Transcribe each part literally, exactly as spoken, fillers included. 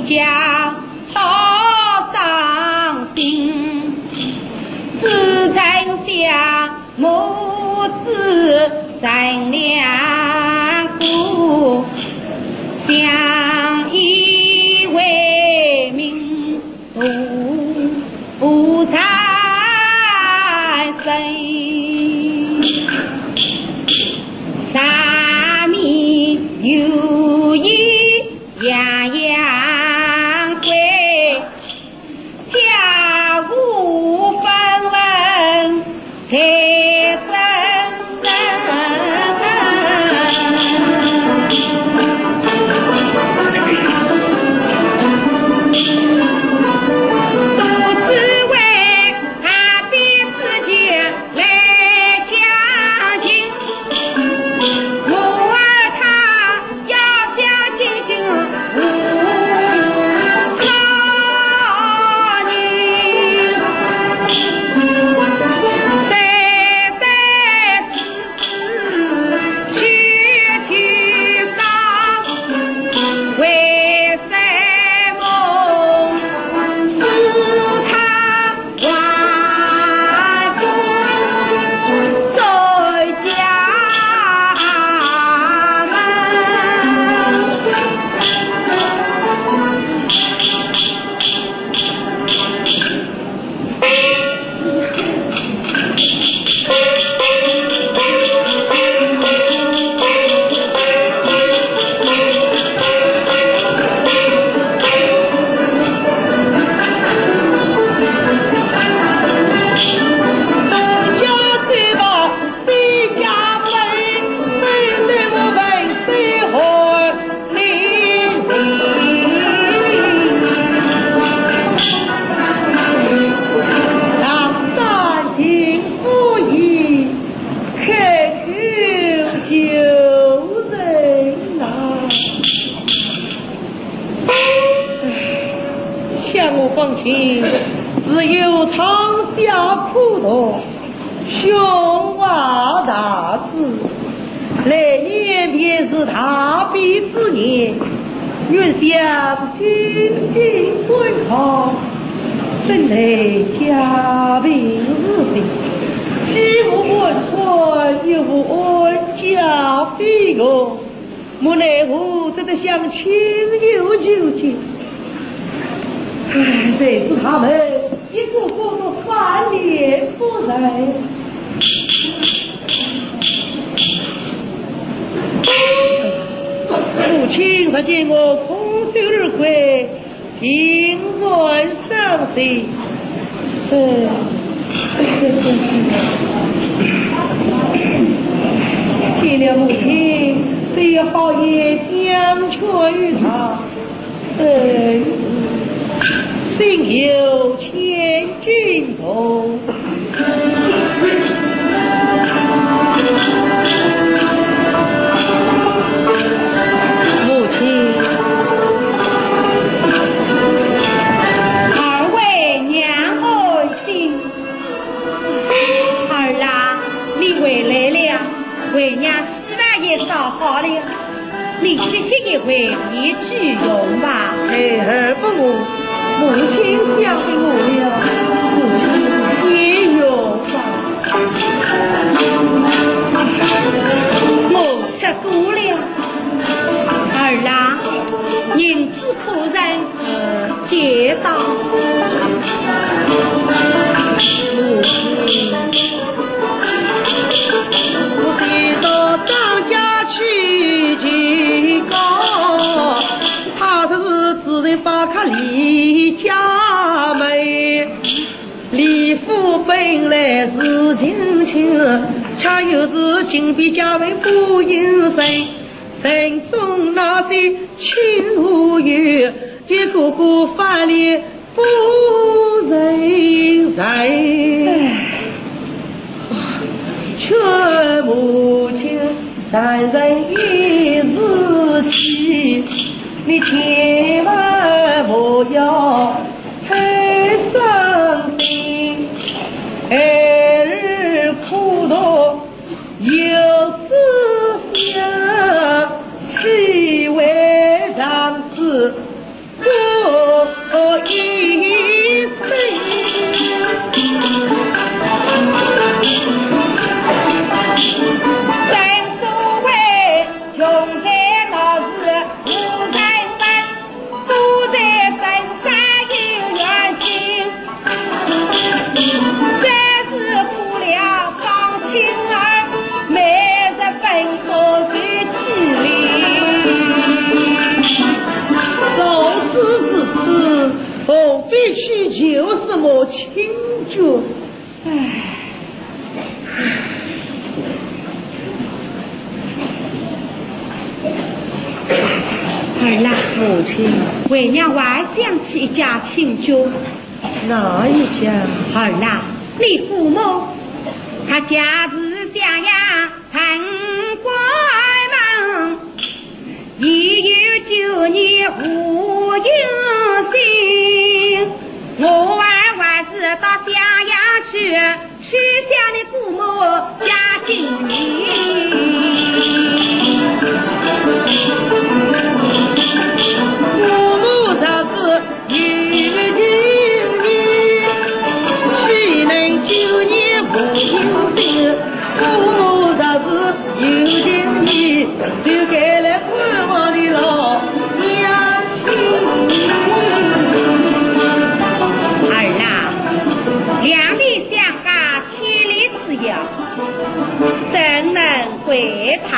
家好伤心，只剩下母子三两个，相依为命度不在身。柴米油盐 样样贵，家无分文谁生人？都只为 岸边知己来讲情，我儿他要想清醒无可能，再再 想我方卿是有长啸苦读，胸怀大志，来年便是大比之年，愿想进京赶考，本来家贫如洗，既无官穿，又无安家费用， 无奈何只得向亲友求救。唉，谁知他们一个个都翻脸不认。母亲若见我空手而归， 定然伤心。嗯，见了母亲，只有好言相劝于他。嗯，心有千斤重。 母亲。二位娘安心。儿啊，你回来了，为娘洗碗也烧好了，你歇息一会，便去用吧。孩儿不饿，母亲想我了，母亲先用吧。我吃过了。儿啊，银子可曾借到？母亲。我借到张家去求告，他说是自然发卡李家门。 李府本来是近亲，恰又是近比家门不远身。城中那些亲和友，一个个翻脸不认人。唉，劝母亲淡然一时气，你千万不要 太伤心，孩儿苦读有志向，岂为长此孤何必去求什么亲眷？唉。儿啊，母亲，为娘还想起一家亲眷。哪一家？儿啊，你姑母，她家住襄阳城关门，已有九年无音信。我儿还是到襄阳去，去向你姑母家请安。姑母若是 有情意，岂能九年无音信？姑母若是有情意，就该来看望你老娘亲。儿啊，两地相隔千里之遥，怎能 回他。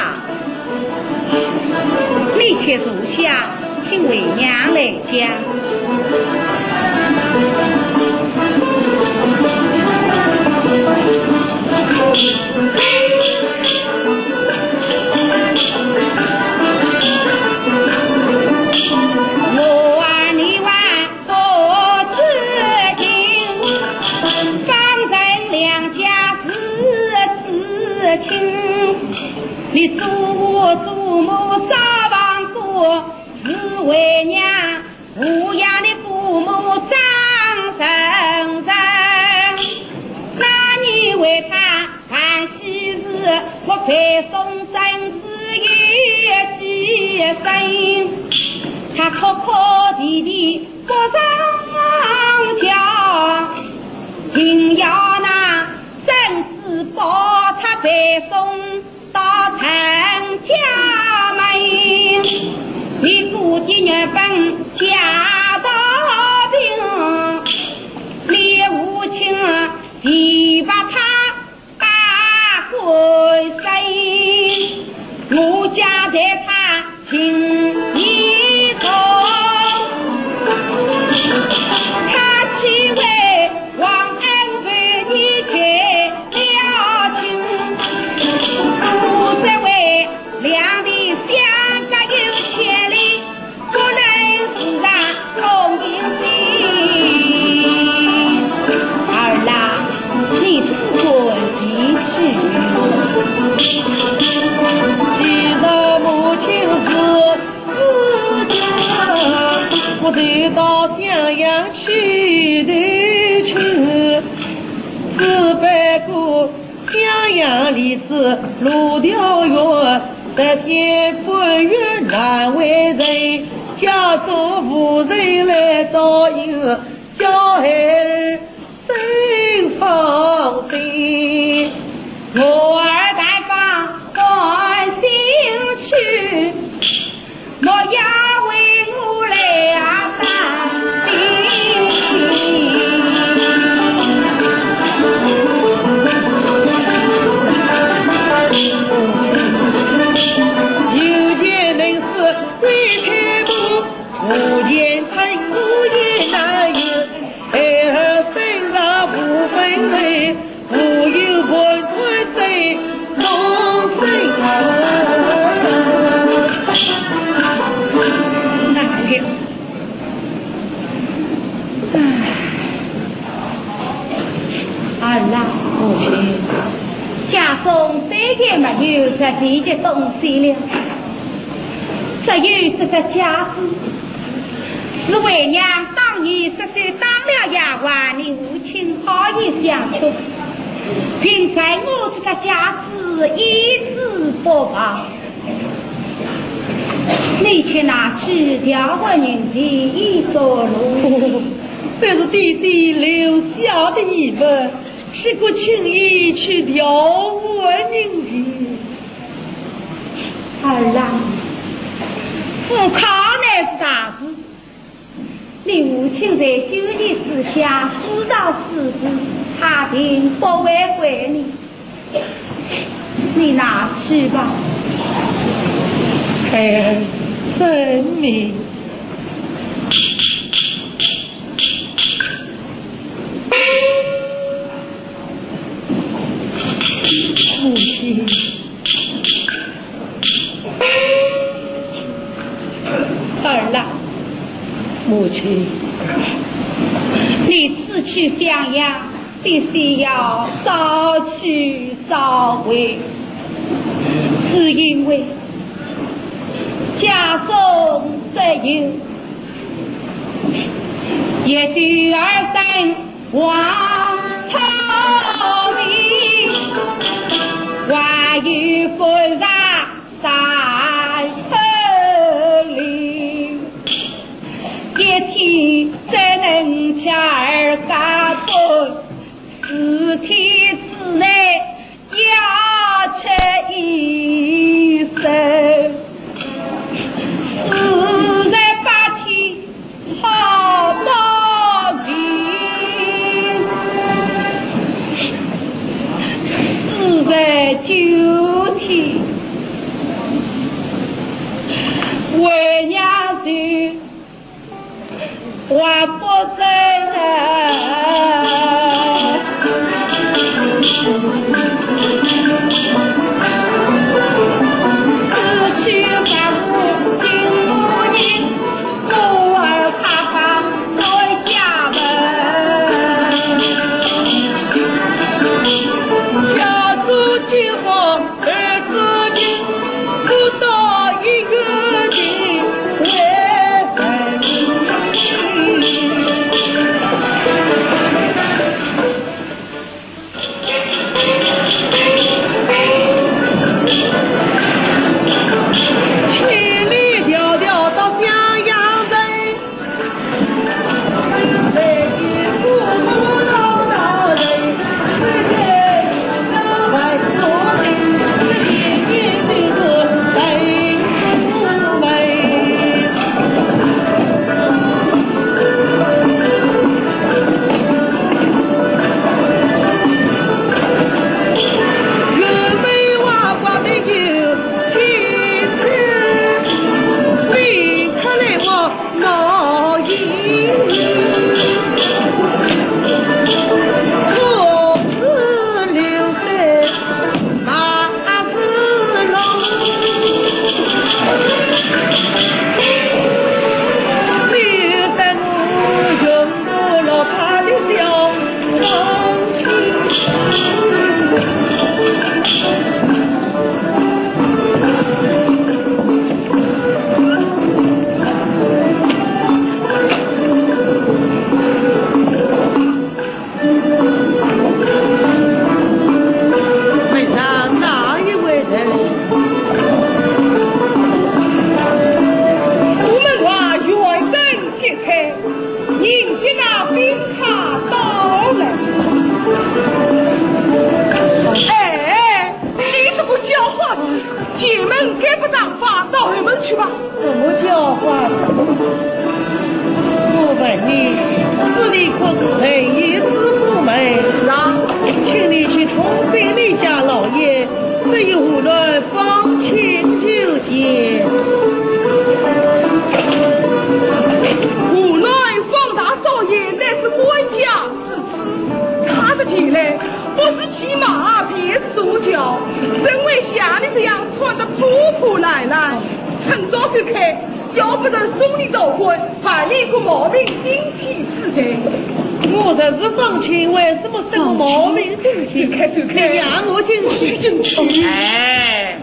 你且坐下，听为娘来讲。我儿你还 做知情，方才两家是至亲。你祖父祖母早亡故，是为娘抚养你姑母长成人。那你为她 办喜事，我陪送，真是有几声。他哭哭啼啼不上桥，定要那孙子抱他陪送到陈家门。你姑爹原本家道贫，你母亲提拔他 把官升，我家待他情意重。他岂为忘恩负义结了亲？我这位两地相隔有千里， 不能自然同情心。儿啊，你只管提去。既然母亲是自家，我就到襄阳去投亲。只不过 襄阳离此路调远，得天官运难为人，家中无人来照应，叫孩儿真放心。我儿待放宽心去， 莫要为我来担心。有钱能使鬼推磨，无钱趁我也难有。 孩儿身上无分毫，无有盘缠在侬身上。那了，唉，儿啊，母亲，家中再也没有值钱的东西了。 只有这只家书，是为娘当年失手当了丫鬟，你母亲好意相劝，并在我这个家书一字不忘。你且拿去调换银钱以作路。这是爹爹留下的遗物，岂可轻易去调换银钱？ 儿啊，赴考乃是大事，你母亲在九年之下知道此事，她定不会怪你。你拿去吧。哎，遵命。母亲，你此去襄阳，必须要早去早回，只因为家中只有一对儿孙望朝你，还有夫人 在这里，一天怎能吃二百顿，四天之内要吃一顿，四十八天 好毛病，四十九天，为娘就还不得。此去不顾今日 我儿踏上在家门，家住饥荒而自尽，不到一月的为人。 千里迢迢到襄阳城，问上哪一位人？我们话远奔急开，迎接那宾客到来。哎，你这个叫花子，进门赶不上，跑到后门去吧。 什么叫花子？我问你，这里可是陈御史府门？是啊。请你去通禀你家老爷，这有胡乱访亲求见。胡乱访大少爷，乃是官家之事，他的前来不是 骑马便是坐轿，怎会像你这样穿得破破烂烂？趁早走开，要不然送你到官，判你一个冒名顶替之罪。我若是访亲，为什么受冒名顶替？走开，走开。你让我进去。进去。哎，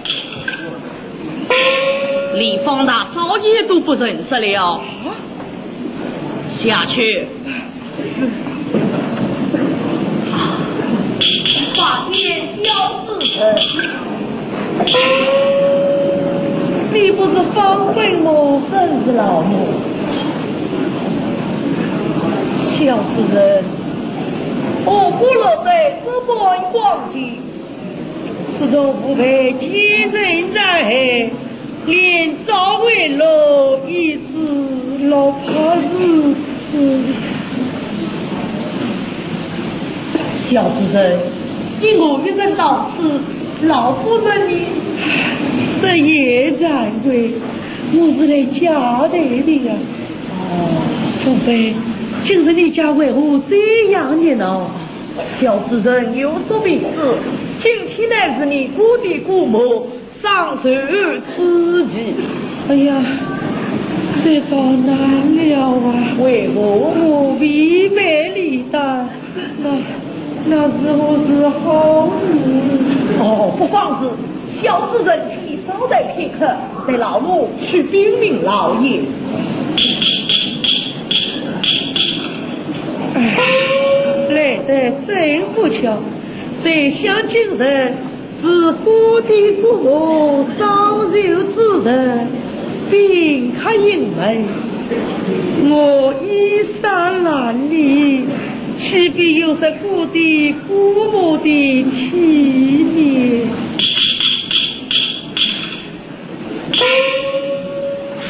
连方大少爷都不认识了。下去。 八戒、小子，你不是方伯母，正是老母。小子人，何故落得这般光景？ 自从父辈寄人南海，连早回落已是落魄如此。小子人，你何必人到此？老夫人呢？这也惭愧，我是来借贷的呀。哦，父辈，今日你家为何这样热闹？小子人有所不知，今天乃是你姑爹姑母 上寿之期。哎呀，这遭难了啊！为何？我违背礼单，那，那如何是好呢？哦，不妨事，小主人，请你稍待片刻，待老奴去禀明老爷。哎，来得真不巧，这厢今日 是我的姑母少有之人，宾客盈门，我衣衫褴褛，岂必有失我的姑母的体面？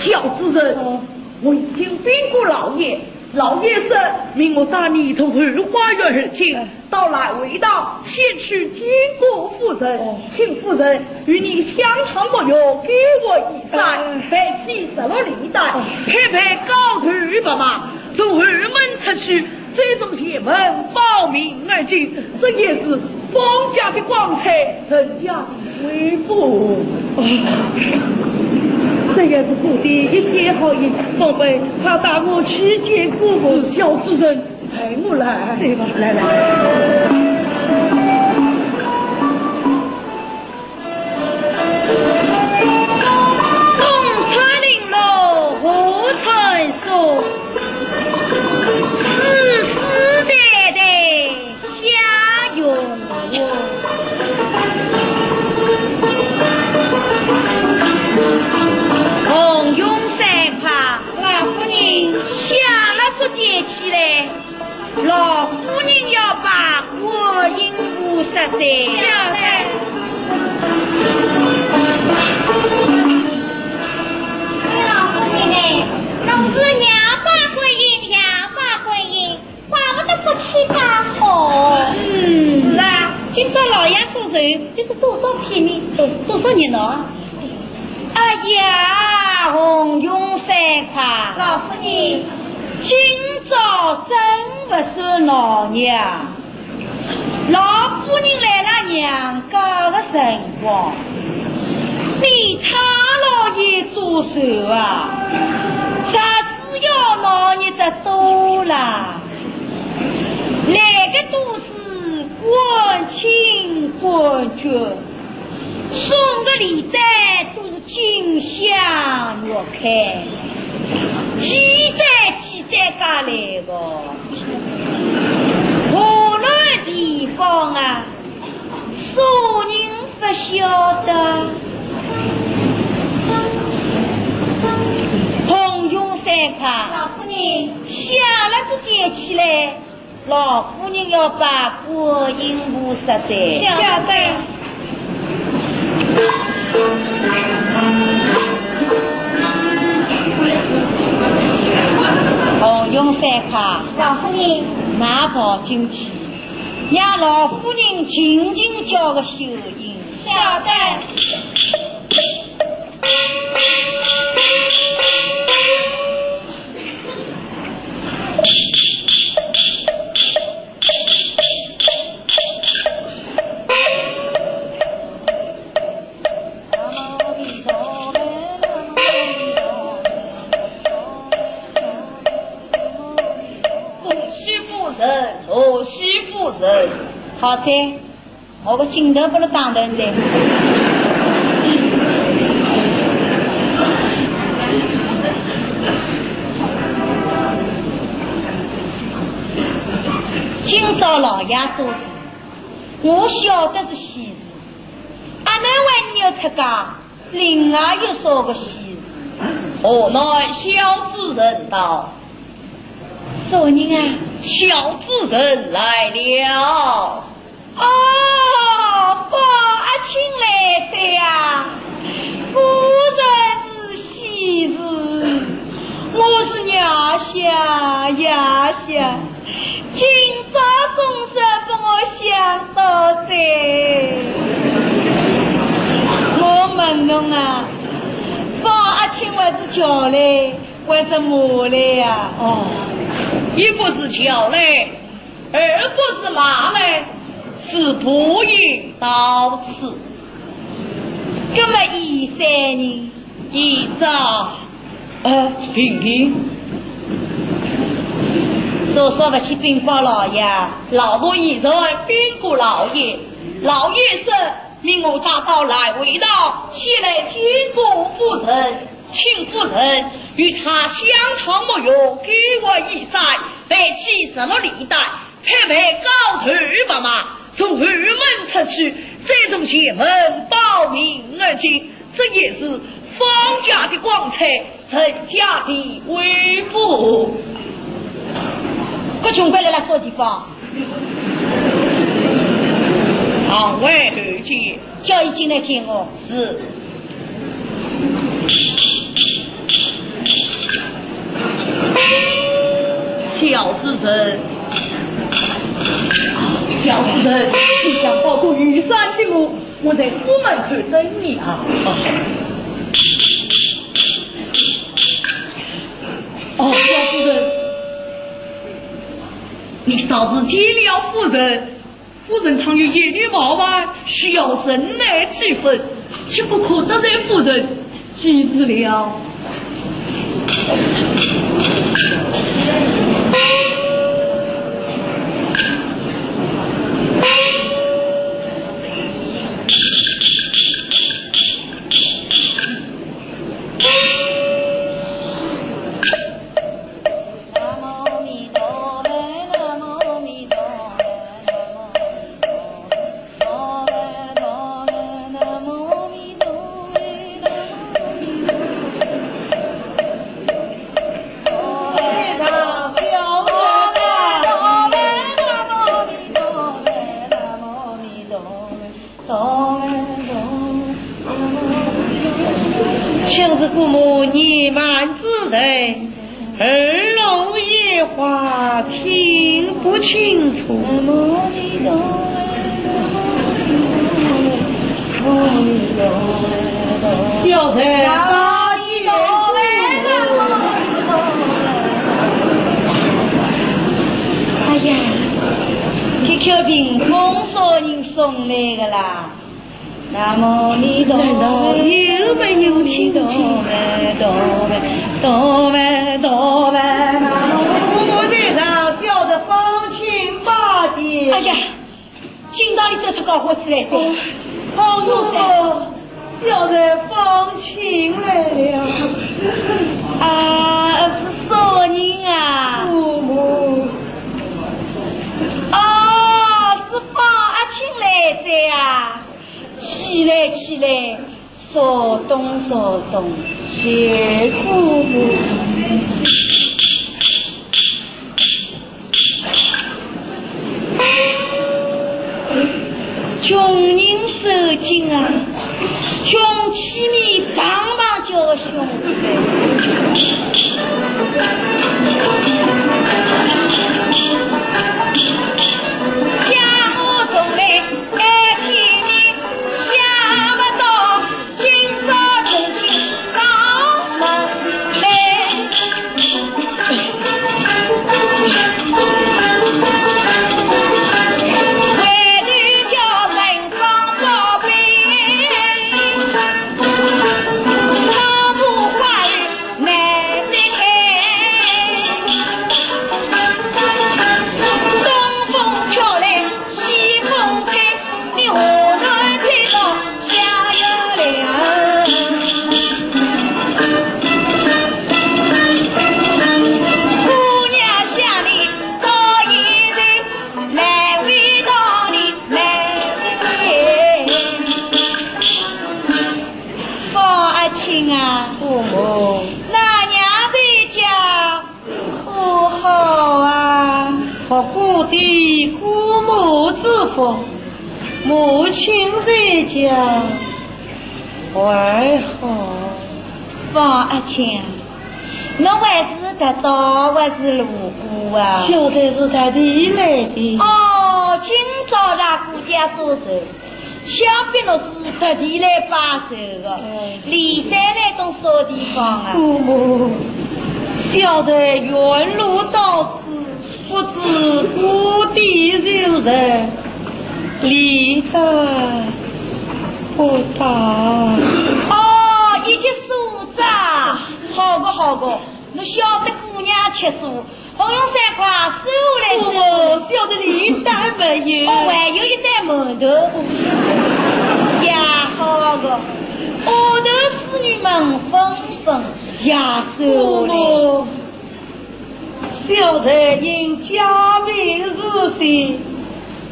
小主人，哦。我已经禀过老爷， 老爷说，命我带你从后花园而进，哎。到南回道先去见过夫人，哦。请夫人与你相谈无用，给我衣衫，哎。办起十六礼单，哦。拍拍高头白马，从后门出去，再从前门报名而进，这也是方家的光彩，人家的 微服。哦，这也是姑爹一片好意，方才他带我去见姑母。小主人，陪我来。对吧？来，来。公穿绫罗，婆穿纱，世世代代 享荣华。红云三块。老夫人。香蜡烛点起来，老夫人要拜观音菩萨哉。晓得。哎，老夫人呢？侬是娘拜观音，娘拜观音， 怪不得福气介好。嗯。是啊，今朝老爷做寿，就是多少体面，哎，多少热闹啊。哎呀，红云三块。老夫人。今朝真不是闹热啊。老夫人来了娘家的辰光，比太老爷做寿啊，这是要闹热得多啦。 来个都是官亲官眷，送个礼单都是锦香玉开，几代几代家来个，何来地方啊？ 啥人不晓得？红云三块。老夫人。香蜡烛点起来，老夫人要拜观音菩萨哉。晓得。红云三块。老夫人。拿包进去。 让老夫人静静叫个小音。晓得。恭喜夫人，恭喜夫人。好哉，我个劲头拨侬打断哉。今朝老爷做寿，我晓得是喜事， 阿难为你要出家，另外又说个喜事。河南小主人到。啥人啊？小主人来了。哦，宝阿卿来哉呀，果然是喜事。我是夜想夜想， 今朝总算拨我想到哉。我问侬啊，宝阿卿还是轿来，还是马来呀？哦，一不是轿来，二不是马来，是步行到此。那么现在呢？现在呃，禀禀。做啥勿去禀报老爷？老奴现在禀告老爷，老爷说命我打到来回道，前来见过夫人，请夫人与她相谈无用，给我衣衫，备齐十六礼带， 配备高头白马，从后门出去，再从前门报名而进，这也是方家的光彩，陈家的威风。搿穷鬼来了啥地方？堂外头见。叫伊进来见我。是。 小子人，小子人，你想保护雨伞给我，我在府门口等你啊。哦，小子人，你稍事见了夫人， 夫人倘有言语冒犯，需要忍耐几分，切不可得罪夫人，记住了。想是姑母年迈之人，耳聋眼花，听不清楚。小人拜见。哎呀，这口屏风啥人送来的啦？ 南无阿弥陀佛，难道有没有听见？我们在上小的方卿拜见。哎呀，今朝你这是搞火起来的。哦，我说，小的方卿来了。啊，是啥人啊？姑母。哦，是方爱卿来哉啊。 起来，起来，稍等，稍等，谢姑母。穷人受惊啊，穷气里棒棒叫个凶。想我从来 爱听你想不到，今朝真情上门来。为你叫人放高飞，草木花雨难得开。东风飘来西风吹， 你何人听到下雨了？姑娘想你早已经来回道理来回。方爱卿啊，姑母。那娘在家 可好啊？不过得姑母之福，母亲在家还好。方爱卿，侬还是特到还是路过啊？小的是特地来的。哦，今朝大姑家做寿， 想必侬是特地来拜寿的，嗯。你带来到啥地方啊？姑母，小的原路到此，不知故地求人，礼大不大。哦，一切所长，好个好个，侬晓得姑娘吃素，好用三块收来收。哦，晓得理当没有。哦，还有一点馒头。也好个，丫头使女们纷纷也收来。哦，小人因家贫如洗，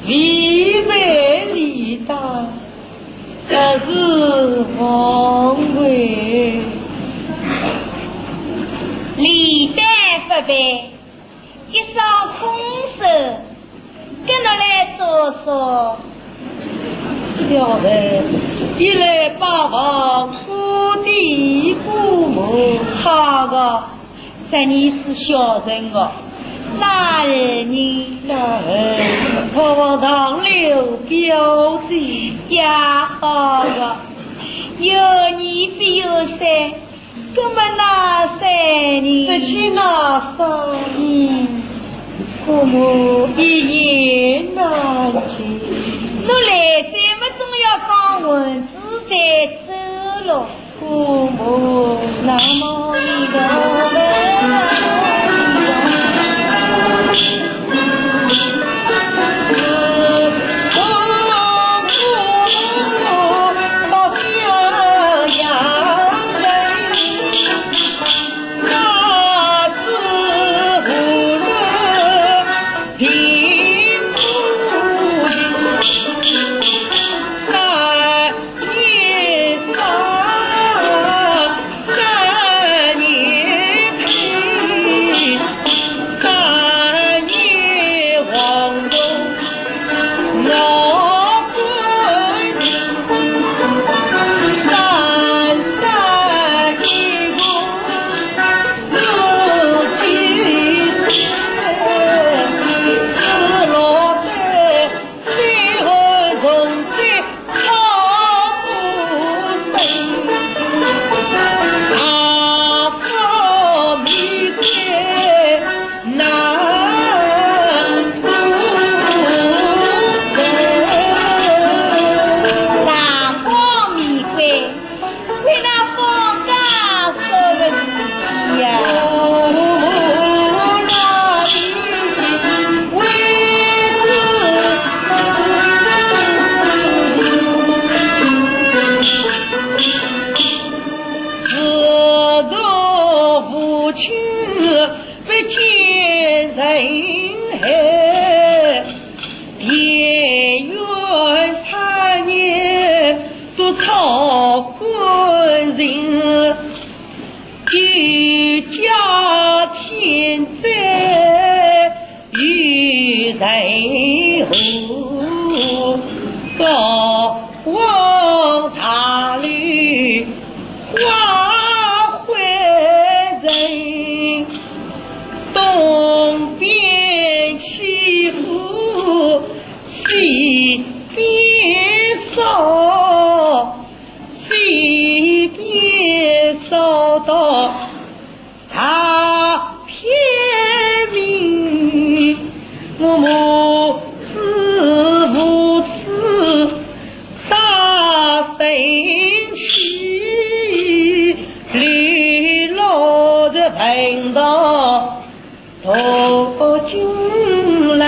未备礼单。 这是枉费。礼单不备，一双空手，跟侬来做啥？小人，一来拜望姑爹姑母。好个。 这你是孝顺个，哪儿呢？哪儿？我望堂楼表姐。也好个，有二必有三，那么哪三呢？这去哪三？嗯。姑母一言难尽。侬来哉么总要讲完仔再走咯。 大光明归，为那放假收个事体呀。自从父亲 不见人后，田园产业都操干净，一家天灾与人祸，高皇大礼 花会人，东边欺负，西边扫，西边扫到 大天明，我母子父子大生气，流落在坟堂途经来，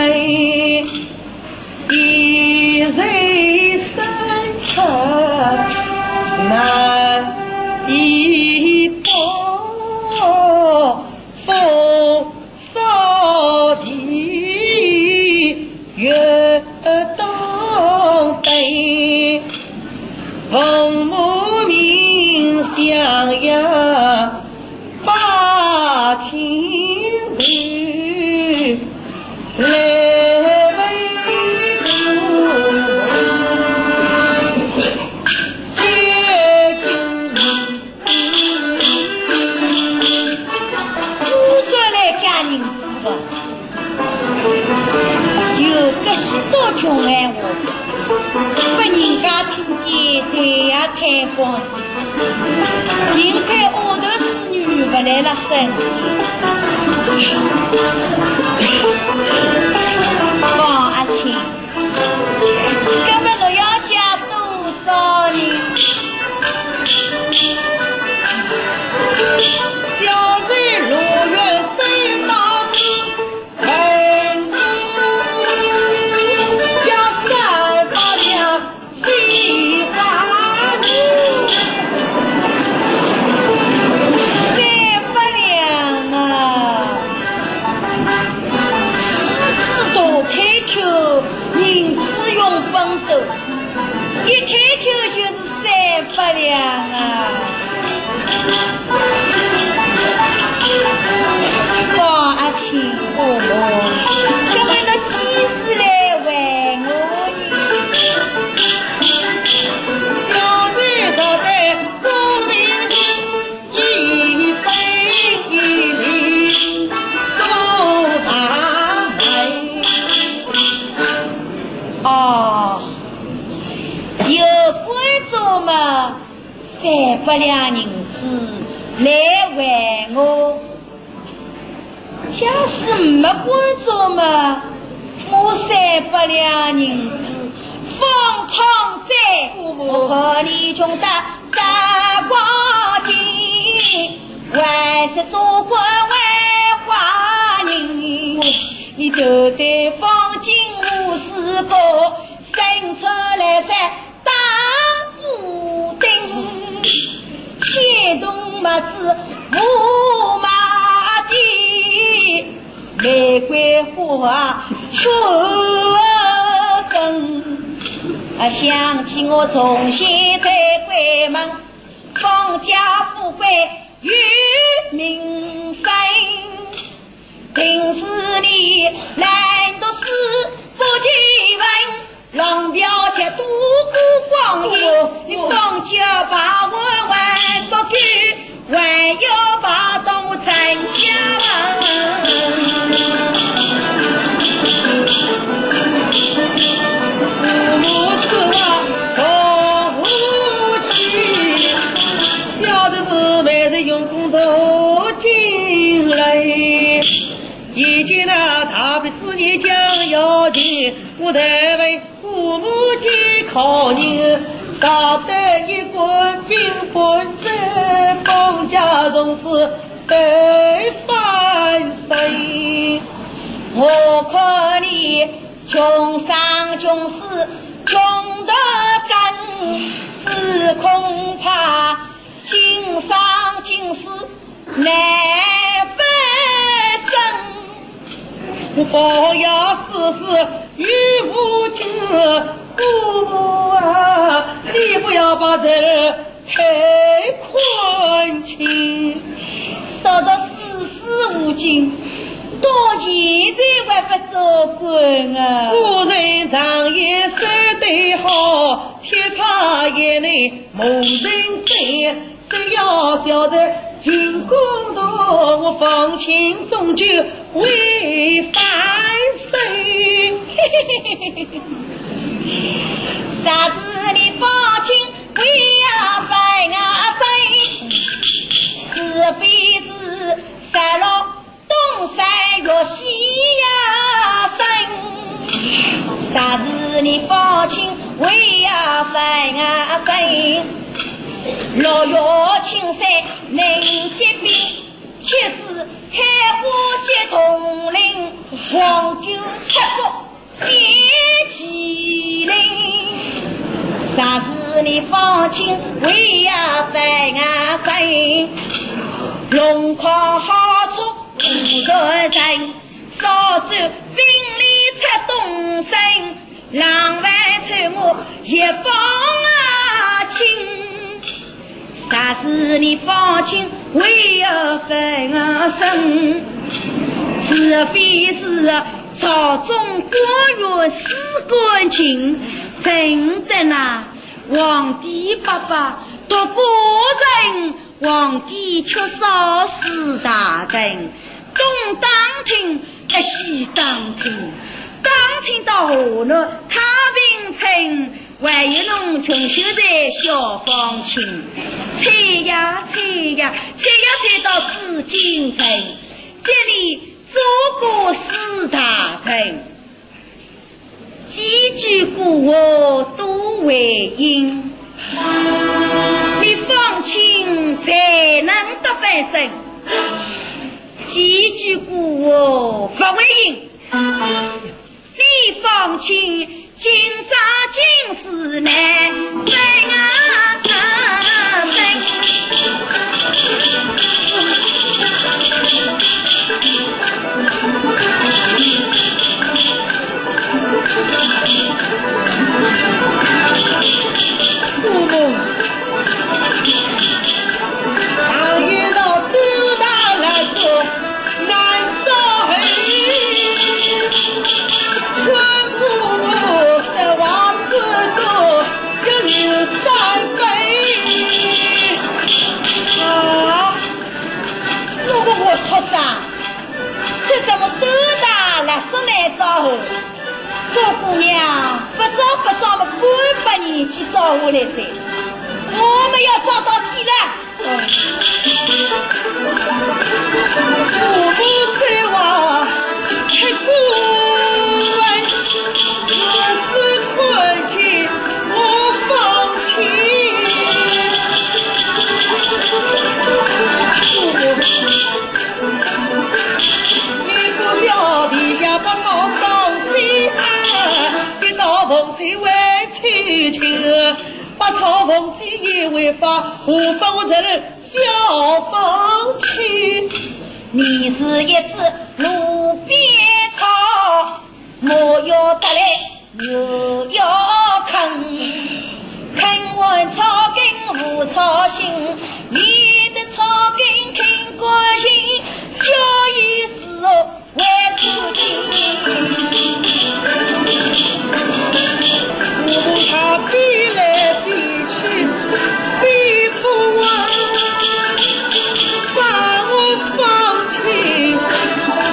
一人生产难以报。 风扫地月当灯，文武名相呀把亲人来为我接近。 我说来借银子吧，有个许多穷闲话，拨人家听见对呀太光，幸亏丫头使女勿来了身。方阿卿， 那么侬要借多少呢？小妹三百两银子来还我。假使没官做嘛，我三百两银子放囥哉。我看你穷得大光景，还是做官为花人。你头戴方巾无事过，身穿蓝衫 打补丁，仙童帽子无马蹄，玫瑰花全根。啊，想起我从前在闺门，方家富贵有名声。 定是你懒惰书不及文，浪费这度过光阴。你方家把我还不够，还要把东山家门。我是啊，我无趣，小的是每日用功读经来。 已经那大比四年将要紧，我才为父母皆考验，找得一官兵官在方家从此得翻身。我看你穷生穷死穷得更，只恐怕 今生今世难翻身。我呀，世事与无情，父母啊，你不要把这儿太看轻。说到世事无情，到现在还不做官啊？夫人常言说得好，天塌眼内 无人知，只要小人尽公道，我方卿终究会翻身。啥事你方卿为呀翻啊身，是非是啥咯？ 东山落西呀山，啥事你方卿为呀翻啊身？六月青山能结冰，七时开花结铜铃，黄金七国变麒麟。啥事你方卿为呀翻啊身？龙袍好出 五个人，扫帚并力出东山，狼狈出没一方啊清。啥事你方卿为要翻啊身？是非是朝中官员事官情，真正啊，皇帝爸爸独个人 皇帝缺少四大臣，东打听，呃，西打听，打听到河南太平城，还有侬穷秀才小方卿，猜呀猜呀，猜呀猜到紫禁城，这里做个四大臣。 几句古话多为因，你方卿才能得翻身。几句古话不为因，你方卿今生今世难翻啊身。 啊，侬个活畜生，这怎么都大了，说来招呼？做姑娘，不招不招么，半把年纪招下来噻。我们要找到底了。我不是我，吃苦，我是困境，我放弃。你不要地下不讨伤心啊，别到梦里为痴情。 不讨红心也为法，何不人笑放弃？你是一只路边草，我要得来又要坑，坑完草根无草心，你的草根肯甘心，叫一时哦。 为自己，我们他比来比去，比不完，把我放弃，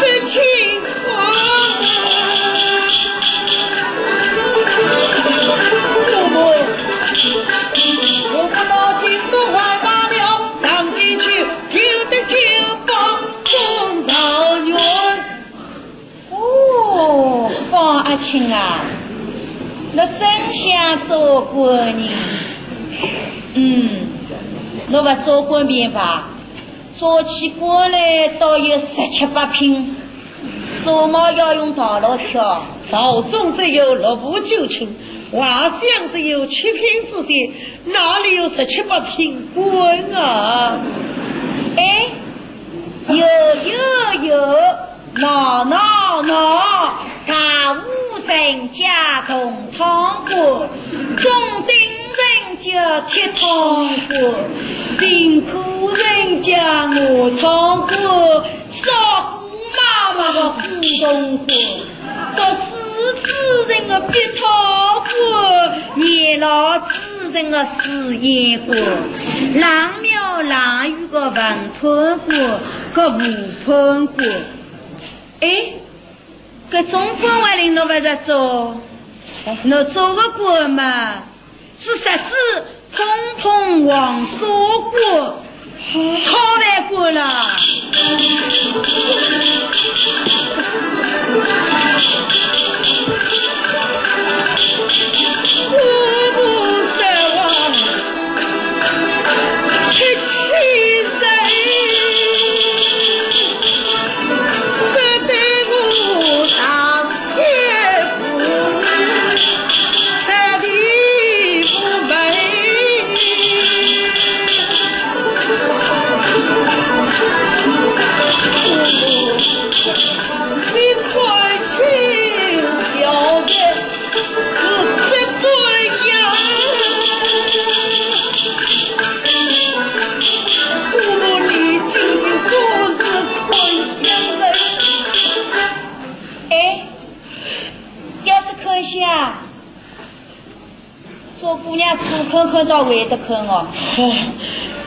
这情况。我们，我们到京都还罢了，上京去，有的就放中状元。 哦，方阿卿啊，侬真想做官呢？嗯，侬勿做官便罢，做起官来倒有十七八品，啥么要用大老票。朝中只有六部九卿，画像只有七品之间，哪里有十七八品官啊？哎，有有有， 喏喏喏，大户人家同堂官，中等人家铁堂官，贫苦人家外堂官，少虎妈妈的普通官，读书之人的笔讨官，年老之人的试验官，阆庙阆宇的文判官，和武判官。 哎，搿种官还领侬勿着做，侬做个官嘛，是实子通通王爷官，讨饭官啦。我不是王 哎，要是看相，做姑娘做看看倒会得看哦。哦，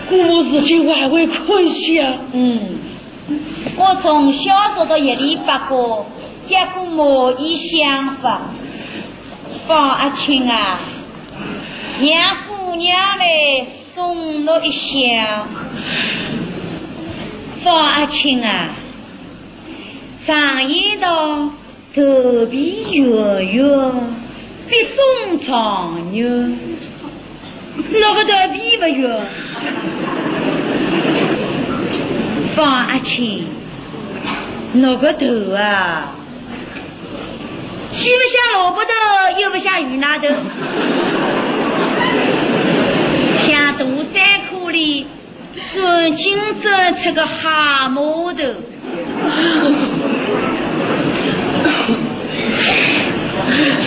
姑母如今还会看相？嗯，我从小受到一礼拜过， 结果么一想法。方阿卿啊，让姑娘来送侬一相。方阿卿啊，常言道头皮圆圆，必中状元。 侬个头皮勿圆。方阿卿，侬个头啊，既勿像萝卜头，又勿像鱼奶头，像大山沟里钻进钻出个蛤蟆头。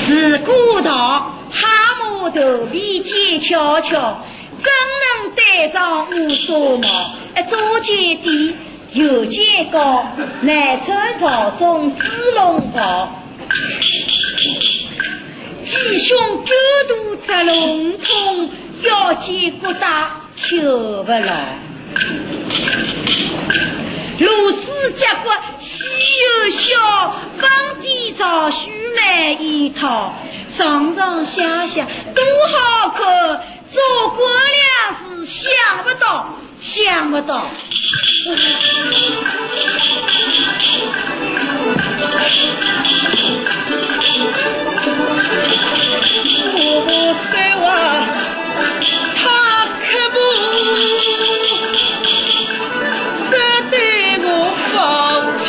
自古道 蛤蟆头皮尖翘翘，更能对上乌纱帽。哎，左肩低，右肩高，难穿朝中猪笼袍。鸡胸狗肚扎笼统，腰间骨带 跳勿牢。螺丝结骨细又小，放低朝须眉一套，上上下下都好看，做官了是想不到，想不到。我不是啊，他可不舍得我放弃，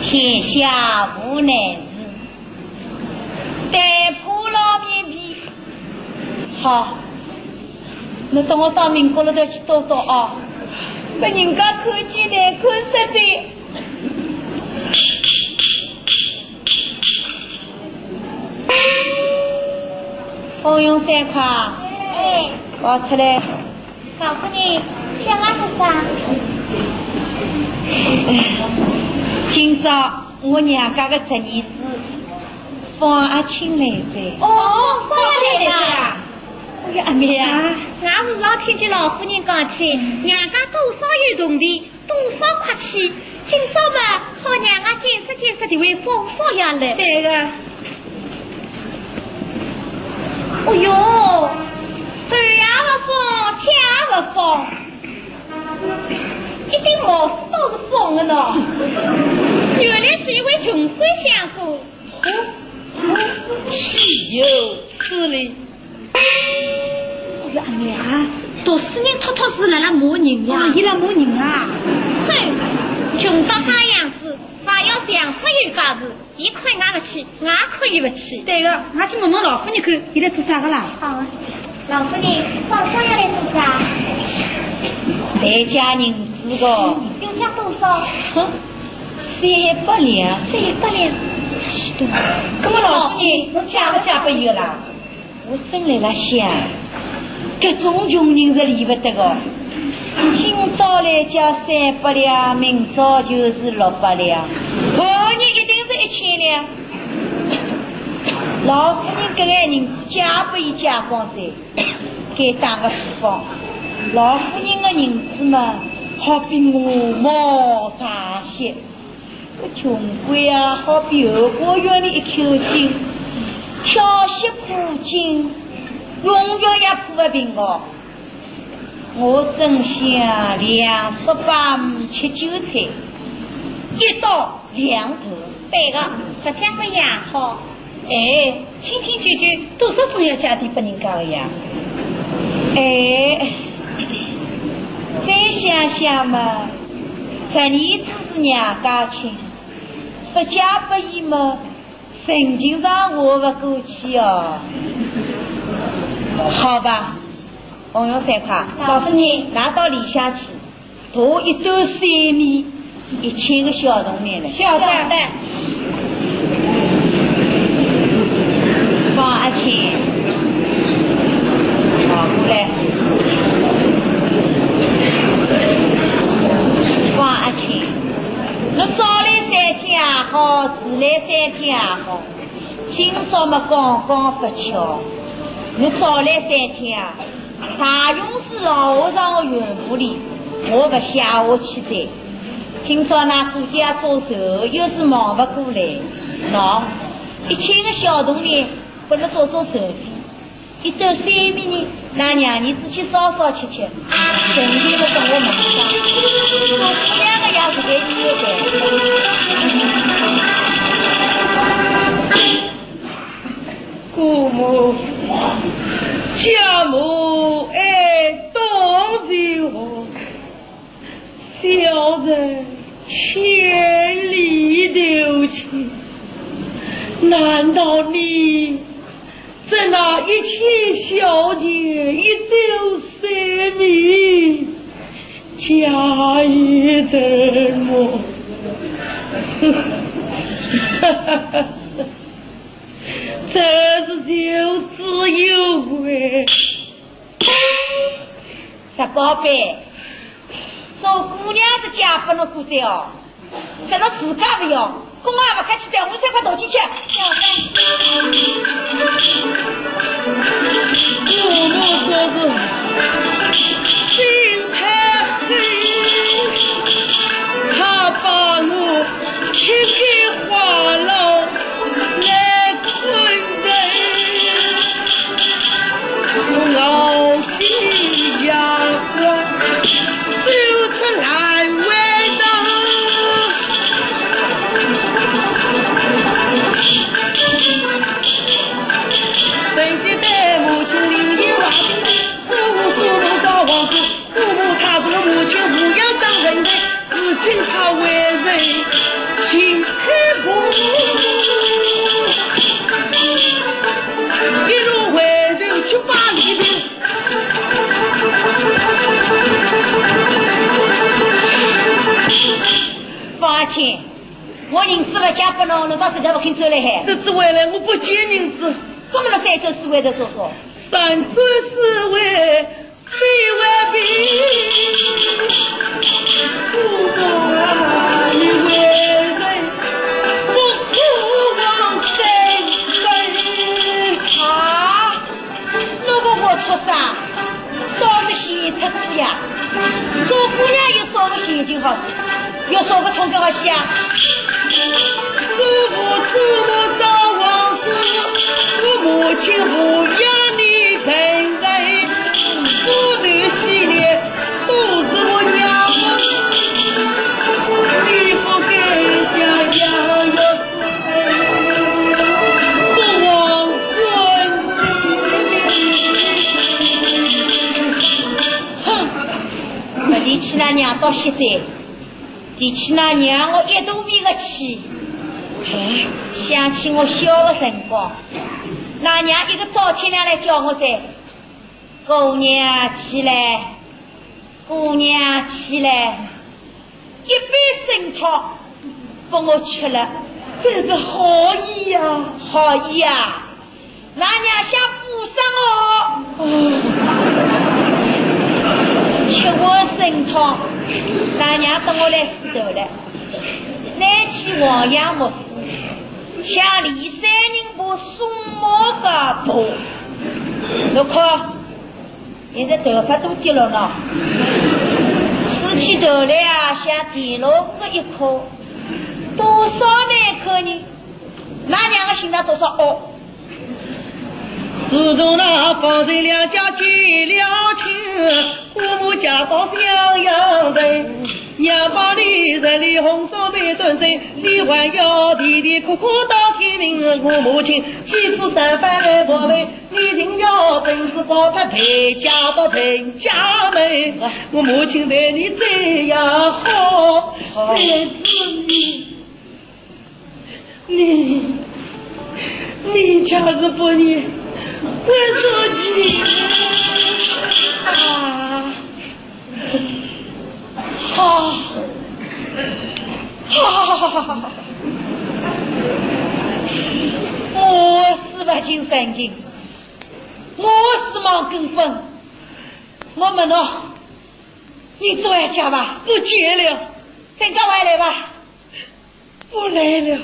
天下无难事，但怕老面皮。好，侬等我到民国里头去躲躲啊，被人家看见难看死的。 红云三块，哎，拿出来。老夫人，想我做啥？今朝我娘家的侄儿子方阿卿来哉。哦，方阿卿来哉啊？哎呀，阿妹啊，啊，我是老听见老夫人讲起，娘家多少有铜钿， 多少块钱，今朝嘛，好让我见识见识这位方少爷了。对个。哦哟，头也不放，脚也不放，一顶帽子倒是放的呢。原来是一位穷酸相公。 哦，哦，岂有此理！哎呀，阿娘啊，读书人托托是辣辣骂人呀。啊，伊辣骂人啊？哼，穷到介样子，还要强说有介事，伊看我勿起，我也看伊勿起。对个，我去问问老夫人看，伊来做啥个啦？啊，老夫人，方少爷来做啥？来借银子个。要借多少？哼， 三百两。三百两。是的。那么老夫人，侬借勿借拨伊个啦？我正辣辣想，搿种穷人是理勿得个。今朝来借三百两，明朝就是六百两，后日一定是一千两。老夫人搿眼银借拨伊借光哉。 该打个比方，老夫人的银子嘛，好比鹅毛大雪。搿穷鬼啊，好比后花园里一口井，挑雪铺井，永远也铺勿平哦。我真想粮食百五吃韭菜，一刀两断。对个，勿讲么也好。 哎，清清酒酒，多少总要借点拨人家的呀。哎，再想想嘛，十年子是娘家亲，勿借拨伊嘛，人情上还勿过去哦。好吧，红云三太，老夫人，拿到里向去。 拿一兜三面，一千个小铜钿来。晓得。方阿卿，跑过来。方阿卿，侬早来三天也好，迟来三天也好，今朝么刚刚勿巧，侬早来三天啊， 大勇士老和尚的缘故里，我勿写下去哉。今朝㑚姑爹做寿，又是忙勿过来。喏，一千个小铜钿，拨侬做做寿费，一兜三面呢，㑚娘儿子去烧烧吃吃，顺便么帮我忙忙，做姑娘个也是个意义的。 姑母，家母哀当如何？小人千里投亲，难道你只拿一千小钱一兜三面，假意怎么？ 真是有滋有味。大宝贝，做姑娘是嫁拨侬姑爹哦，搿侬自家勿要，公也勿客气，带我三块铜钿去。我们这是心太黑，他把我 请给花郎来困人，我熬尽牙关，走出烂味道。曾经对母亲另眼望去，祖父祖母到王府， 父母他是母亲抚养长成的，如今他为人心太薄，一路为人去把理的。方阿卿，我银子勿借拨侬，侬到现在勿肯转来海？这次回来我不借银子。搿么侬三转四回的做啥？三转四回 非为病，不过啊，你为人不可忘本分。啊，侬个活畜生，倒是闲出子呀！做姑娘有啥个闲情好事？ 有啥个冲动啊？是啊。祖父祖母早亡故，我母亲抚养你成人，不能系列，都是我娘。你不该将养育不忘本。哼，勿提起㑚娘到现在。 提起㑚娘，我一肚皮个气。哎，想起我小个辰光，㑚娘一个早天亮来叫我哉：“姑娘起来，姑娘起来。”一杯参汤拨我吃了。真是好意呀！好意呀！ 㑚娘想补偿我。吃碗参汤，㑚娘搭我来梳头了，拿起黄杨木梳，像骊山人爬松毛介爬。侬看，现在头发都掉了呢，梳起头来啊，像田螺丝一颗，多少难看呢？㑚娘个心肠多少恶。自从那方才两家结了亲，姑母嫁到襄阳城，娘把你日里红烧白端水，你还要啼啼哭哭到天明。我母亲几次三番来报备，你定要准时报答，陪嫁到陈家门。我母亲待你这样好，孩子你，你，你家是不你，我说你啊，好，好，好，好，好，好，我是不近三斤。 我是忙跟风，我问侬，你做哀家吧？不结了。陈家还来吧？不来了。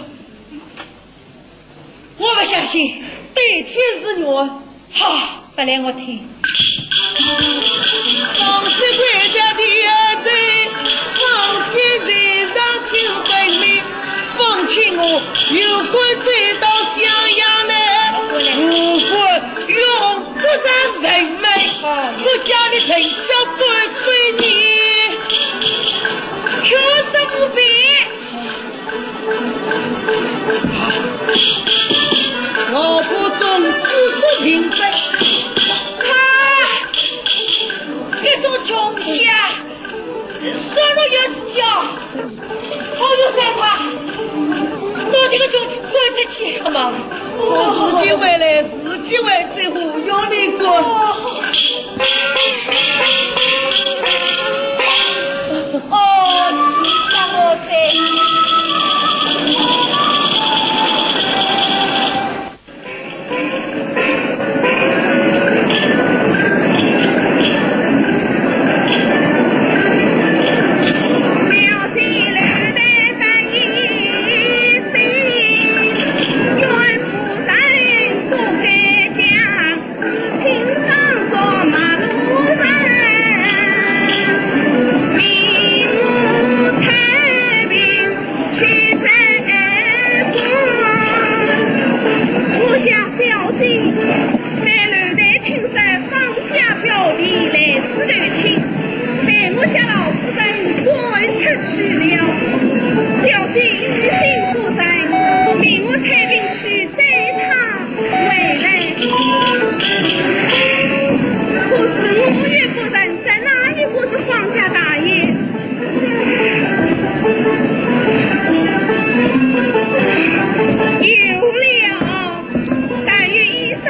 我不相信。对天是我。好，不来我听。上次回家的儿子，上天在上天分明，放弃我，又会走到襄阳来。我不用 不让人们不讲的成交不分你，有什么病？我不中自知病症。啊，这种穷相，说了也是假。 好有才华，拿这个穷鬼赶出去好吗？我自己回来，自己回去，不用你管。哦，气死我了！ 我家小姐在楼台听说方家表弟来此投亲，被我家老夫人赶出去了。小姐于心不忍，命我带兵去追他回来。可是我也不认得哪一个是方家大爷。有了，但愿医生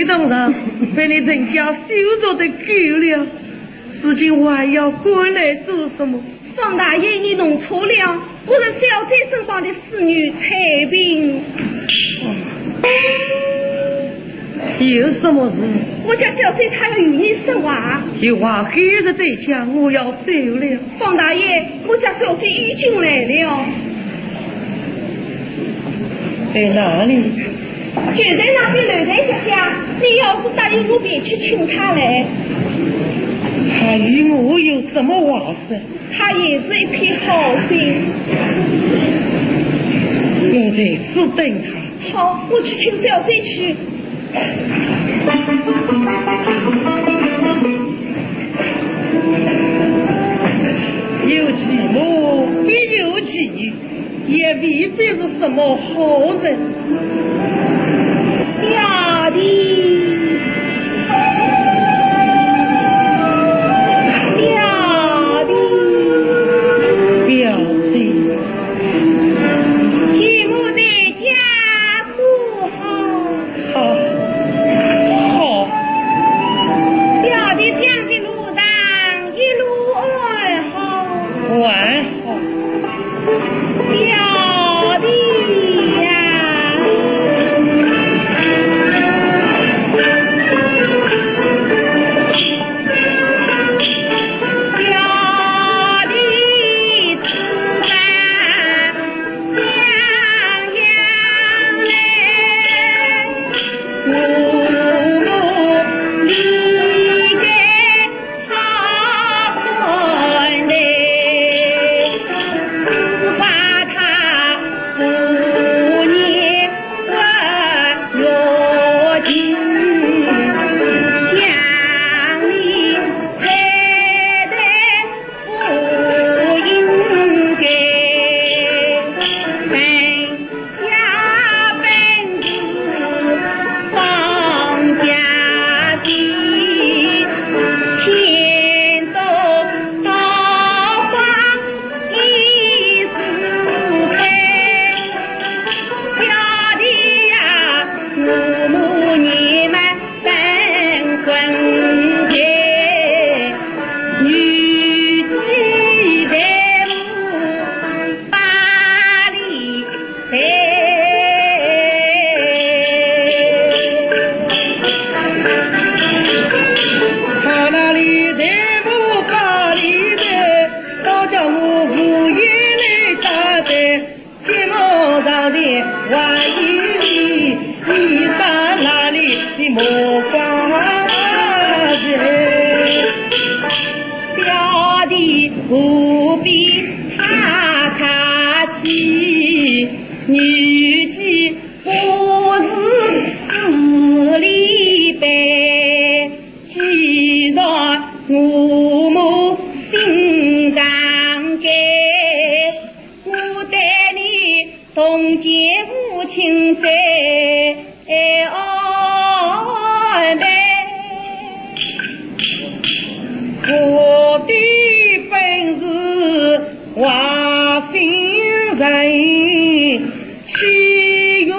当然，被你人家羞辱的够了，如今还要赶来做什么？方大爷，你弄错了，我是小姐身旁的侍女采萍。有什么事？我家小姐她要与你说话。有话还是在讲，我要走了。方大爷，我家小姐已经来了。在哪里？ 就在那边楼台脚下，你要是答应我便去请她来。她与我有什么话说？她也是一片好心。你在此等她。好，我去请小姐去。有其母，必有其女。 也未必是什么好人。爹爹，爹爹。表姐。舅母在家可好？好，好。表弟讲的路上一路安好？安好。 表弟呀，表弟自在襄阳来，我们离开 他看来，只怕他不念我约定，将你害得不应该。本 家本是方家的，迁到桃花已是开。表弟呀，我母年迈 三官在，女婿在我巴黎在。他那里在我巴黎在，倒叫我无言来搭载。 寂寞上的还有你，衣衫褴褛的目光人。表弟不必太客气，女婿不是势利般。既然我母心肠坚， 我对你同结父亲最安排。我的本是坏心人，岂容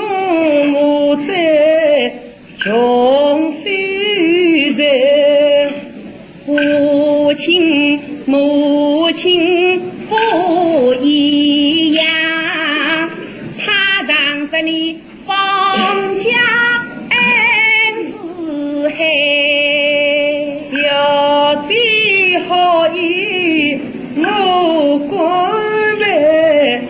我在 穷守在，父亲母亲不一样，他让着你方家恩是海。表姐好意，我感佩，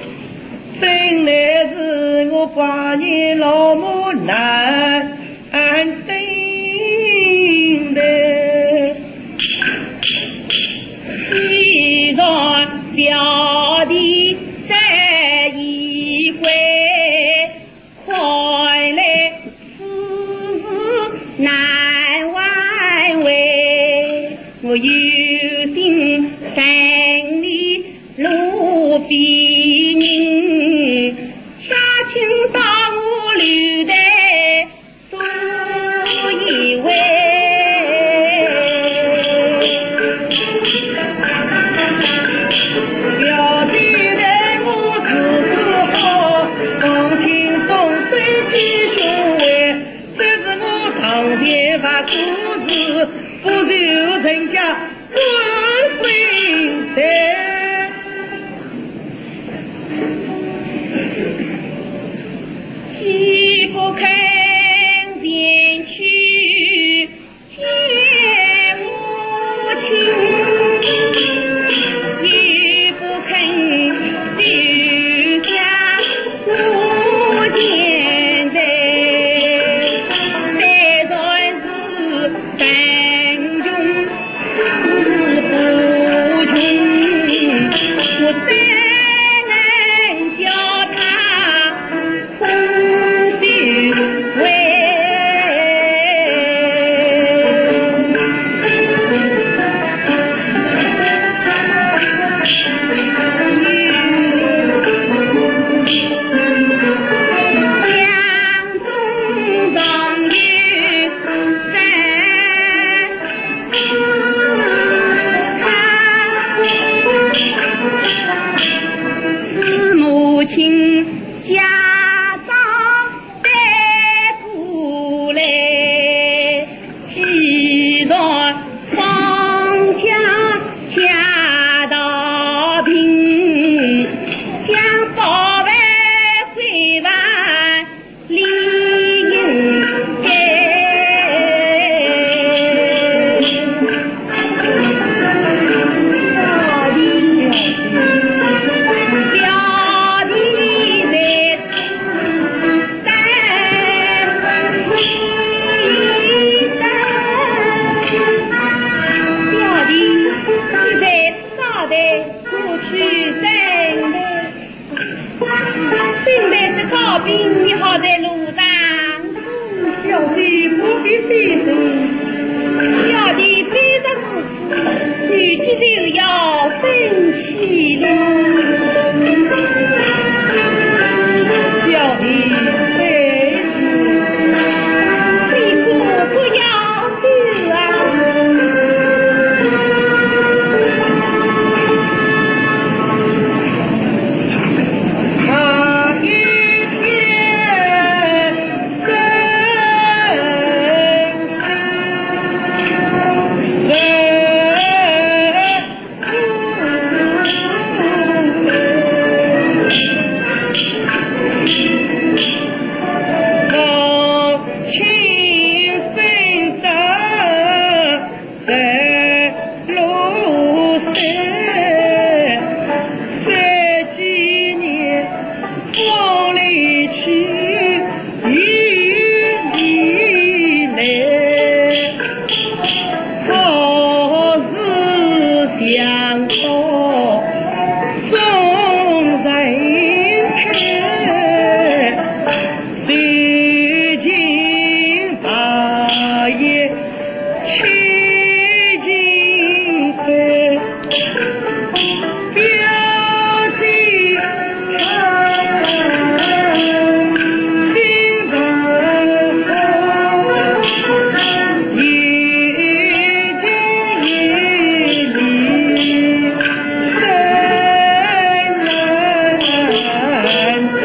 真乃是我寡人老母难 安定的。既然表弟在衣柜，看来世事难挽回。我有心等你路边人，恰巧到我楼台 多一位。表弟待我如此好，方卿终身寄胸怀，这是我堂前人家关心的，既不肯前去见母亲，也不肯留下我前来，但然是 但愿是不愿，我怎能叫他分手为？是母亲家中带过来，既然方家家道贫，将宝贝归还 李应台。小弟在此等。小弟，你在此等待，我去等。 准备是告别，你好在路上。小弟不必费神，小弟非但如此，女婿就要生气了。小弟在此，你可不要 在路上，这几年风里去，雨里来，何时想到众人开？ 洗尽白衣，七情飞，表姐她心头痛，一情一意真难分。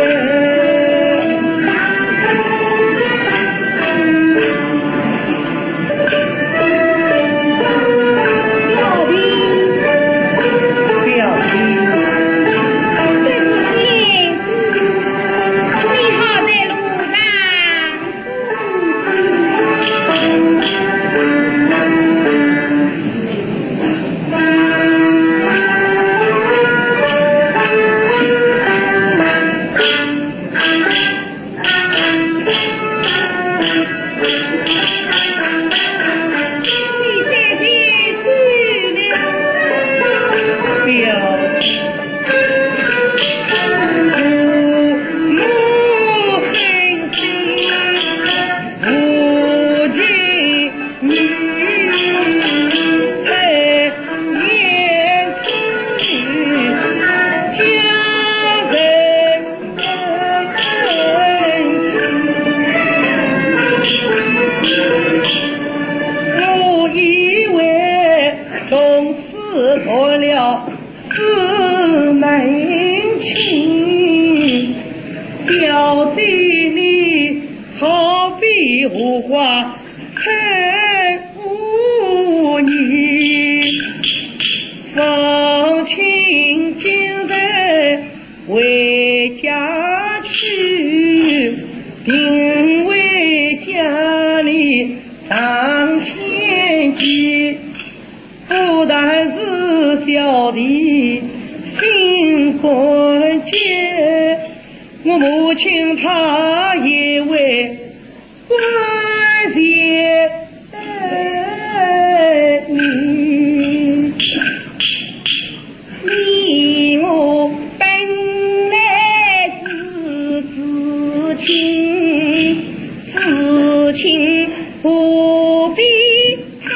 我以为从此断了师门亲，表姐你好比荷花开无不但是小弟心肝结，我母亲她也为关心你。你我本来是至亲，至亲不必 客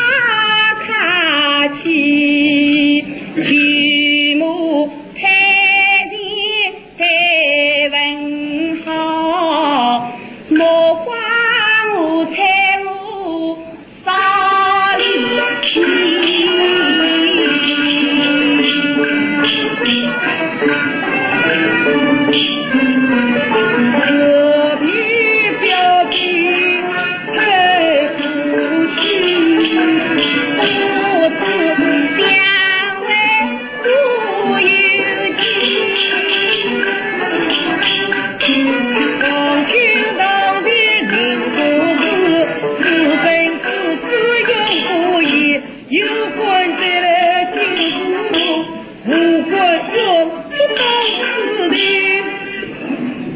气，舅母太前太问好，莫怪我睬我少礼。隔壁表弟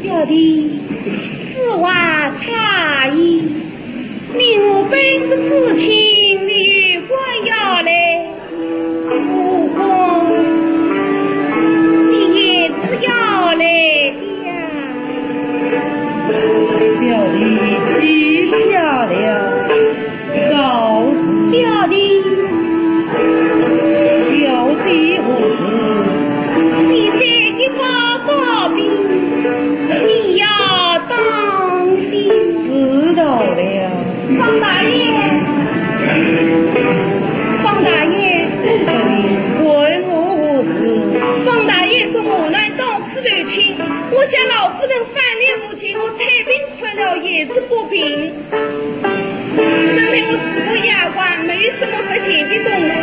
表弟，此话差矣。你我本是至亲，你又敢要来，不过你也是要来的呀。小弟记下了。 告辞。表弟，表弟何事？你这一个官兵，你要当心。知道了。方大爷，方大爷，问我何事？方大爷从河南到此投亲，我家老夫人翻脸无情，我采萍 看了也是不平。上面我四个丫鬟没有什么值钱的东西，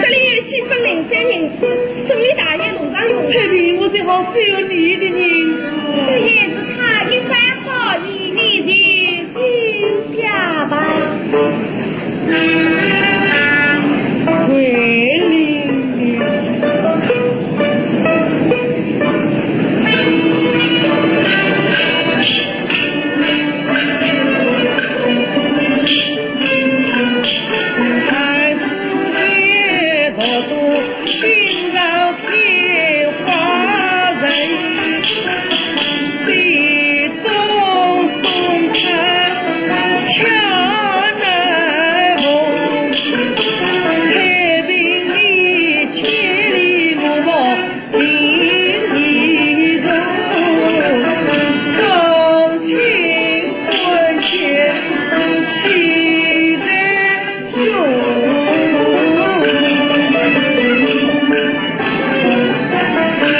这里有几分零碎银子，送与大爷路上用。采萍，我只好收你的银子。这也是他一番好意，你就收下吧。 桂林。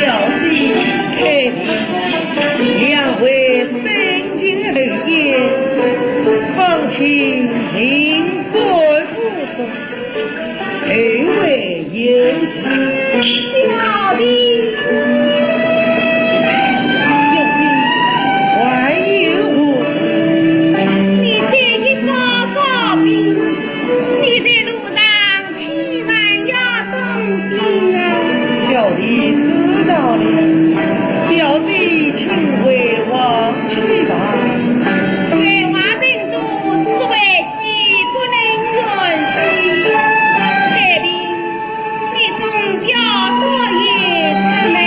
表弟采萍，两位深情厚爱，方卿命官府中，后会有期。表弟，表弟，还有何事？你这一个官兵，你在路上 千万要当心啊！小弟知道了，表弟请回王妻房。在外人多，此为妻不能远行。采萍，你总表哥也出来。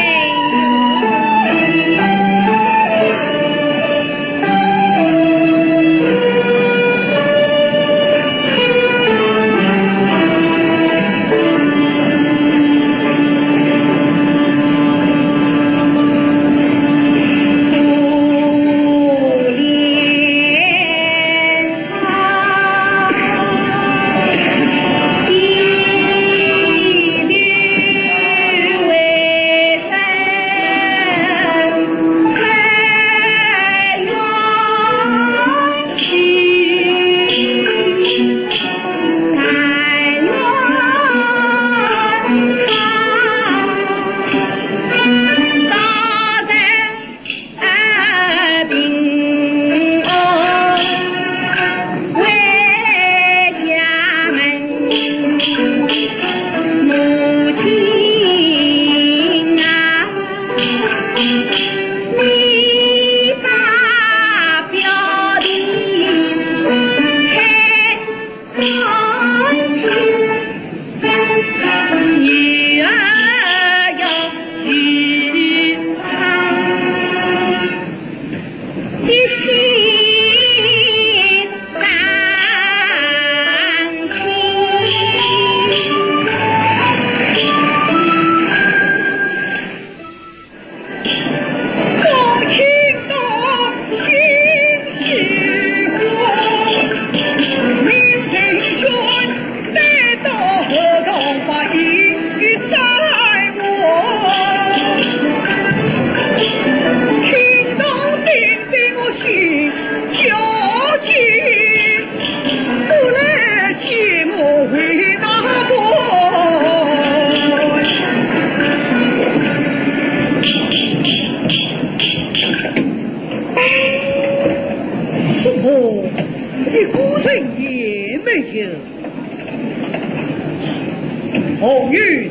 红云，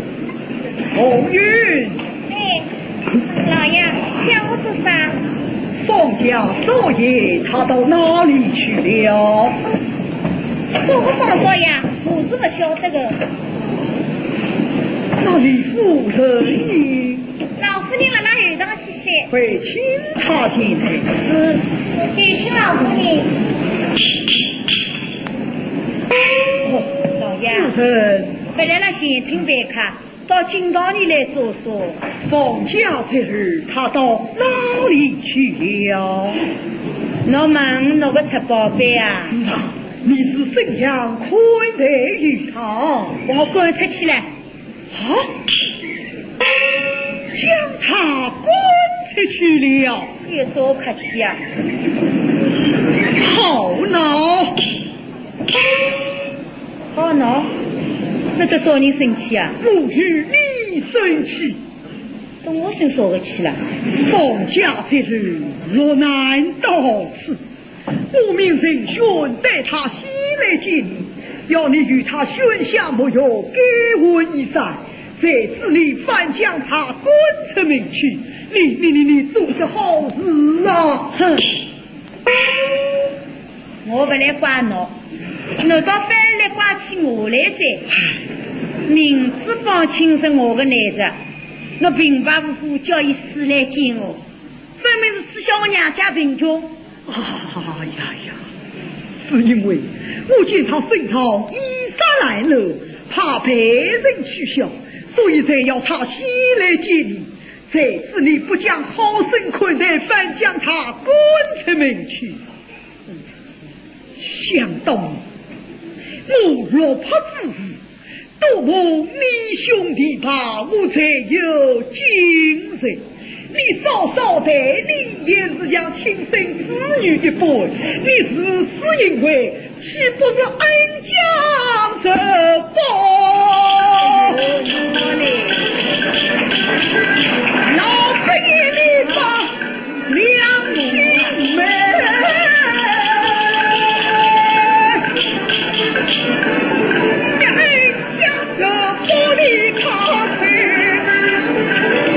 红云。哎，老爷，叫我做啥？方家少爷他到哪里去了？这个方少爷，我是不晓得的。那李夫人呢？老夫人辣辣后堂歇歇。快请她进来。是，有请老夫人。哦，老爷。夫人。本来辣前厅办客，到金堂里来坐坐。方家侄儿他到哪里去了？侬问侬个侄宝贝啊？是啊，你是怎样看待于他？我赶出去了。 啊？将他赶出去了。有啥客气啊？好恼！好恼？那得啥人生气啊？我与你生气。跟我生啥个气啦？方家侄儿落难到此， 我命人选带他西来见你，要你与他选下没有，改换衣衫，谁知你反将他赶出门去，你你你你做的好事啊！哼，我不来怪侬，侬倒反而来怪起我来哉。明知方卿是我的内侄，侬平白无故叫伊西来见我，分明是取笑我娘家贫穷。 哎呀呀，是因为我见他身上衣衫褴褛，怕被人取笑，所以才要他西来见你。谁知你不将好生款待，反将他赶出门去。想当年，我落魄之时， 多蒙你兄弟把我才有今日。你嫂嫂待你也是像亲生子女一般，你如此行为，岂不是恩将仇报？老佛爷，你把 良心没，恩将仇报的他，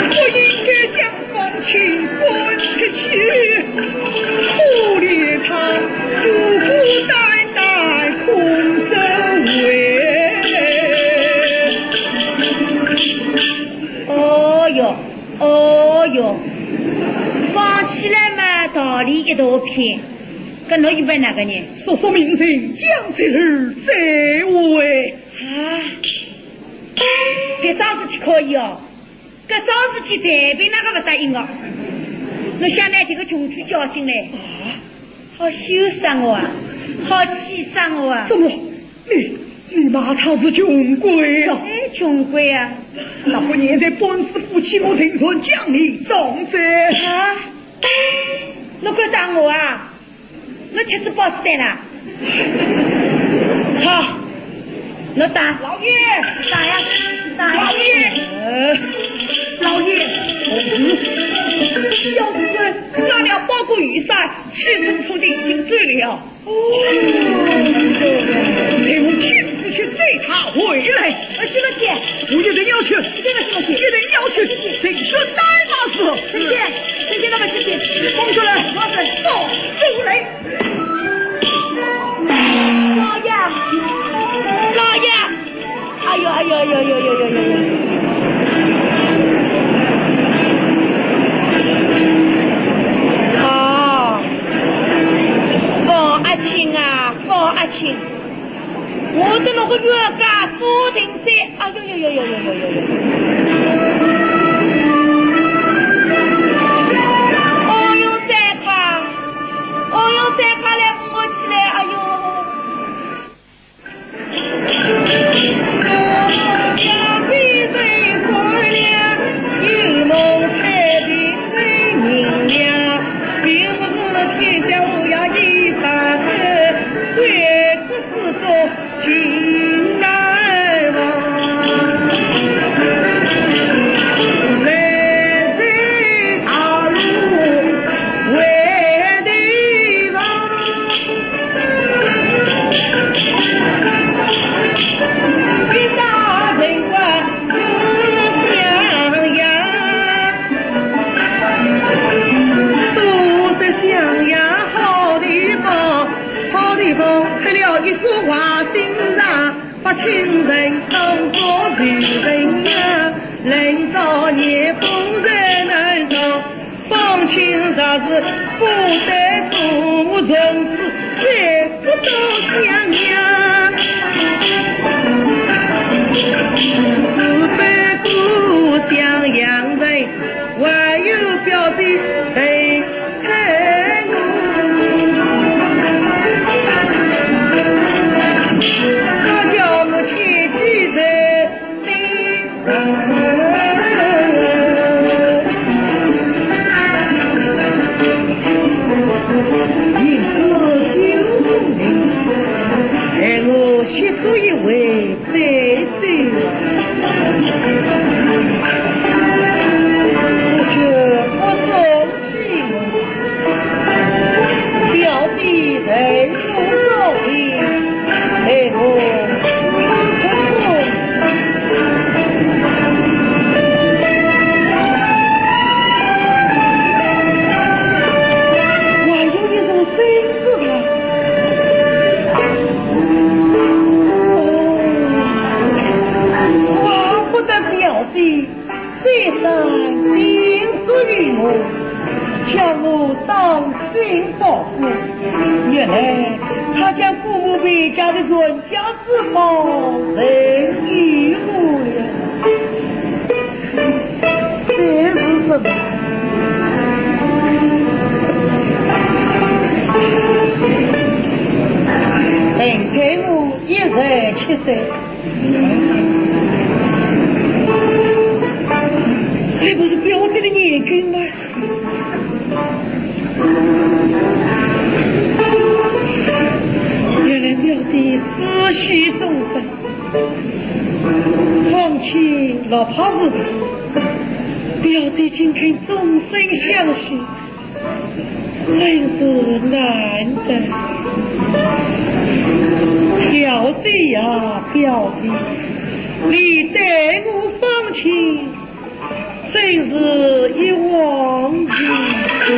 不应该将方卿赶出去，可怜他孤孤单单空守卫。哦哟， 哦哟，讲起来嘛，道理一大片，搿侬又问哪个呢？叔叔命人将侄儿带回。啊，搿桩事体可以哦，搿桩事体随便哪个勿答应哦。侬想拿迭个穷鬼叫进来，啊？好羞杀我啊，好气杀我啊！怎么？ 你，你骂他是穷鬼呀？哎，穷鬼啊！那么现在本是夫妻，我定然将你葬在。啊？侬敢打我啊？侬吃仔饱死得啦？好，侬打。老爷！打呀，打呀！老爷！呃，老爷！小子，拿了包裹雨伞，气冲冲地已经走了。 哦，待我亲自去接他回来。呃，什么去？我一定要去。一定要什么去？一定要去。去，去。定是带他是。去，去，去，去，那么去，去。放出来。放出来。走，走来。老爷，老爷。 哎呦，哎呦，哎呦，哎呦，哎呦，哎呦，哎呦。啊，方阿卿啊，方阿卿，我的那个冤家注定在，哎呦呦呦呦呦呦呦呦。哦哟，三哥，哦哟，三哥来扶我起来，哎呦。清晨当作渔人啊，冷着热风在南上，方卿若是不得中，从此再不到襄阳。是北国襄阳城，还有表弟陪 表弟在我这里，待我出送。还有一座金字塔。哦，怪不得表弟 这山顶着雨落，将我当心保护。原来他将姑母别家的传家之宝赠与我了。这是什么？等待我一日七岁。 这不是表弟的眼睛吗？原来表弟思绪众生，方卿哪怕是他，表弟竟肯终身相许， 真是难得。表弟呀，表弟，你待我方卿，真是一往情深。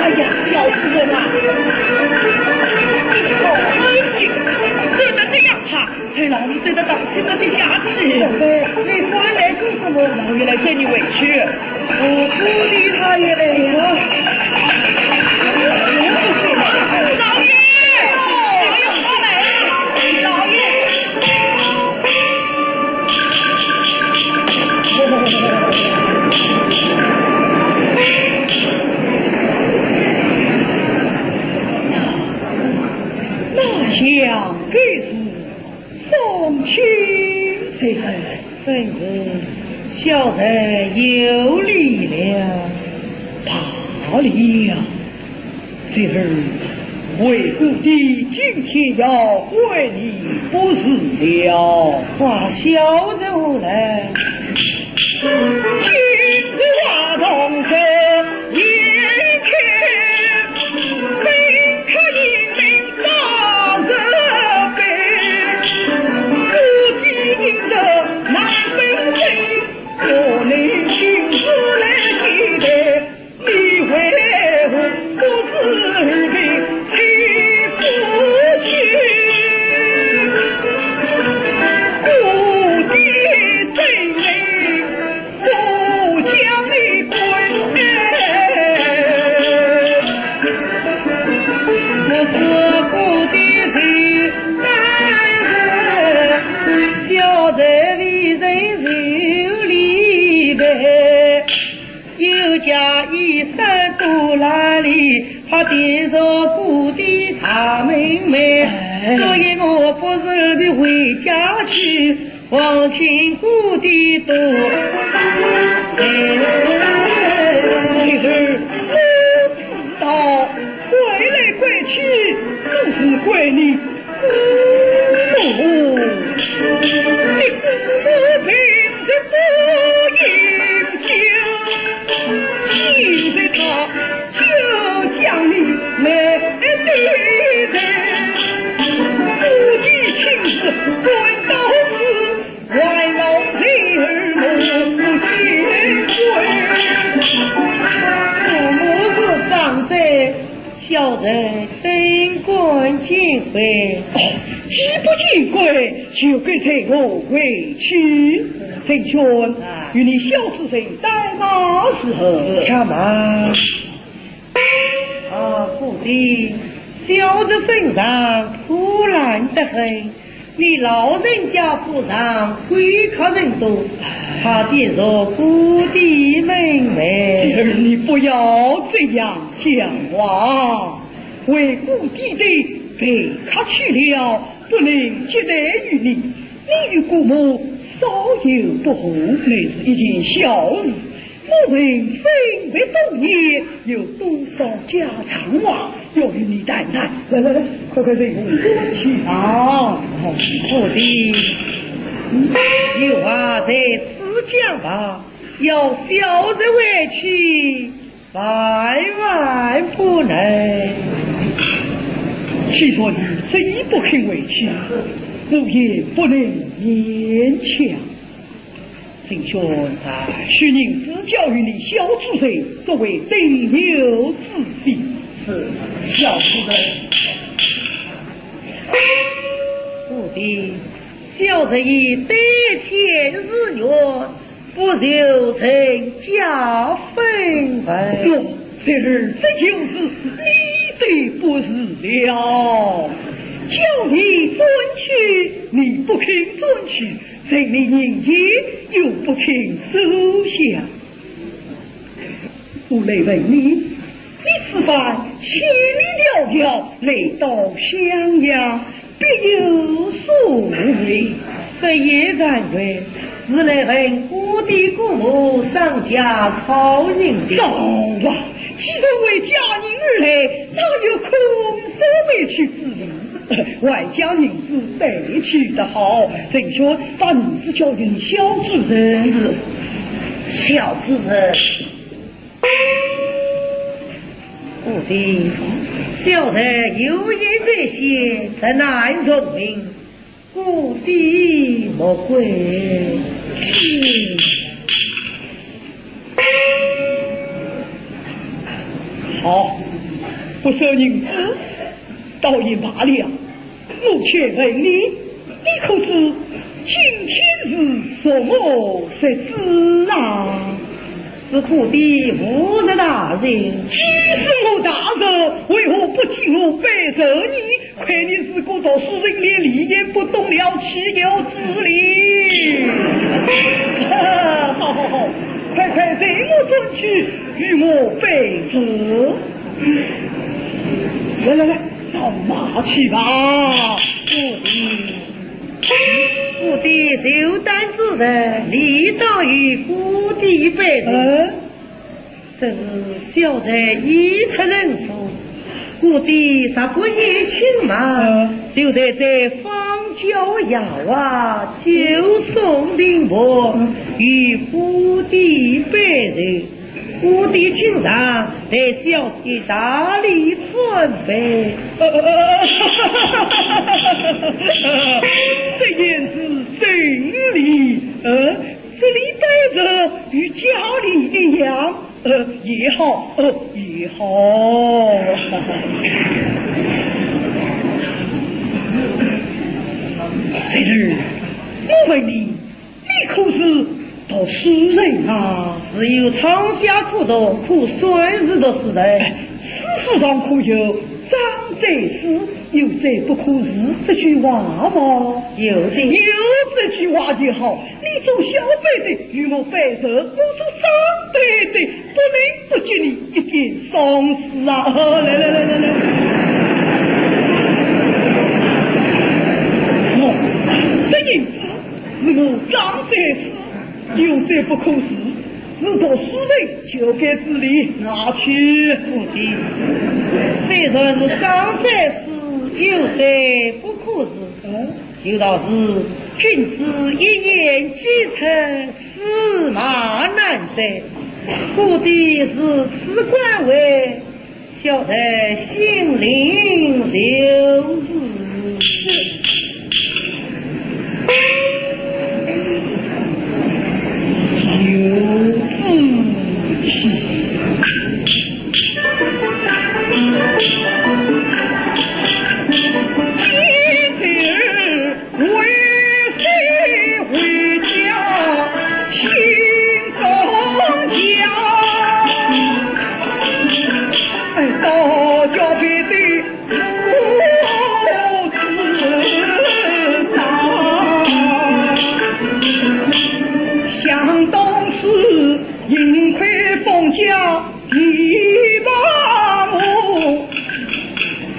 哎呀，小子人啊，你好狠心，只能这样吧。 哎，老爷，这个当心的下去。你过来做什么？老爷来接你回去。我不理他也得了。老爷，老爷，老爷。 那想必是方卿。哎，真是小人有礼了。罢了，侄儿，为姑爹今天要跪你不是了。话笑得来。 我是姑爹的大人，小人未曾受礼拜，有家衣衫多劳力，怕跌着姑爹大门楣。所以我不时地回家去，望亲故地多。其实我知道，怪来怪去，都是怪你姑母。你姑母平日不饮酒，今日她 就将你来的人，我的亲事搬到此，还望人儿莫见怪。我是长辈，小人怎敢见怪？哦，既不见怪，就该随我回去。陈兄，啊。与你小主人带马伺候。且慢。 啊，姑爹，小侄身上破烂得很，你老人家府上贵客人多，怕跌入姑爹门楣。儿，你不要这样讲话。为姑爹的陪客去了，不能接待于你。你与姑母少有不和，乃是一件小事。 我们分别多年，有多少家常话要与你谈谈。来来来，快快随我转去。啊，好，好的。有话在此讲吧，要小侄回去，万万不能。既然你执意不肯回去，我也不能勉强。 陈兄，啊，取银子交与你小主人，作为等候之礼。是，小主人。父亲，小侄已对天誓愿，不求人家分文。哟，侄儿，这就是你的不是了。叫你转去，你不肯转去， 这里银钱又不肯收下。我来问你，你此番千里迢迢来到襄阳，必有所为。这也难为，是来问姑爹姑母商家讨银的。糟了，既然为家人而来，哪有空手回去之理？ 外加银子带去的好，陈兄，把银子交给你小主人。是，小主人。父亲，小人有言在先，实难从命，姑爹莫怪。是。好，不收银子， 倒也罢了。我且问你，你可知今天是什么日子啊？是姑爹五十大寿。既是五十大寿，为何不见我拜寿呢？亏你是个读书人，连礼也不懂了，岂有此理！好好好，快快随我转去，与我拜寿。来来来， 上马去吧。父亲，父亲寿诞之日，理当与姑爹拜寿。嗯。只是小侄已出人府，姑爹若不依请嘛，嗯。就在这方郊野外酒送平伯，嗯。与姑爹拜寿。 我的亲上，待小姐大礼参拜。呃，呃，呃，这言是真理，呃，这里拜寿与家里一样，呃，也好，呃，也好。侄儿，我问你， 你可是读书人啊？自幼窗下苦读，可算是读书人。哎，诗书上可有“长者思，幼者不可似”这句话吗？有的。有这句话就好。你做小辈的与我拜寿，我做长辈的不能不给你一点赏赐啊！来来来来来。这银子是我张三使，有谁不可取？是读书人就该这里拿去。徒弟，虽然是张三使，有谁不可取？嗯？有道是，君子一言既出，驷马难追。故地如此官位， 小的心领就是。有志气。今日 为谁回家心中想？哎，到脚边的不知道。想当初，幸亏封家 提拔我，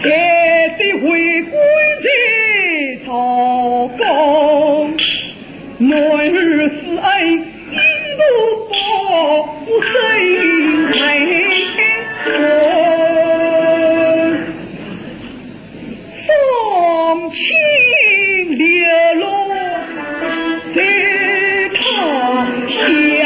才得为官在朝歌，男儿是恩，应当报深情。 方卿流落在他乡。哎呀，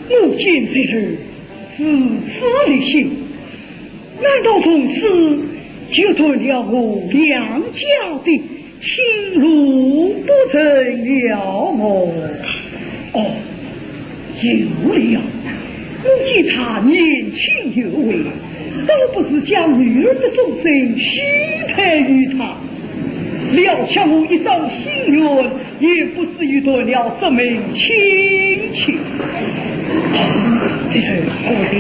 我见侄儿如此立心，难道从此就断了我梁家的 亲路不成了么？哦，有了，我见他年轻有为，倒不如将女儿的终身许配于他，了却我一桩心愿，也不至于断了这门亲情。哦，侄儿，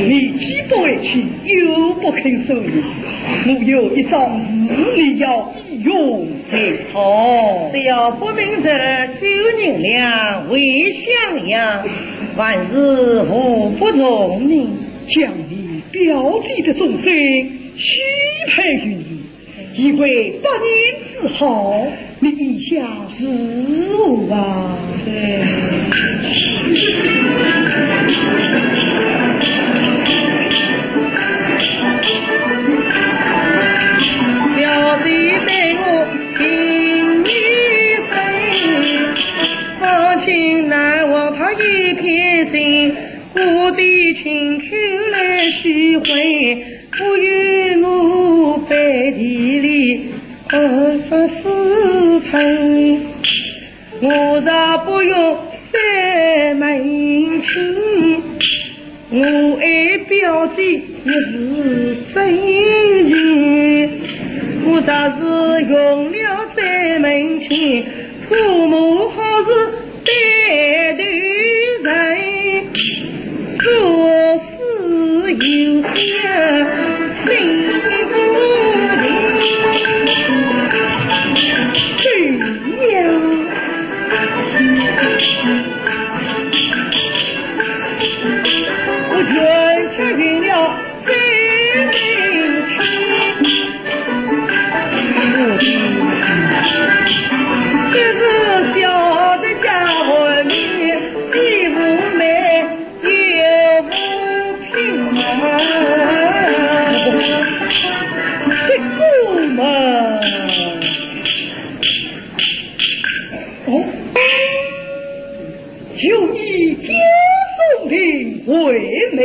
你既不为妻，又不肯受孕，我有一桩事你要 用才好。只要不明日休银两为襄阳，万事无不从命。将你表弟的终身许配于你，以为百年之好，你意下如何啊？ 表弟待我情意深，方卿难忘他一片心，故地亲口来许配，不与我背地里暗私吞。 我若不用在门亲，我爱表弟也是真情。我若是用了在门亲，姑母好是担待人，做 是有些心不定。对呀，我全吃尽了这门亲。这是小的家门面，既不美 有福气嘛。这个嘛。哦，就以江松亭为媒，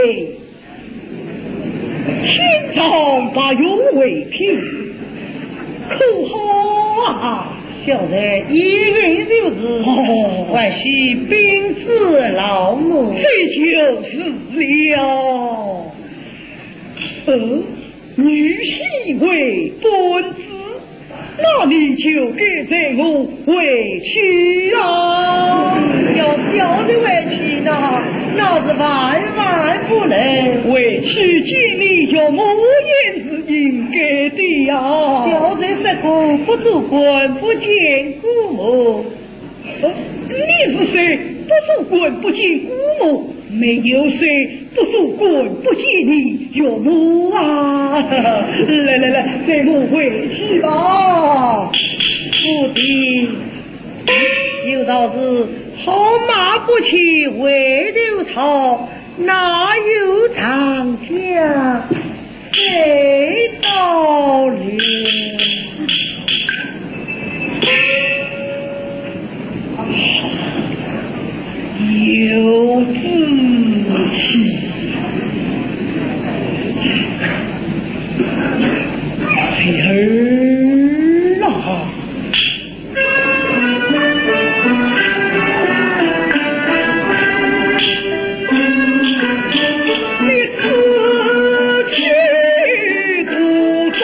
青藏白玉为聘，可好啊？ 小人一应就是，哦，还需禀知老母。这就是了。呃，女婿为本子，那你就该随我回去啊。要小人回去呢，那是万万不能。回去见你岳母也 是应该的呀。小人说过，不做官不见姑母。呃，你是说不做官不见姑母？没有说不做官不见你岳母啊。来来来，随我回去吧。不必，有道是好马不吃回头草，哪有长江水倒流？有志气。孩儿啊，你自去途中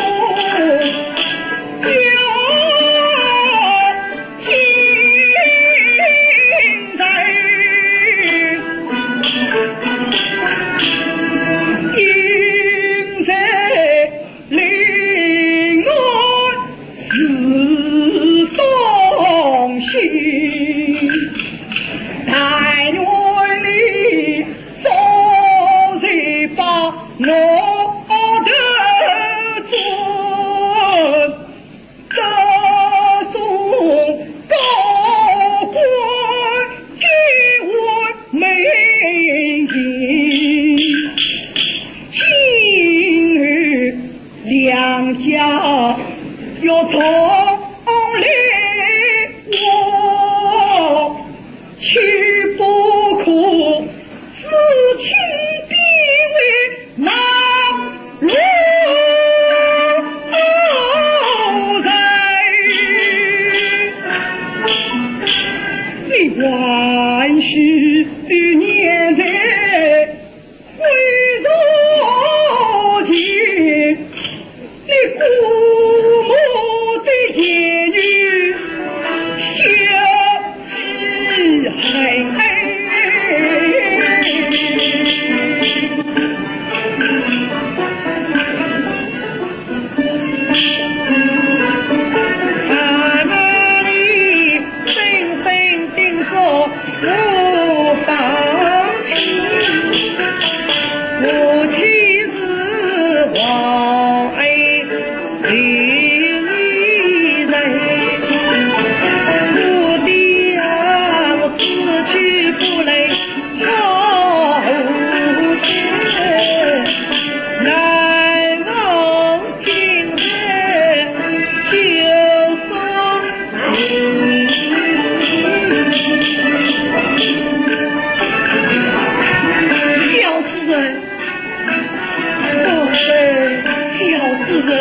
你还须念在 回头情，你姑母的言语，小气孩儿。小主人，哦，小主人。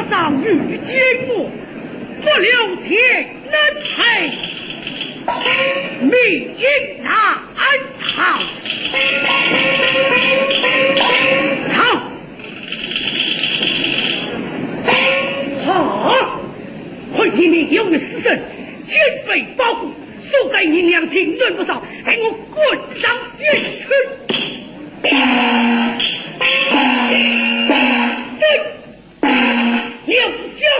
上遇见我，不留情难退，命运难逃。好，好，看你们有死神，竟被包裹，数百银两金银不少，待我滚上一去。对。 留下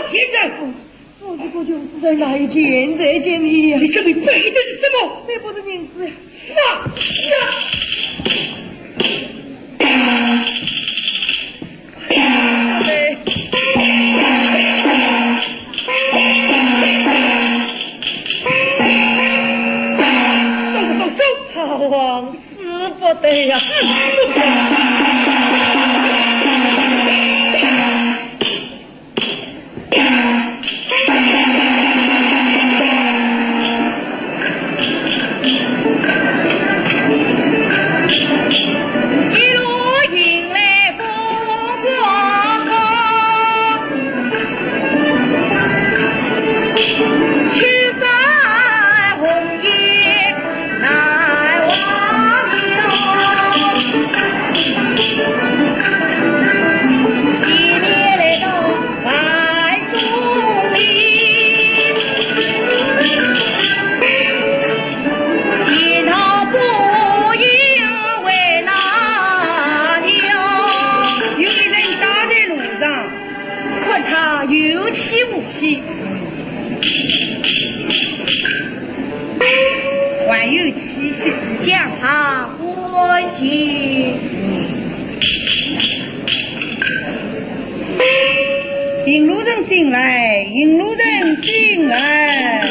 钱财。我这个穷死在哪一间，在见你呀？你这里背的是什么？这不是银子。放下！哎。放手，放手！好王师不得呀！ 有个人倒在路上，看他有气无气，还有气息，将他关心。引路人进来，引路人进来。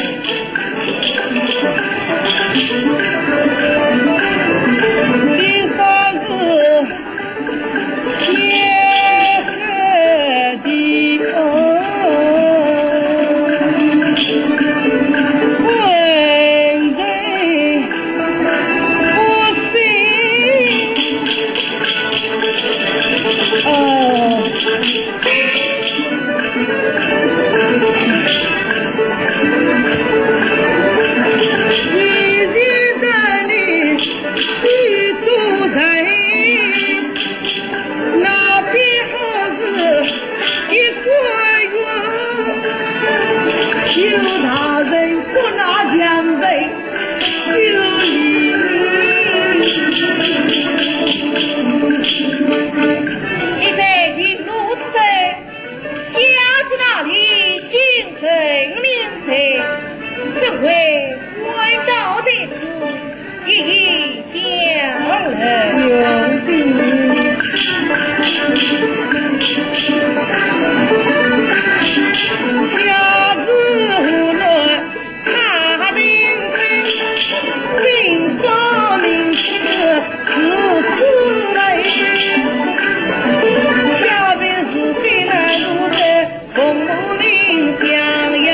你在寻路之中，家住哪里？姓甚名谁？怎会昏倒在此？一一讲来。家住河南 太平县，姓沙名ชื่，字子文。家在四川南路的凤舞林襄阳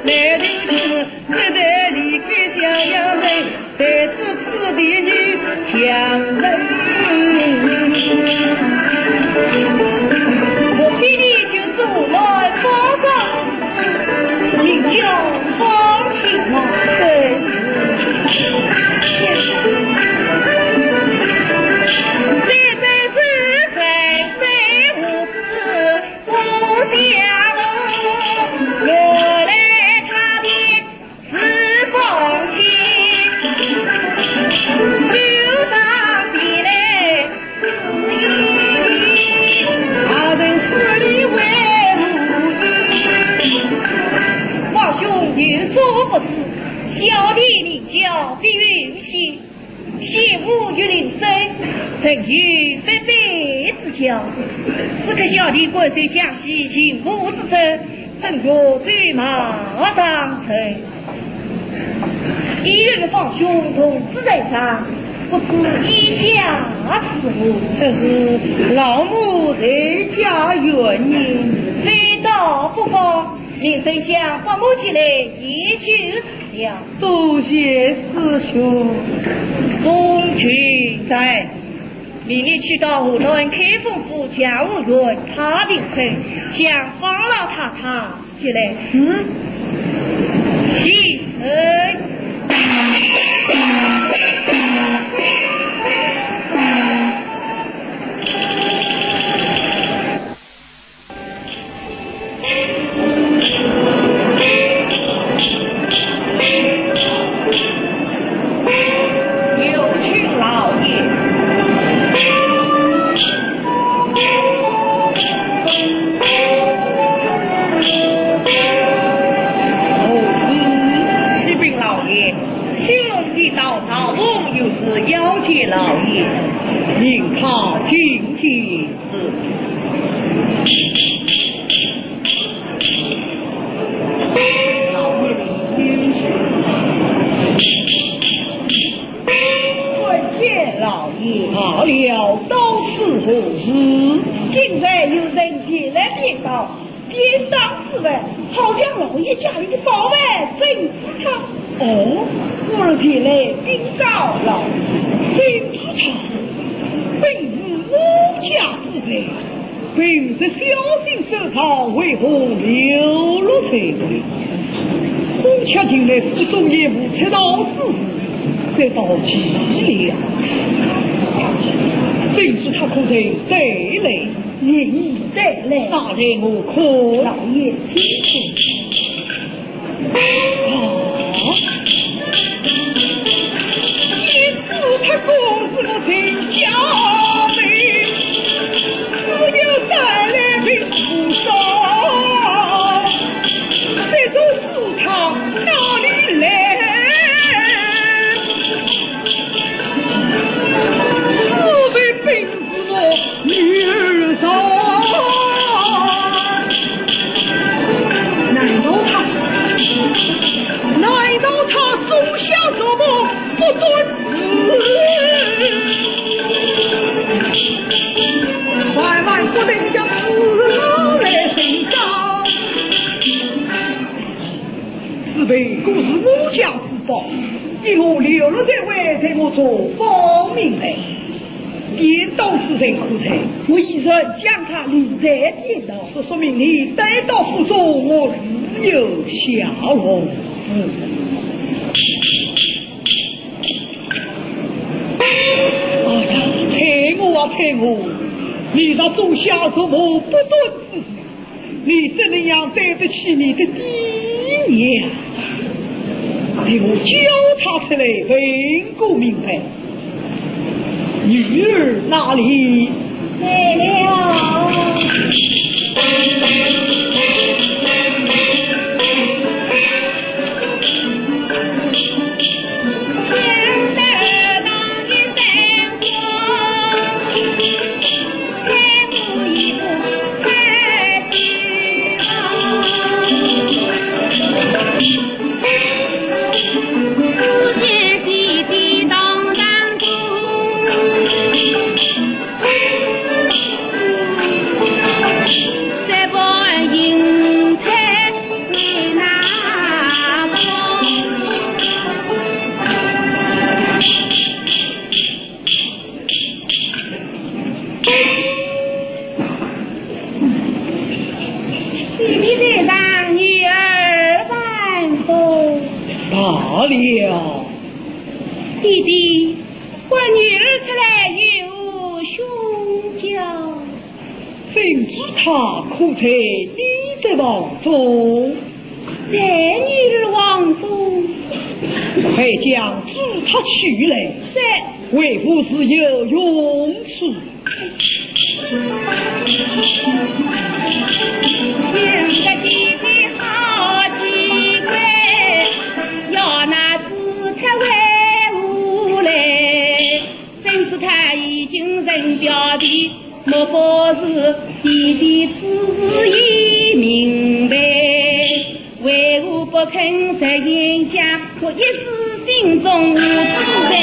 来投亲，这才离开襄阳城， 在此此地女强人。我给你就是我们包公子，你就放心了。对。这真是人生无知不相同，我来他边 是放心，就当地来。大人是你为母亲。皇兄有所不知，小弟名叫毕云仙， 现武岳林州，曾有八百之交。此刻小弟官居江西巡抚之职，正欲走马上任。意欲与皇兄同住在上，不知意下如何？这是老母在家远迎。非到不方，林州将拨马前来，也就 了。多谢师兄。送君在。明日去到河南开封府嘉湖县太平村，将方老太太接来。是。请。有请老爷。哦，是。启禀老爷，新郎已到，赵龙有事要见老爷。命他进见。 是。参见老爷。罢了，到此何事？今日有人前来禀报， 便当之物，好像老爷家里的宝贝珍珠塔。哦，故而前来禀告老爷。珍珠塔，本是我家之物，平日小心收藏，为何流落在外？我家近来府中也无出道之事，这倒奇了。珍珠塔可曾带来？ 人已带来。拿来我看。老爷请看。啊，珍珠塔可是我陈家的，只有带来并不少。这种珠塔哪里来？此物本 是我女儿造。难道她，难道她种下什么不端之？万万不能将此事来寻找。 此物果是我家之宝，因何流落在外，待我查访明白，便当之人可在？我已然将他留在店堂。这说明你带到府中，我自有下落。嗯。哎呀，啐我啊，啐我！你若种下什么不端之事， 你怎能样对得起你的爹娘？待我叫他出来问个明白。女儿哪里？来了。 弟弟在上，女儿万岁。罢了。弟弟，唤女儿出来有何凶教？ 珍珠塔可在你的房中？在女儿房中。快将珠塔取来。是。为父自有用处。今个弟弟好奇怪，要拿珠塔为何来？ 珍珠塔已经成表弟，莫不是弟弟之意明白？为何不肯实言讲？我一时心中无滋味。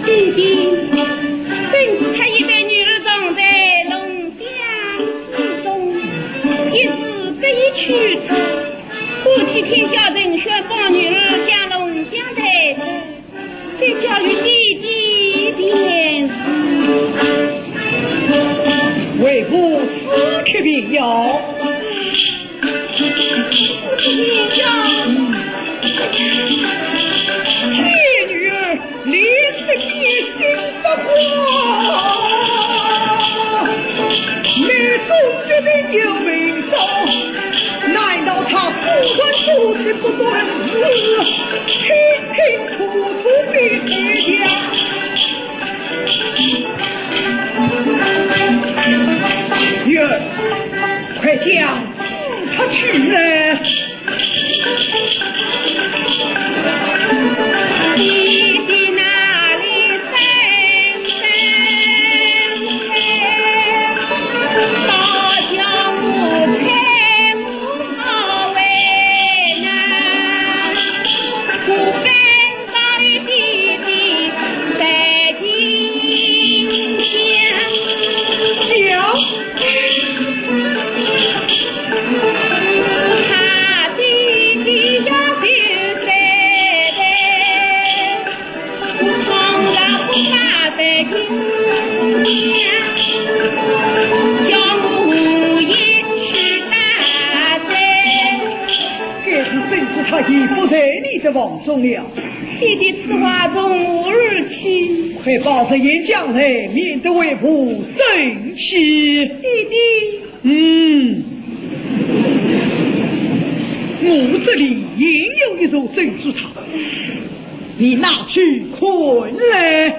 弟弟，珍珠塔已被女儿藏在龙 家之中，一时不宜取出，不不断是清清楚楚的对讲。月儿，快将字擦去来。该是珍珠塔已不在你的房中了。爹爹，此话从何而起？快把实言讲来，免得为父生气。爹爹。 嗯，我这里也有一座珍珠塔，你拿去看来。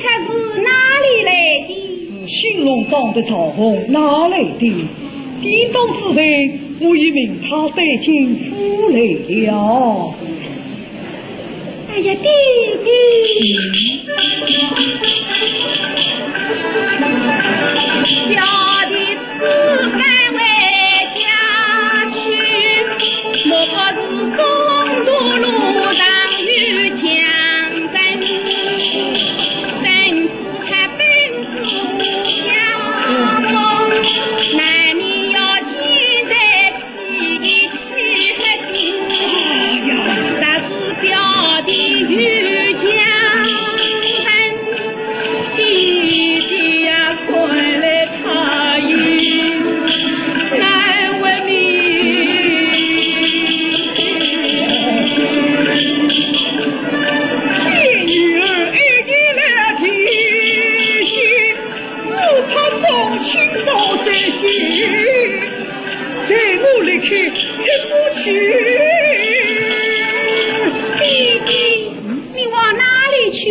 他是哪里来的？是兴隆坊的赵红，哪来的？抵当之辰，我已命他带进府来了。哎呀，爹爹！小弟此番回家去，莫不是中途路上遇强人，本是他本是家中，难免要记得 起一起个心，若是表弟遇强人，爹爹呀，看来他也难为命。见女儿一见了爹爹，只怕母亲遭灾心。 待我立刻替父去。爹爹，你往哪里去？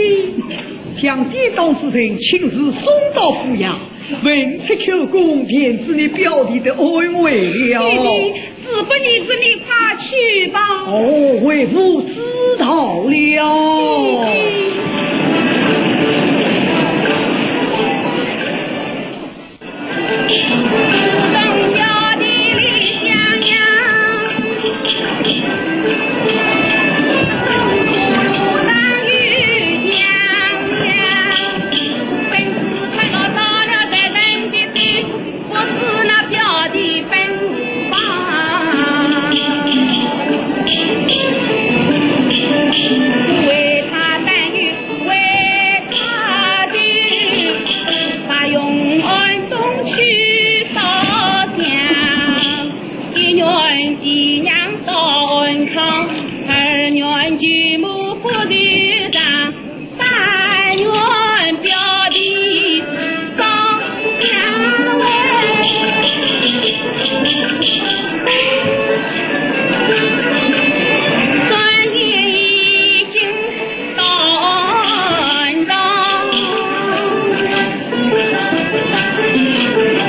将抵当之人亲自送到府衙，问出口供，便知你表弟的安危了。爹爹，事不宜迟，你快去吧。哦，为父知道了。爹爹。 为他担忧，为他愁，把永安东去烧香，一愿姨娘到安康，二愿舅母福寿长，三愿表弟早相会。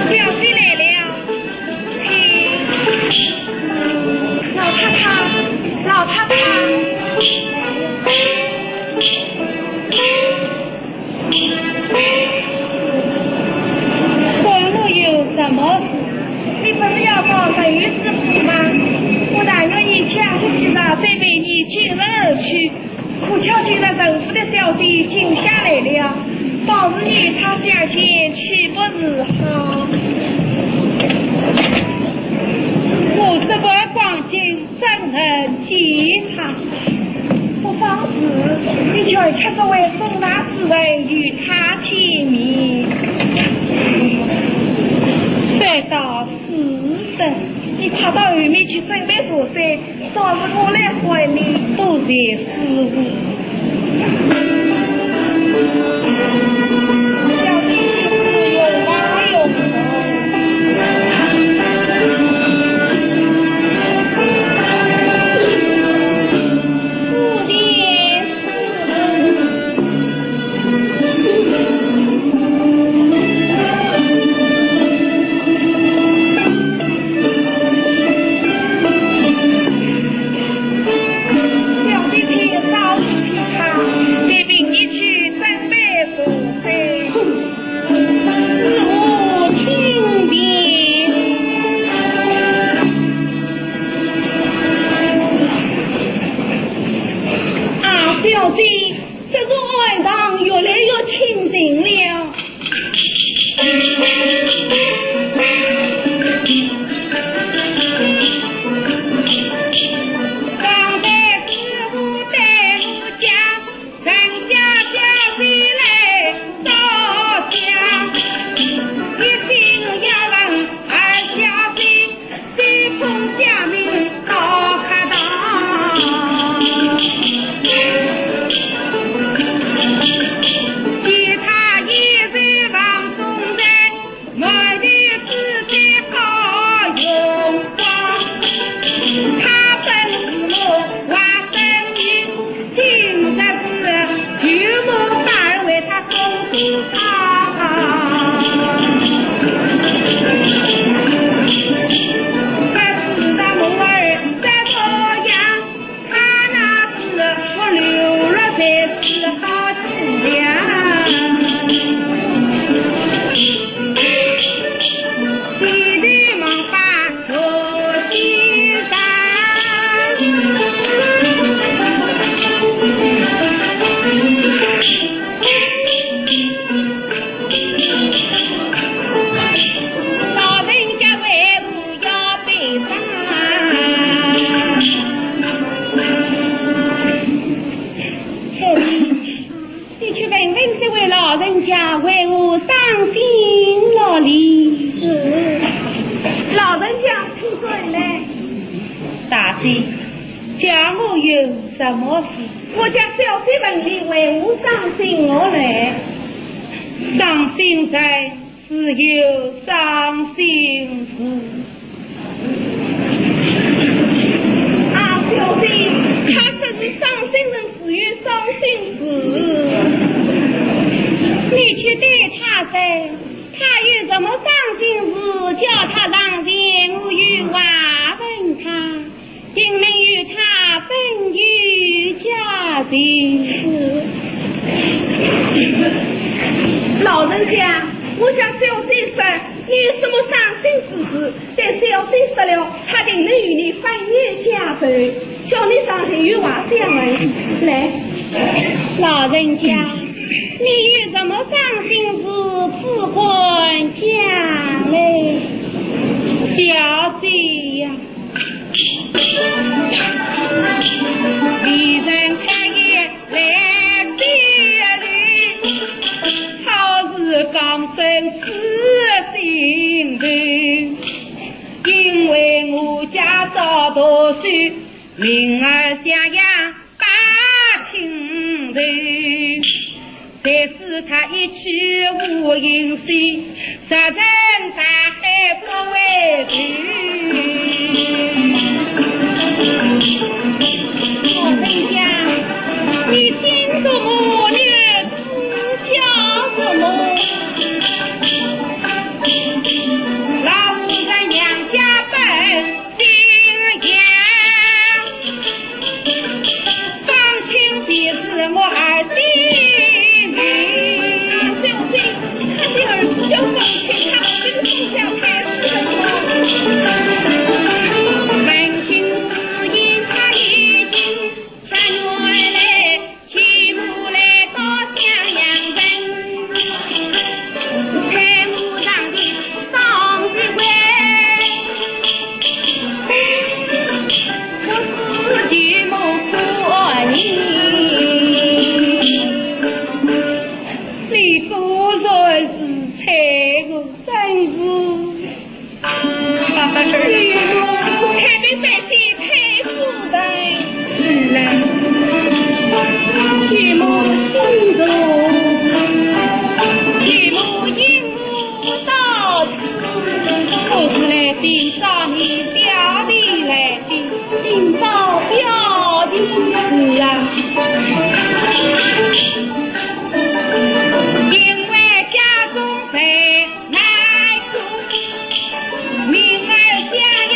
表弟来了，请。老太太，老太太。 管我有什么事？你不是要到陈御史府吗？我但愿你假期之日再陪你进城而去，可巧今日陈府的小姐请下来了，倘是你与她相见，岂不是好？我这般光景 怎能见她？不妨事，你就吃这碗送茶之物与她见面。这倒是的，你快到后面去准备茶水，稍事我来管理。多谢师父。小姐请自由，哪有 小姐请稍事陪她。什么事？我家小姐问你为何伤心落泪。伤心人自有伤心事。啊，小姐，她说是伤心人自有伤心事。你去对她说，她有什么伤心事，叫她上前，我有话问她。 因为与她本有交情。老人家，我家小姐说，你有什么伤心之事，对小姐说了，她定能与你翻冤解仇，叫你上前有话相问。来。老人家，你有什么伤心事，只管讲来。小姐呀， 离人开眼来别离，好事刚生死心头。因为我家早读书，名儿襄阳 把亲人，谁知他一去无音讯，石沉大海不回头。老人家，你惊什么？你指叫什么？老夫人娘家本 心娘，方卿便是我儿的名。小姐，她的儿子叫方卿，她不是从小开始的吗？闻听此言，她已经 下月来，继母来到襄阳城，在母上的丧事会，我是继母可怜。你果然是才子，真是 太平拜见太夫人。是啊。继母请坐。继母引我到此，我是来寻找你表弟来的，寻找表弟。是啊。因为家中在 难过，名儿襄阳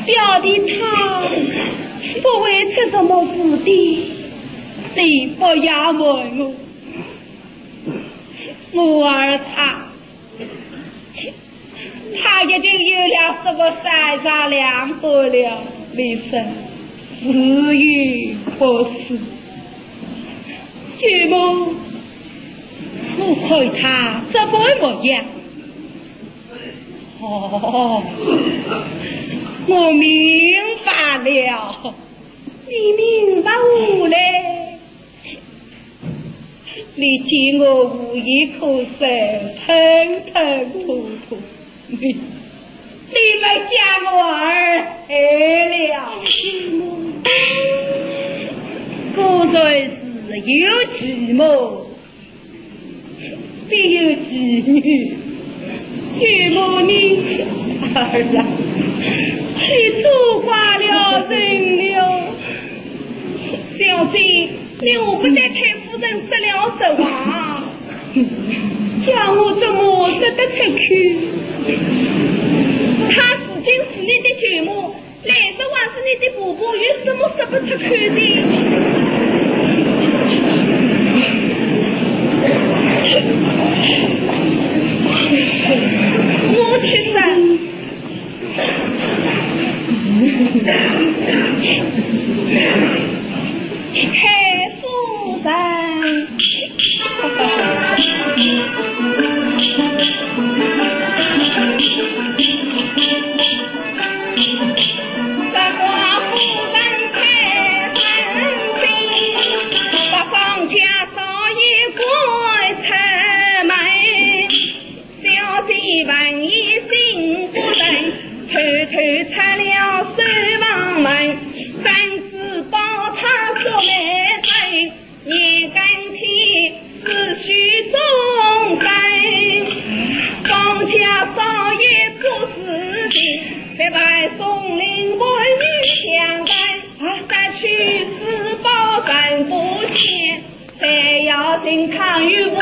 表弟他不会出什么事的，你不要问我。我儿他，他一定有了什么三长两短了，你说是与不是？舅母，我看他这般模样， 哦，我明白了。你明白我嘞？你见我无言可说，吞吞吐吐，你，你们将我儿害了。果然是有其母， 必有其女。舅母你，儿啊，你错怪了人了。小姐，你何不对太夫人说了实话？叫我怎么说得出口？她如今是你的舅母， 来日还是你的婆婆，有什么说不出口的？我去说。太夫人。 哎呀，舅母，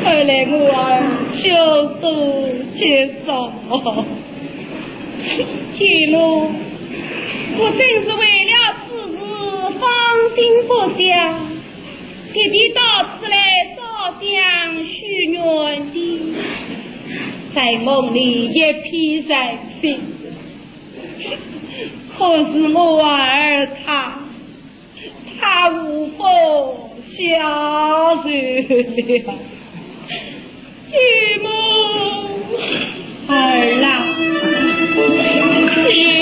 看来我儿凶多吉少。舅母，我真是为了此事放心不下。 特地到此来烧香许愿的，在梦里一片善心。可是我儿他，他无法消受了。 舅母。儿啊，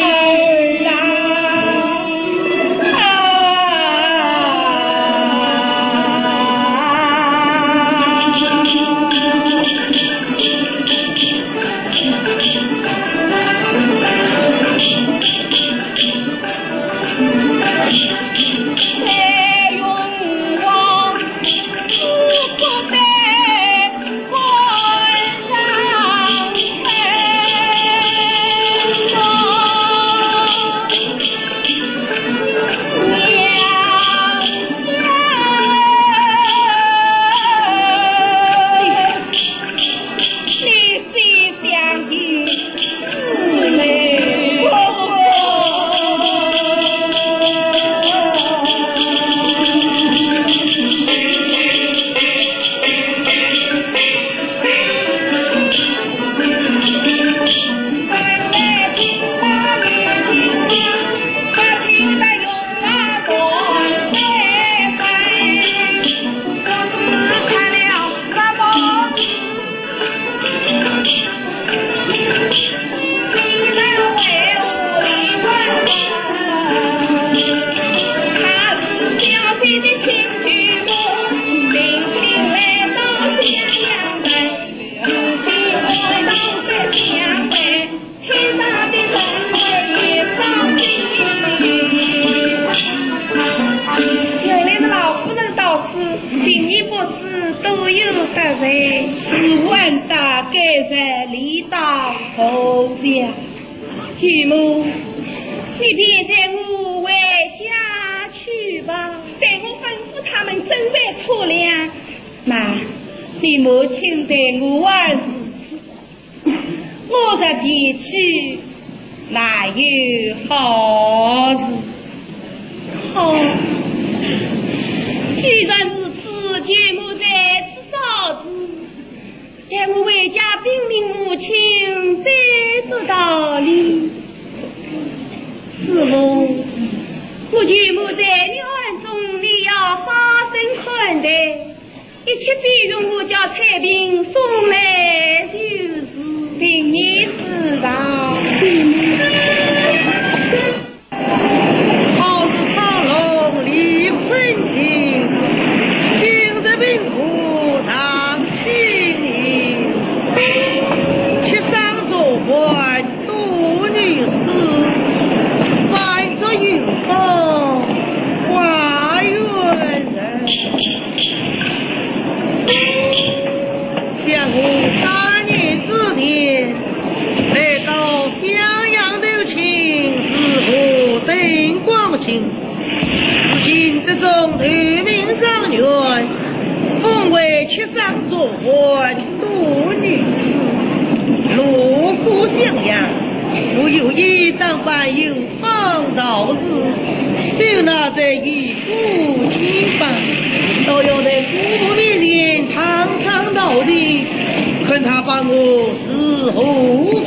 儿啊，啊！舅母，你便随我回家去吧。待我吩咐他们准备车辆。那，你母亲待我而如此，我若前去，哪有好事？好，既然如此，舅母在此稍住。 待我回家禀明母亲，再做道理。师父，我舅母在你案中，你要好生看待，一切费用我叫采萍送来就是。禀你师父。 好似苍龙离困境，今日平湖上清明。七省做官多女子，万族有功花园人。想我三年之前，来到襄阳投亲，是何等光景？ 如今得中头名状元，封为七省做官多女子，路过襄阳，我有意当伴游访道士，手拿着一把金棒，倒要在姑父面前唱唱道情，看他把我如何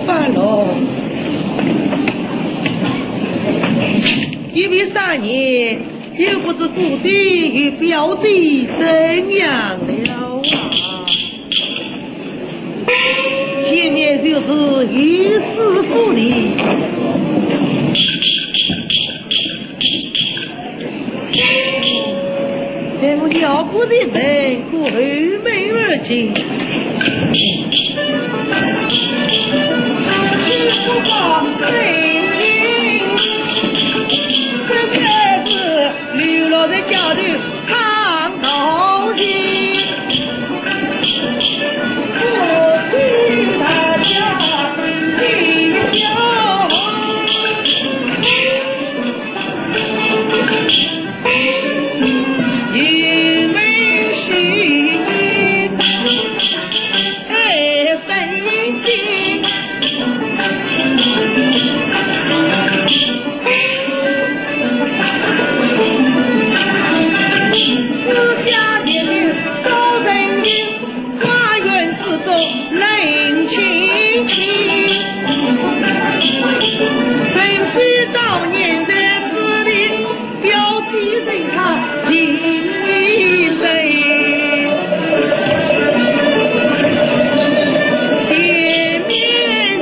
发落。 一别三年，又不知故地与表姐怎样了啊？前面就是御史府里。 待我绕过前门，过后门而进。花园之中冷清清，谁知道你在此里，表姐人她情意深。前面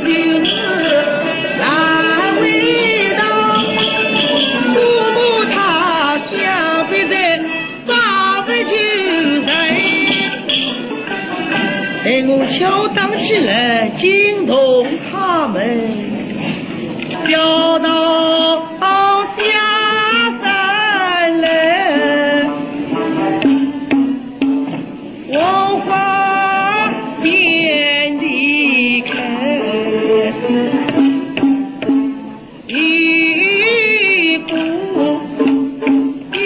就是大会堂，姑母她想必在 八百九人，待我敲打起来，惊动他们，小道下山来，黄花遍地开。 一步一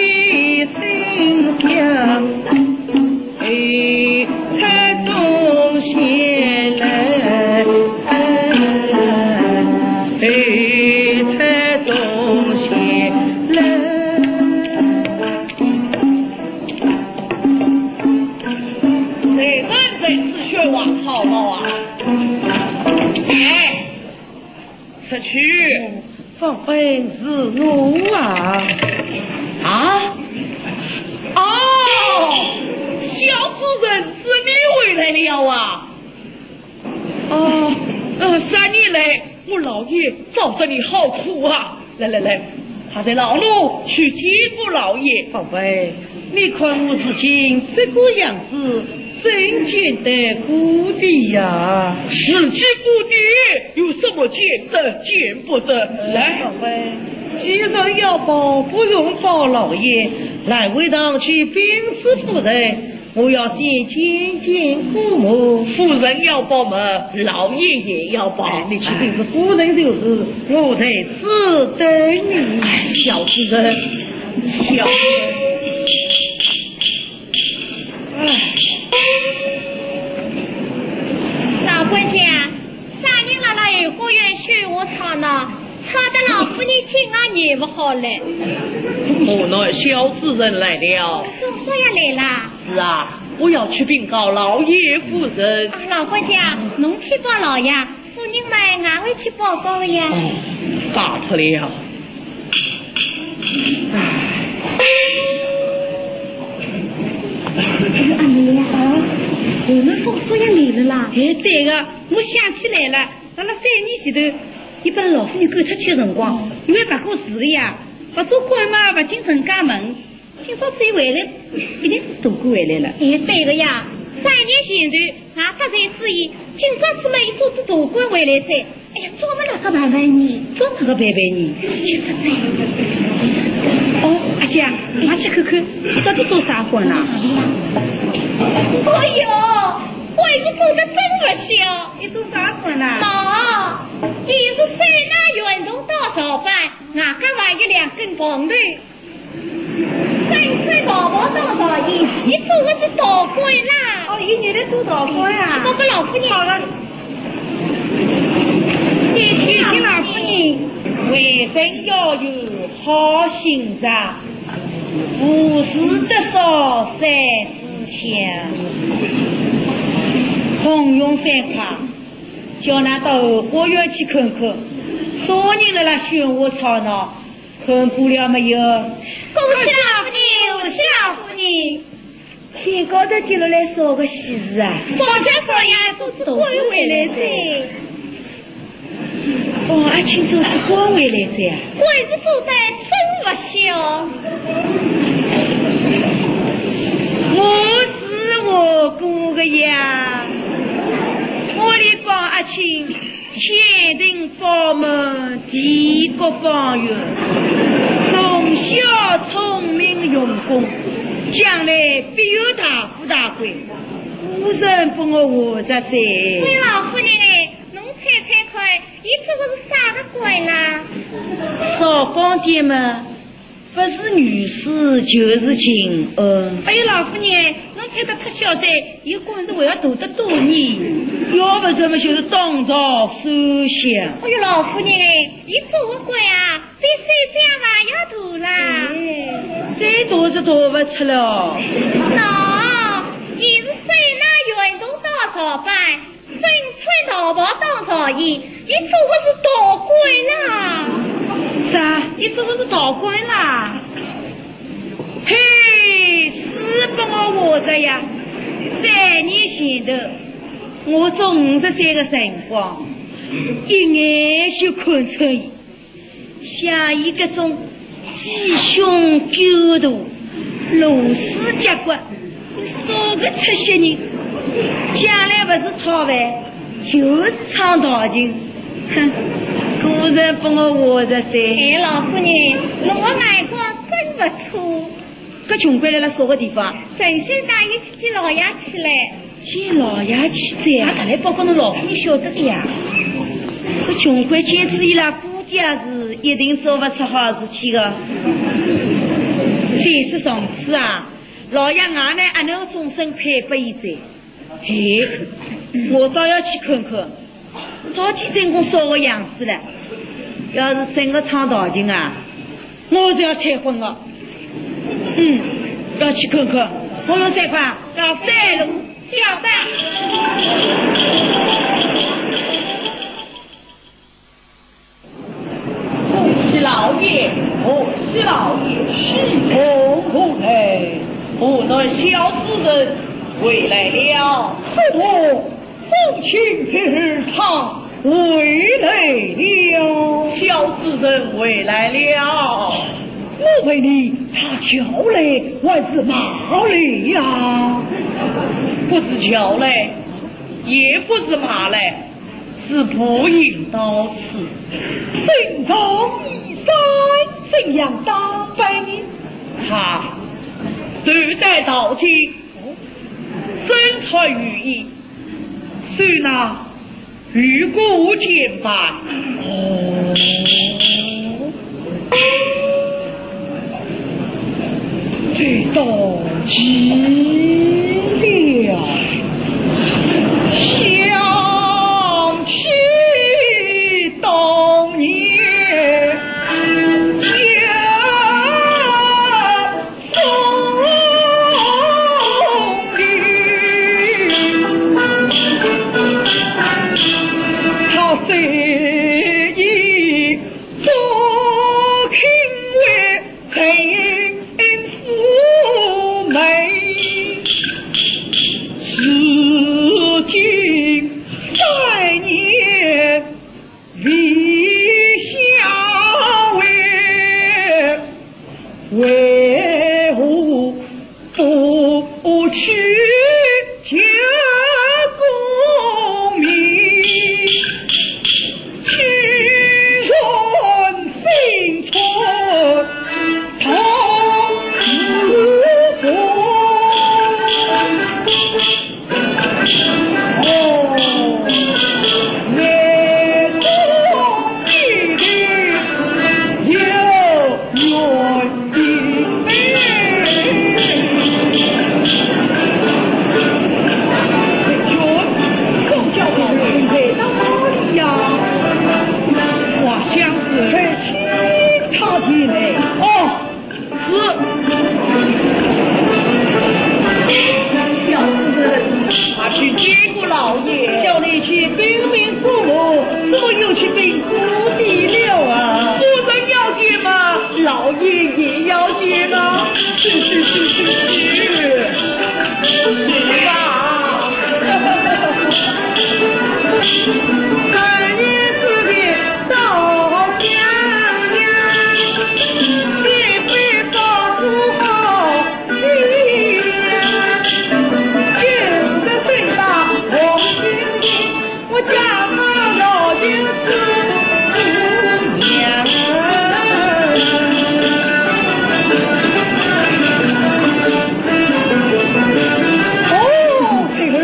心向，哎，采萍仙来，哎，采萍仙来。谁敢在此喧哗吵闹啊？哎， 出去。方卿，是我啊。啊？哦，小主人，是你回来了啊？哦，呃，三年来，我老爷找得你好苦啊。来来来，快带老奴去见过老爷。方卿，你看我如今这个样子， 怎见得姑爹呀？是见姑爹，有什么见得见不得？来。宝贝，既然要保，不用保老爷，来回堂去禀知夫人，我要先见见姑母。夫人要报么，老爷也要报。哎，你去禀是夫人就是，我在此等你。哎，小子人，小子人。哎。老管家，啥人辣辣后花园绣花草呢？ 吵得老夫人今夜也勿好了。我乃小子人来了。姑爷来啦？是啊，我要去禀告老爷夫人。啊，老管家，侬去报老爷，夫人嘛，俺会去报告的呀。哦，罢脱了。哎呀，阿妹呀，啊，我们姑爷来了啦。哎，对个，我想起来了。 辣辣三年前头，伊拨老夫人赶出去的辰光，因为勿过事体呀，勿做官嘛，勿进陈家门。今朝子伊回来，一定是大官回来了。哎，对个呀，三年前头，俺发财主意，今朝子嘛，伊做仔大官回来哉。哎呀，做么哪个办办呢？做哪个办办呢？就是哉。哦，阿姐，俺去看看，到底做啥官呢？哎哟，官是做得真勿小。 伊做啥官啦？喏，伊是手拿圆筒当朝板，外加还有两根棒头，身穿道袍当朝衣，伊做的是道官啦。哦，伊原来做道官啊。去报告老夫人。好的。谢谢老夫人。为人要有好心肠，无事得少三思想。空用三块， 叫㑚到后花园去看看，啥人辣辣绣花吵闹，看过了没有？恭喜老夫人，恭喜老夫人。天高头跌落来啥个喜事啊？方家少爷做仔官回来哉。哦，阿庆做仔官回来哉啊？官是做得真勿小。我是我哥个呀，我来帮阿庆 千庭方门，提拔芳远，从小聪明用功，将来必有大富大贵。夫人拨我话着哉。哎，老夫人哎，侬猜猜看，伊做的是啥个官啦？少讲点嘛， 勿是御史就是巡按。哎呀，老夫人，侬猜得太小哉，伊官是还要大得多呢。要勿然么就是当朝首相。哎呀，老夫人哎，伊做个官啊，比首相还要大啦。哎，再大是大勿出了。喏，伊是手拿圆筒当朝板， 身穿道袍当朝衣，伊做的是道官啦。啥？伊做的是道官啦？嘿，是拨我话着呀！三年前头，我做五十岁的辰光，一眼就看穿伊。 像伊搿种鸡胸狗肚、螺丝脚骨，啥个出息人，将来勿是讨饭，就是唱道情。哼，果然拨我话着哉。哎，老夫人，侬个眼光真勿错。 搿穷鬼辣辣啥个地方？陈兄带伊去见老爷去嘞。见老爷去哉啊？啊，搿来报告侬老夫人晓得个呀。搿穷鬼见仔伊拉姑爹是一定做勿出好事体个。就是上次啊，老爷俺呢阿能终身配拨伊哉。 嘿，我倒要去看看，到底真个啥个样子了。要是真个唱道情啊，我是要退婚个。嗯，要去看看。我有三块，要带路。晓得。 恭喜老爷，恭喜老爷，喜从何来？我乃小子人回来了。是我，父亲，侄儿他回来了。小子人回来了。我问你，他叫来还是骂来呀？不是叫来，也不是骂来， 是步行到此。身着衣衫，怎样打扮呢？他头戴道巾，才如意，手拿 玉骨剑板。哦，这道奇了，想起当年，家 为何不去见功名？今生新春同时过。 是。小子，快去见过老爷。叫你去禀明父母，怎么又去禀姑爹了啊？夫人要见吗？老爷也要见啊。去去去去去，去吧。 哦， 你回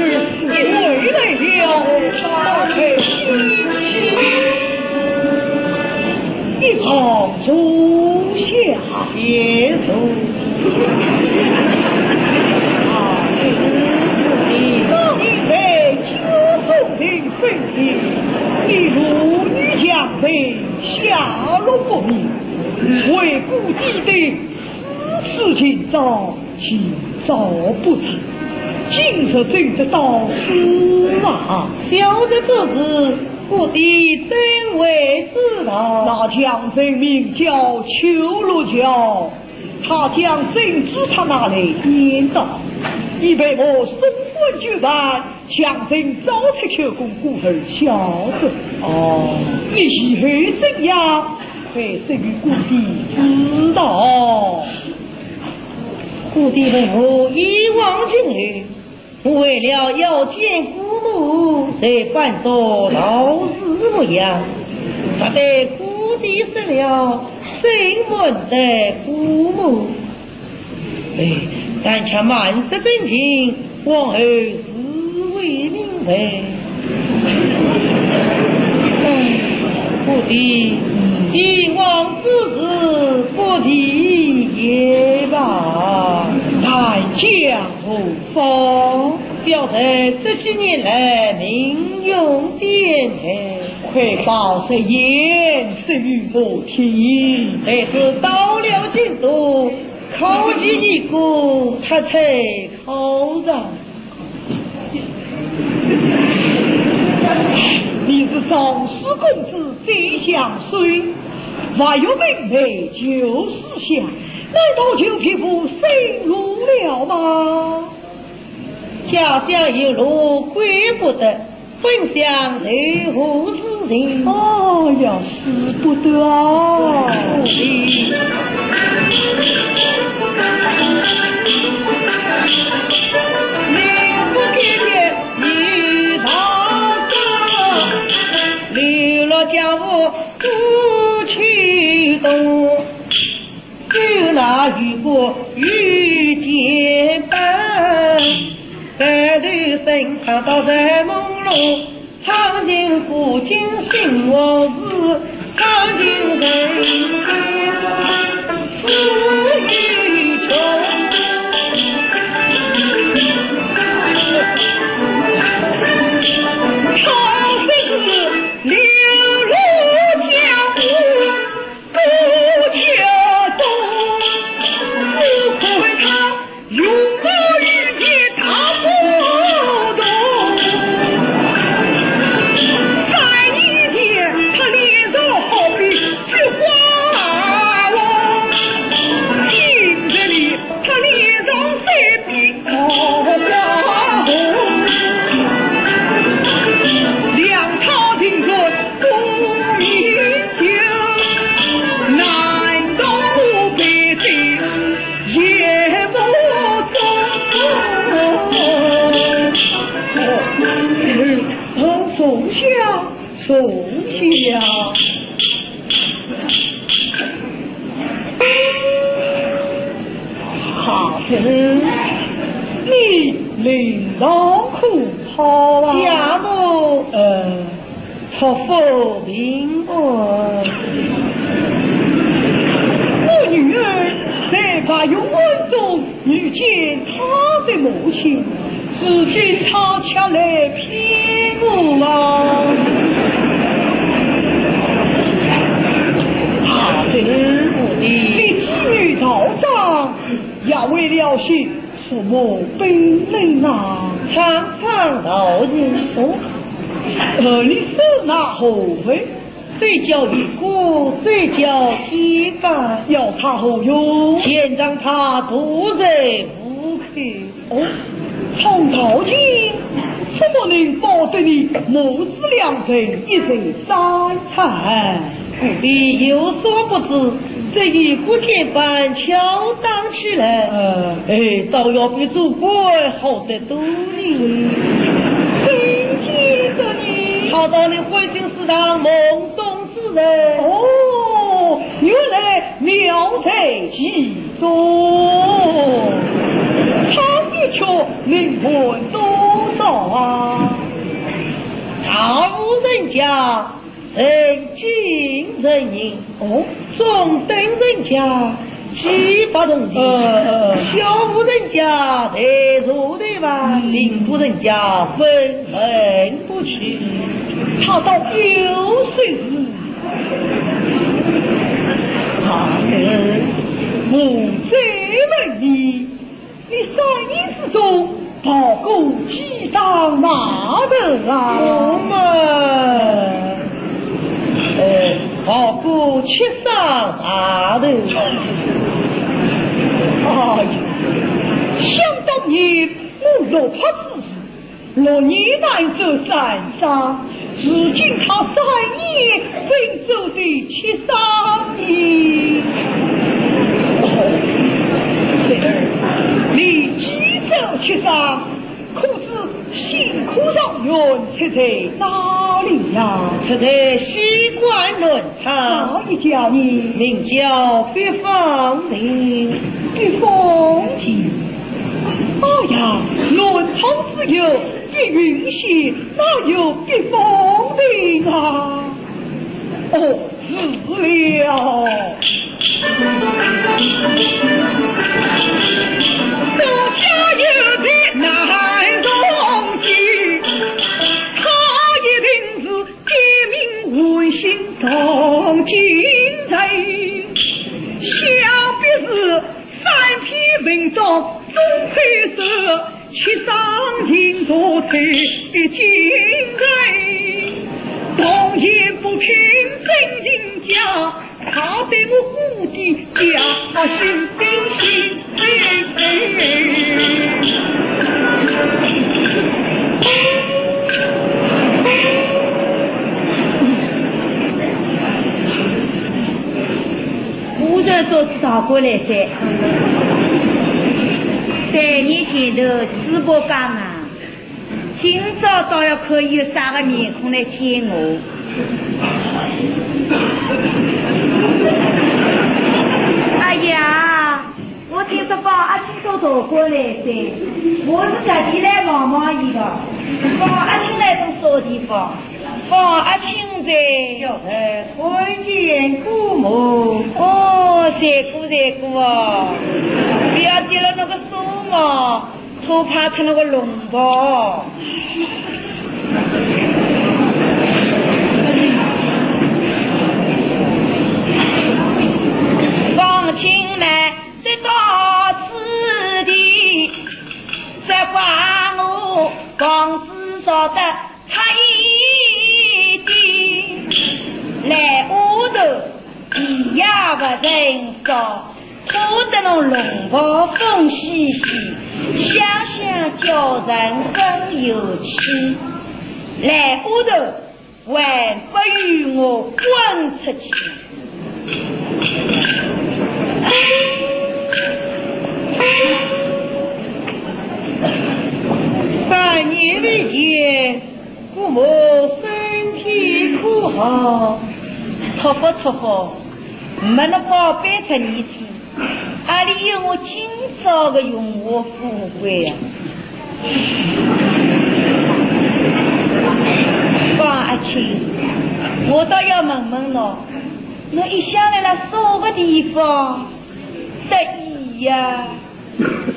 来了，少卿。一旁坐下。谢坐。啊，你在九松亭生平，一路女强人，下落不明，为姑爹的 此事今朝，今朝不查，今日怎得到此啊？小侄之事，我弟怎会知道？那强人名叫邱六桥，他将圣旨他拿来见到，已被我送官究办， 强人早出口供，故而晓得。哦。你以后怎样，还是与姑爹知道。姑爹问我以往情由，为了要见姑母，才扮作道士模样，才对姑爹说了，怎瞒得姑母。 哎，但却瞒得真情，往后自会明白。哎，姑爹，以往之事不提也罢。难讲何妨。小侄这几年来名用典台，快把实言说与我听。但是到了京都， 考取一个，他才考上。你是赵氏公子宰相孙，还有门楣九世相，难道就别无生路了吗？ 家乡有路归不得，本乡投河自尽。哦哟，使不得啊！到在梦中，唱尽古今新往事，唱尽人间四季秋。唱尽流落江湖 孤绝冬，只看他容貌与你大不同。三年前，他脸上好比菊花红，今日里，他脸上三 两套庭院功名就，难道我配得夜幕中？哦，坐下，坐下。 夏珍，你令郎可好啊？家母，呃，托付平安。我女儿在白云庵中遇见她的母亲， 如今她却来骗我啊！啊，这是我的。你积怨道长，也为了些什么本人啊？堂上道人。哦，呃，你说那何为？ 这叫一个，这叫天法，要他何用？全仗他独在屋口。哦，从道情，怎么能保得你母子两人一日三餐？你有所不知，这一个奸犯巧当起来，呃，哎，倒要比做官好得多呢。真见得呢。好到你昏君 是他梦中之人。哦，原来妙在其中。他的确能问多少啊？大户人家人金人银，哦，中等人家 几百铜钿，呃，呃。小户人家才坐得吧，嗯。贫苦人家分文不取。他倒有些是。啊，我再问你，你三年之中 跑过几趟码头啊？我嘛，呃，跑过七趟码头。哎呀，想当年我落魄之时，六年难走三趟，如今他三年 本走的七趟呢。哦，孩儿，你既走七趟，可知辛苦状元出在哪里呀？出在西关论场。哪一家呢？名叫毕方亭。毕方亭。哎呀，论场之后， 毕云仙，哪有毕方亭啊？哦，是了。忽然做起大官来哉。三年前头，搿个讲啊，今朝倒要看有啥个面孔来见我。哎呀，我听说宝阿金做大官来哉，我是特地来望望伊的。方阿卿来从啥地方？方阿卿哉。小孩参见姑母。哦，谢过谢过哦，不要跌了那个书嘛，拖怕脱那个龙包。方卿呢， 直到此地，只怪我公子说得差一点。来下头，皮也不曾烧，拖得侬龙袍风兮兮，想想叫人很有气。来下头， 还不与我滚出去！三年未见，姑母身体可好？托福托福，没那宝贝十年天， 阿里有我今朝个荣华富贵呀？方阿卿，我倒要问问侬，侬一向来了啥个地方得意呀？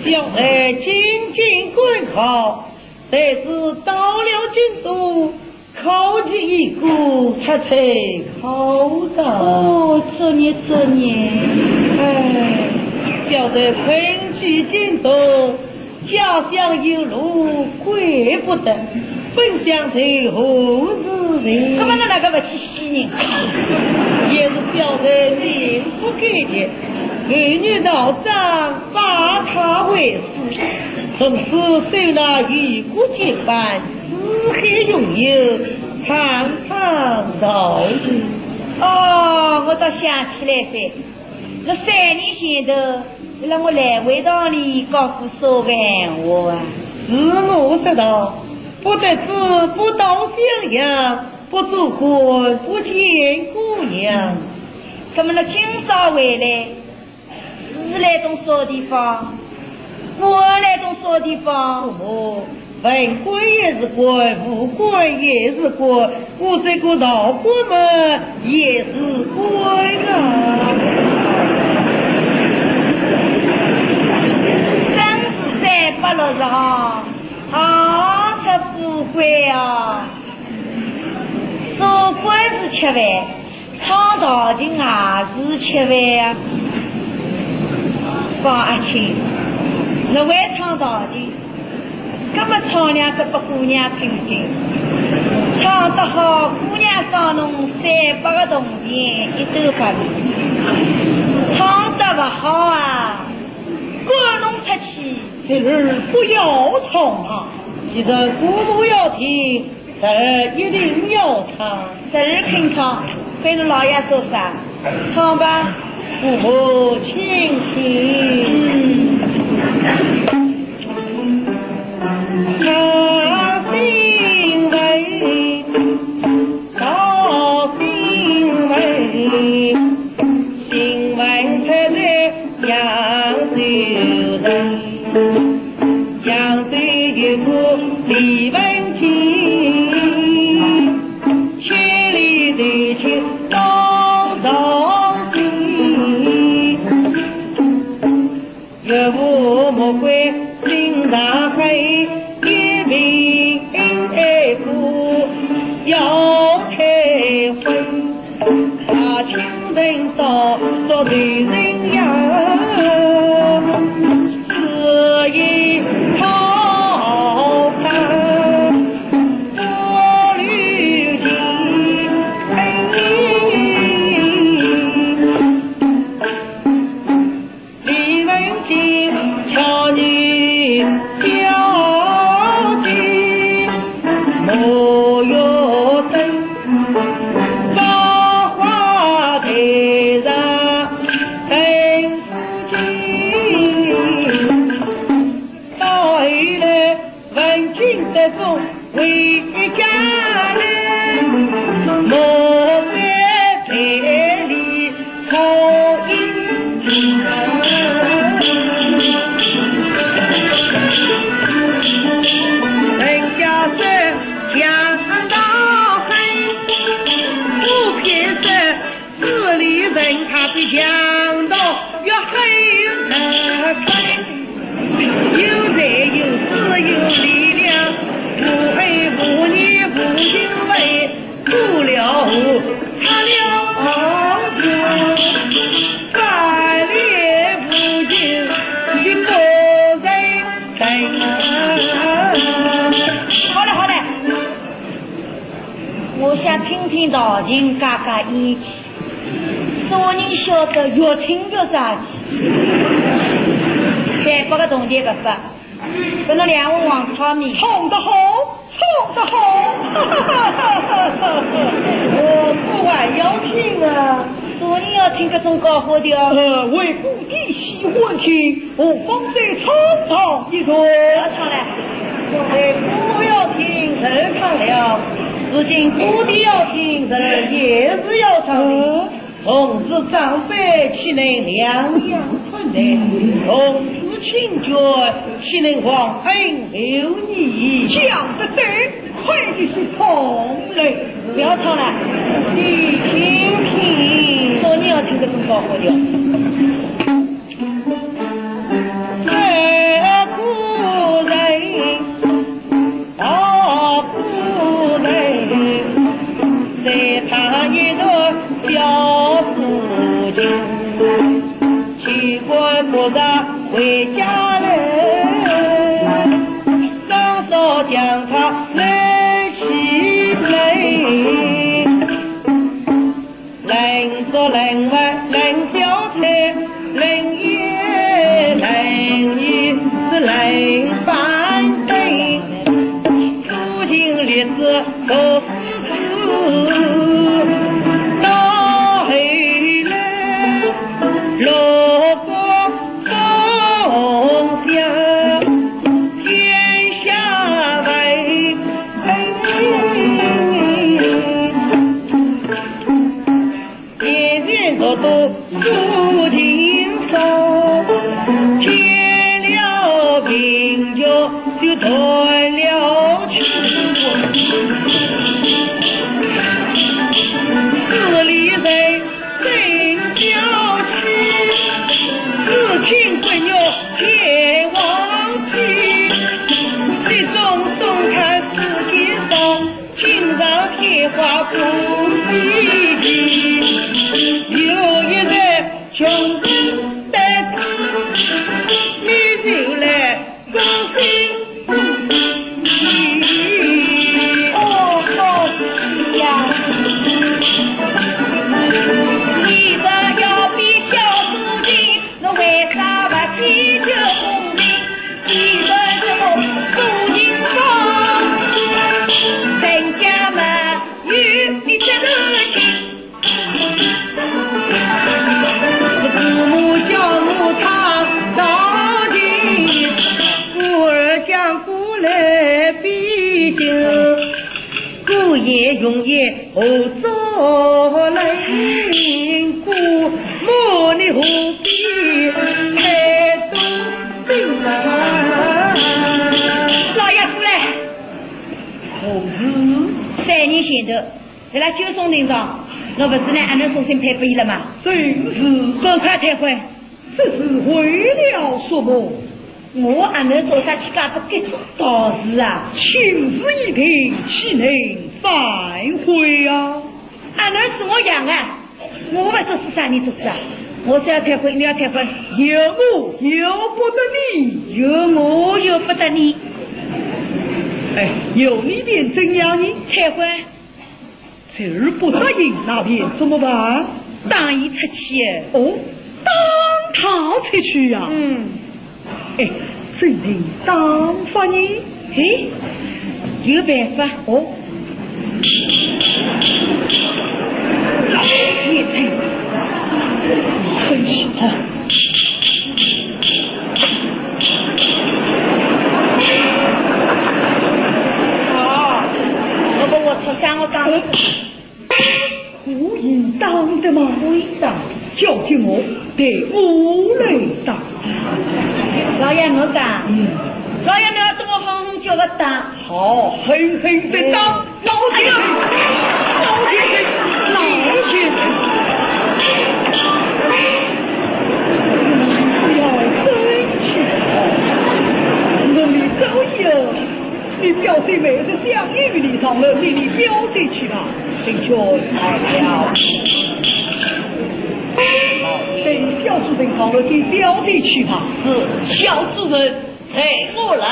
小孩进京赶考，但是到了京都， 考及一个，他才考到。哦，作孽作孽。哎，小的困居京都，家乡有路归不得，本想投河自尽。那么那个不去死呢？也是小的命不该绝，儿女道长拜他为师，从此受那一个接班， 四海云游，常常造句。哦，我倒想起来哉，那三年前头，辣我来回堂里讲过啥个闲话啊？是我说道，不得志不到襄阳，不做官不见姑娘。那么那今朝回来， 是来从啥地方？官来从啥地方？哦，文官也是官，武官也是官，我这个道官嘛，也是官啊。真是三百六十行，行出富贵啊！做官是吃饭， 唱道情也是吃饭啊。方阿卿，侬会唱道情，那么唱两首拨姑娘听听。唱得好，姑娘赏侬三百个铜钿一斗八两。唱得不好啊，赶侬出去。侄儿不要唱啊，既然姑母要听， 侄儿一定要唱。侄儿肯唱，非是老爷做啥？唱吧。父母请听。强盗要黑日出，有财有势有力量，无恩无义无情为，做了官，拆了房，干了无情，心不在。好了，好了。 我想听听道情解解厌气，啥人晓得越听越生气。再拨个铜钿拨侬，拨侬两碗黄炒面。唱得好，唱得好。我不还要听啊。啥人要听搿种搞笑调？呃，为故 你喜欢听，我方才唱上一段。不要唱了。我不要听，人唱了。如今不必要听，人也是要唱的。嗯。从此长辈岂能两样看待？从此亲眷岂能忘恩负义？讲得对。 快点去捧来。不要唱了，你听听。啥人要听搿种搞笑调？这个人，大个人，在他一个小事情，去管不着回家来。 嫂嫂将他来气馁，冷说冷饭冷小菜，冷也冷意是冷板凳，书情历史都是到后来，落过 风向天下来，年年若读书情深，添了名角就断了亲。四里人 真娇妻，至亲不愿见忘记。雪中送炭似锦上，锦上添花不稀奇。有一日穷人得志，你就来 恭喜恭喜！哦，恭喜呀！你这要比小苏秦，侬为啥不去求功名？既然这个苏秦高，人家嘛有你这个心。 父母教我唱道情，故而将古来比今，古也永也何足论，古墓你何必太多病啊？老爷过来。何事？三年前头， 辣辣九松亭上，侬勿是拿阿囡送进配拨伊了吗？正是。赶快退婚。这是为了什么？我阿囡做啥去嫁拨搿种道士啊？情事已定，岂能反悔啊？阿囡是我养的，我勿做是啥人做主啊？我是要退婚，你要退婚。由我由不得你。由我由不得你。哎，由你便怎样呢？退婚。 侄儿不答应，那便怎么办？打伊出去。哦，打他出去呀？嗯。哎，怎能打法呢？哎，有办法。哦。老爷子，很好。 好，我把我出山，我打。可以打的吗？可以打。交给我，对我来打。老爷，我讲，嗯。老爷，你要对我狠狠叫个打。好，狠狠的打。哎。老先生，老先生，老先生。来了。等小主人到了，见小姐去吧。是，小主人随我来。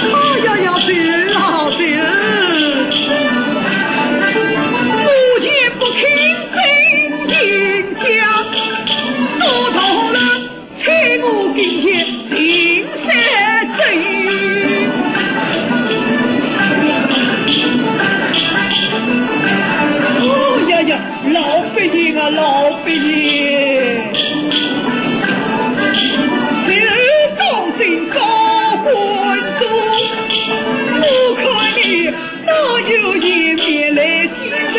哎呀呀，对儿啊，对儿，我也不肯分人家，做到了，在我跟前定三真。哦呀呀， 老伯爷啊，老伯爷，这儿当真高官多，我看你哪有颜面来见人？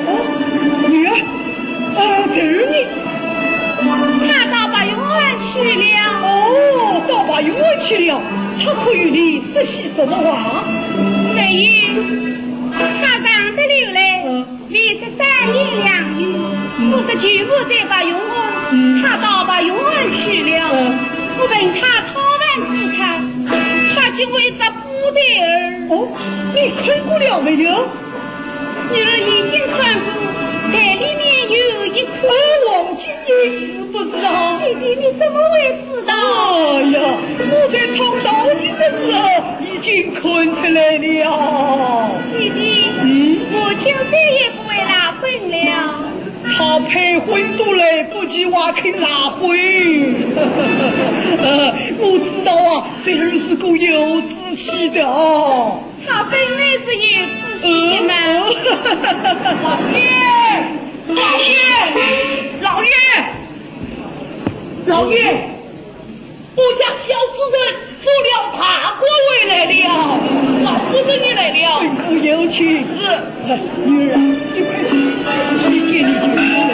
哦，女儿， 呃，侄儿呢？他到白云庵去了。哦，到白云庵去了，他可与你说些什么话？没有，他上得楼来，嗯。未曾三言两语，嗯。我说舅母在白云庵，嗯。他到白云庵去了。嗯。我问他讨饭之处，他就会说布袋儿。哦，你看过了没有？ 女儿已经看过，袋里面有一颗黄金印，是不是啊？姐姐，你怎么会知道？哎呀，我在唱道情的时候已经看出来了。姐姐，嗯？母亲再也不会赖婚了。她配婚都来不及，还肯赖婚？呃，我知道啊，这儿是个有志气的哦。 他本来是有志气的嘛。老爷，老爷，老爷，老爷，我家小主人做了大官回来了，老夫人也来了。吩咐有请。是。 女儿啊，你快去，去见你舅父了。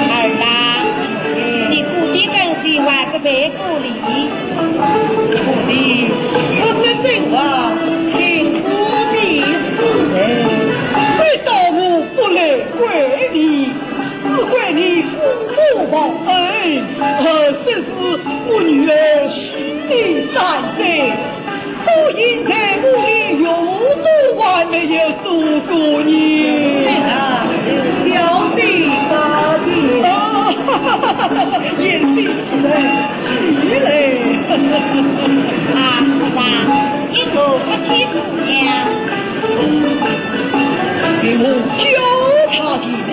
儿啊，你姑爹跟随还是陪过礼？姑爹，我是真望听姑爹事情。难道我不来怪你，只怪你辜负忘恩。呃，这是我女儿虚礼三载， 我现在我也有多还没有做过呢。啊，小弟，小弟。啊，哈哈哈哈，贤弟起来，起来。啊，是啊，你可不去姑娘。给我教他的嘞。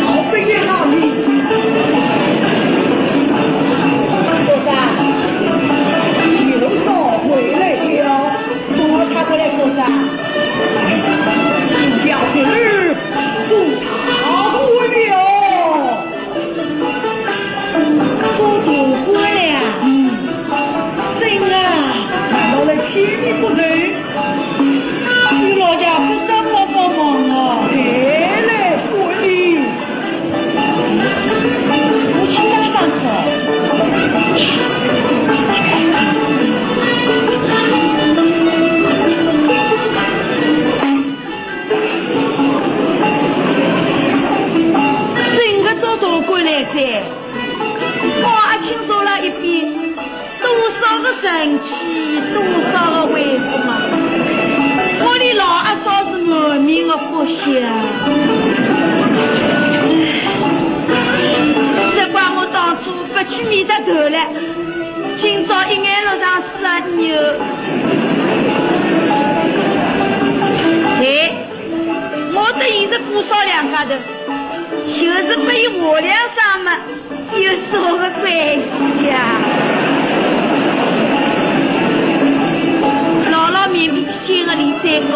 老伯爷，老爷。和尚，你们早回来了。怎么才回来，和尚？小侄儿做大官了。做大官了？嗯。真啊？难道来骗你不成？你老家不怎么帮忙啊？姐，我阿庆坐了一边，多少个生气，多少个委屈嘛。我的老阿嫂是满面的不屑啊。唉，只怪我当初不去面对头了，今朝一眼落上死啊你哟。哎，我搭伊是姑嫂两家头， 就是不有我两声嘛，有啥个关系呀？老老面皮去见个李三哥。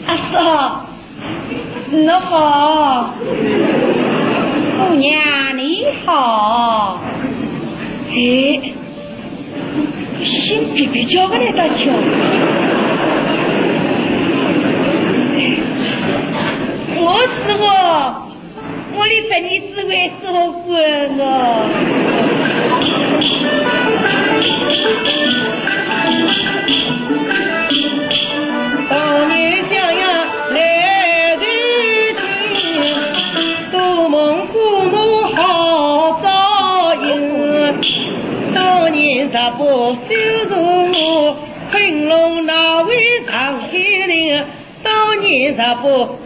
阿嫂， 你好，姑娘你好。哎，心别别叫个来大叫。我是我，我的侄女子为 做官啊。当年襄阳来投亲，多蒙姑母好照应。当年十八守城我，昆仑闹为上天令。 当年十八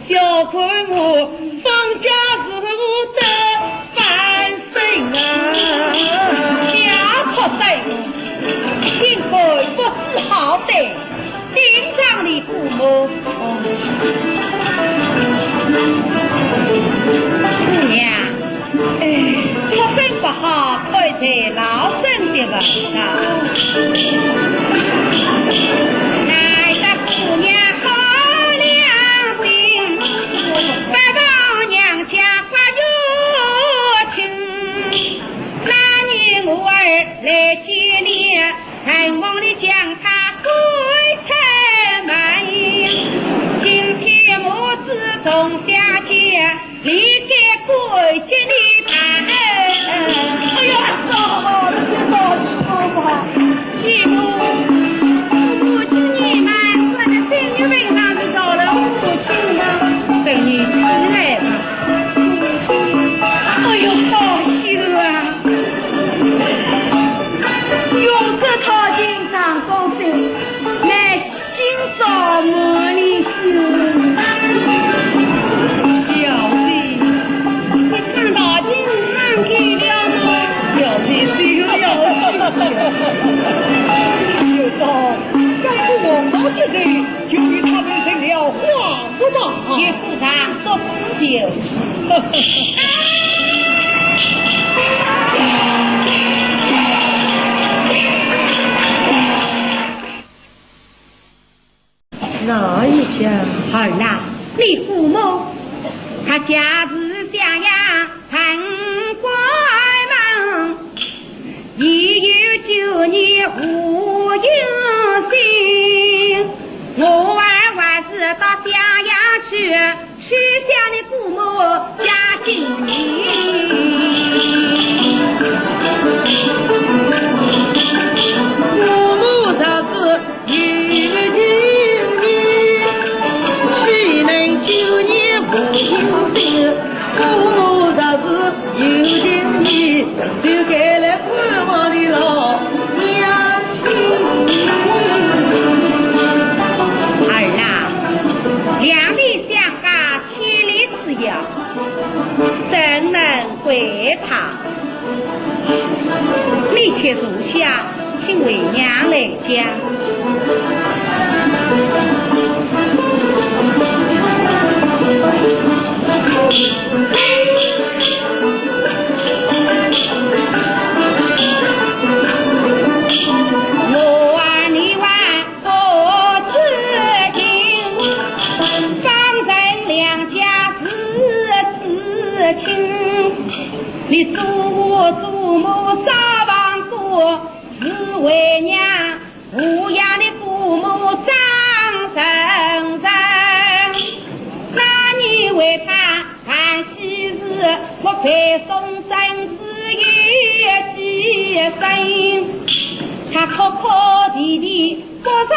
小官我，方家是我得翻身啊。要出身，应该不知好歹，顶撞你姑母。姑娘， 哎，出身不好，看在老身的份上。哎，这姑娘好良心，不到娘家不有情。那年我儿来见你，承蒙你将她赶出门。今天母子同相见， 你给我给你看。哎呀，嫂嫂，这是嫂嫂吗？你不，母亲你们穿的生日本上是到了母亲吗？等你起来吧。哎呦，好喜乐啊！用这套进上公司，乃 今朝满里秀。表姐，你看大清满给了吗？表姐只有要去了。有道，要是我高兴的，就与他们成了黄不吧。也不长，多自由。 哪一家？儿啊，你姑母，她家住襄阳城关门，已有九年无音信。我儿还是到襄阳去， 去向你姑母家进言。姑母若是有情意，岂能九年无音信？姑母若是有情意，就该来看望你老娘亲。儿啊，两地相隔 千里之遥，怎能归他？你且坐下，听为娘来讲。我儿你还 不知情，方才两家是至亲。你祖父祖母早亡故，是为娘抚养你姑母长成人。那你为她 喜事，我陪送真是有几声。他哭哭啼啼不上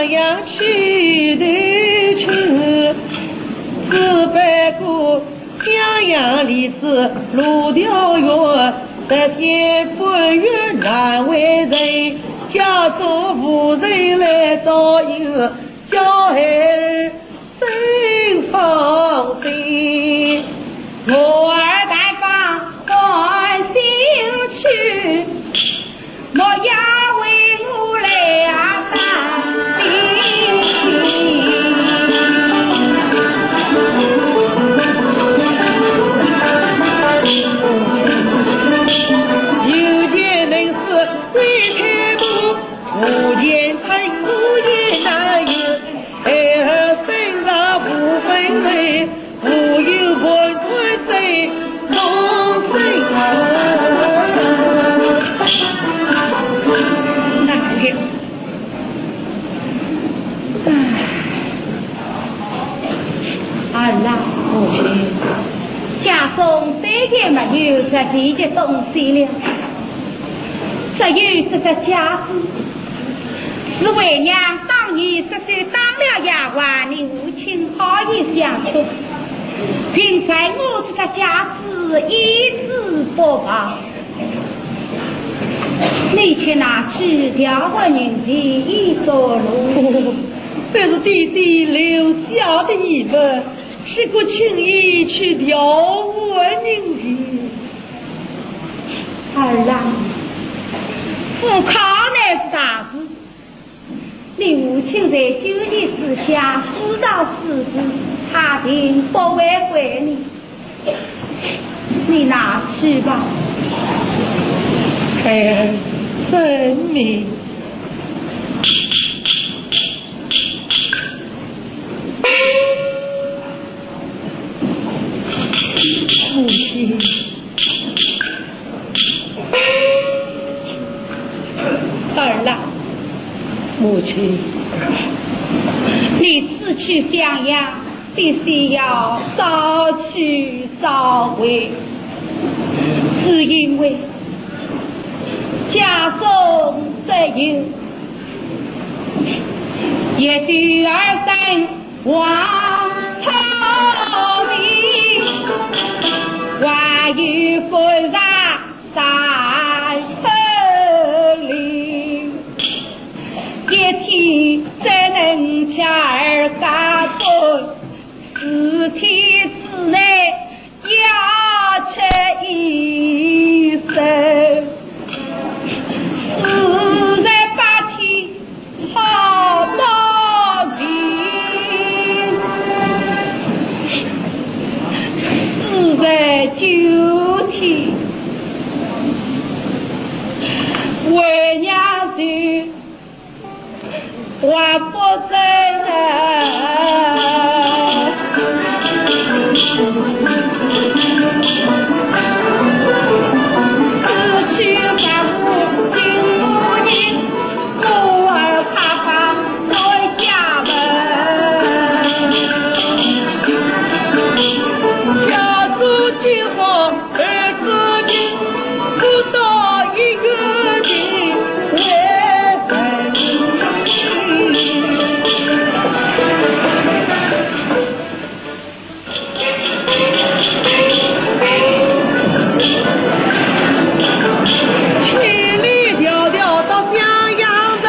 阳去的去，只不过襄阳离此路调远，得天不远难为情，家中无人来照应，叫孩儿真放心。我儿待放宽心去， 莫要为我来担心。有钱能使鬼推磨，无钱成佛也难圆。孩儿身上无分配， 我有盘缠在侬身上。哪里？唉，儿啊，母亲，家中再也没有值钱的东西了，只有这只家私。 是为娘当年失手当了丫鬟，你母亲好意相劝，并在我这个家私一字不忘。你且拿去调换银钱以作路。这是爹爹留下的遗物，岂可轻易去调换银钱？儿啊，夫家乃是大事， 你母亲在九年之下死到此地，她定不会怪你。你拿去吧。孩儿遵命。母亲。 儿啊，母亲，你此去襄阳，必须要早去早回，只因为家中只有一对儿孙 王朝里，还有官场三分离，一天怎能吃二三顿，四天之内 要吃一生，四十八天好保命，四十九天为娘就 我不在了。此去不顾今无人，孤儿怕怕在家门。家住今后 儿子情不到一个人为分离。千里迢迢到襄阳城，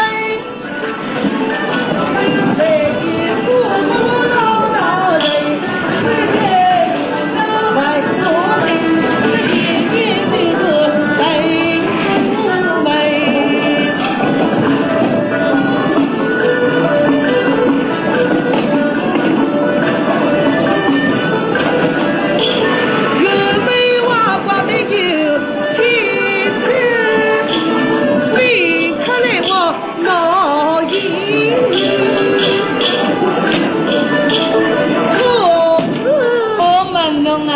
我问侬啊，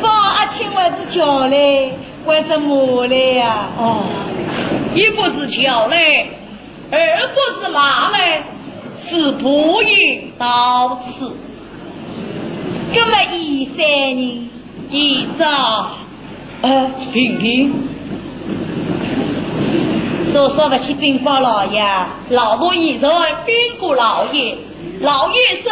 方阿卿还是叫来，还是骂来呀？哦，一个是叫来，二个是骂来，是不应到此。那么现在呢？现在，呃，平平。多少勿去禀报老爷？老奴现在禀过老爷，老爷说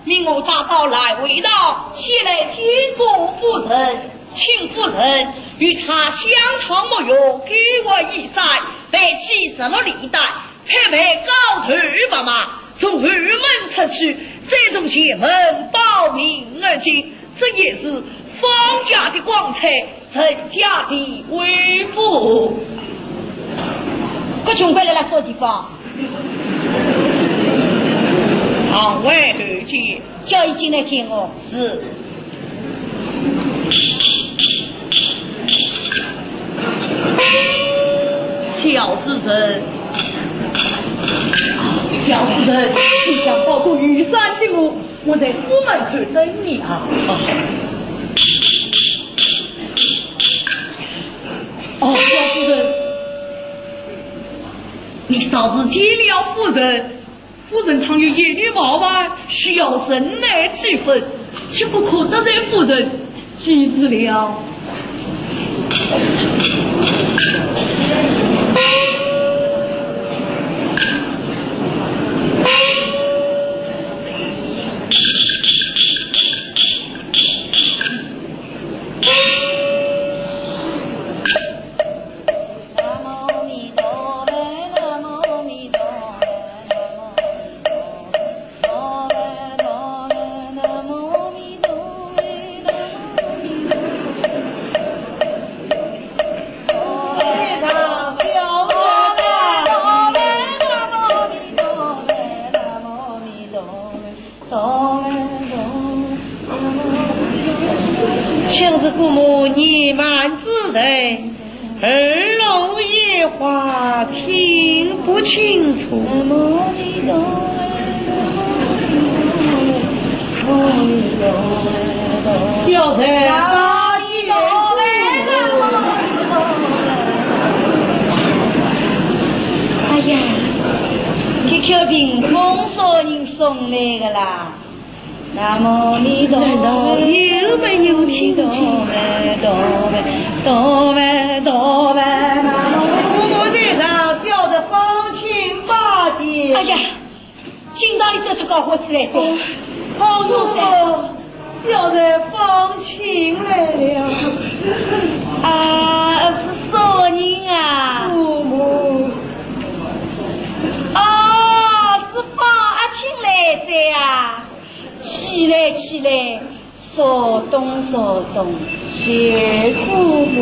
命我打道来回道，先来见过夫人，请夫人与他相谈无用，给我衣衫，备齐十六礼袋，配备高头白马，从后门出去，再从前门报名而进。 这也是方家的光彩，陈家的威风。搿穷鬼来了啥地方？堂外后见。叫伊进来见我。是。小子人，小子人，你将包裹雨伞给我， 我在府门口等你啊。哦，小夫人，你稍事见了夫人，夫人倘有言语冒犯，需要忍耐几分，切不可得罪夫人，记住了。 想是姑母年迈之人，耳聋眼花，听不清楚。小人拜见。哎呀，这口屏风啥人送来的啦？ 难道有没有听见？我们在场，小的方卿拜见。哎呀，今朝你这是搞活起来的。哦，哦，小的方卿来了。啊，是啥人啊？姑母。哦，是方阿卿来的呀。 起来，起来，稍等，稍等，谢姑母。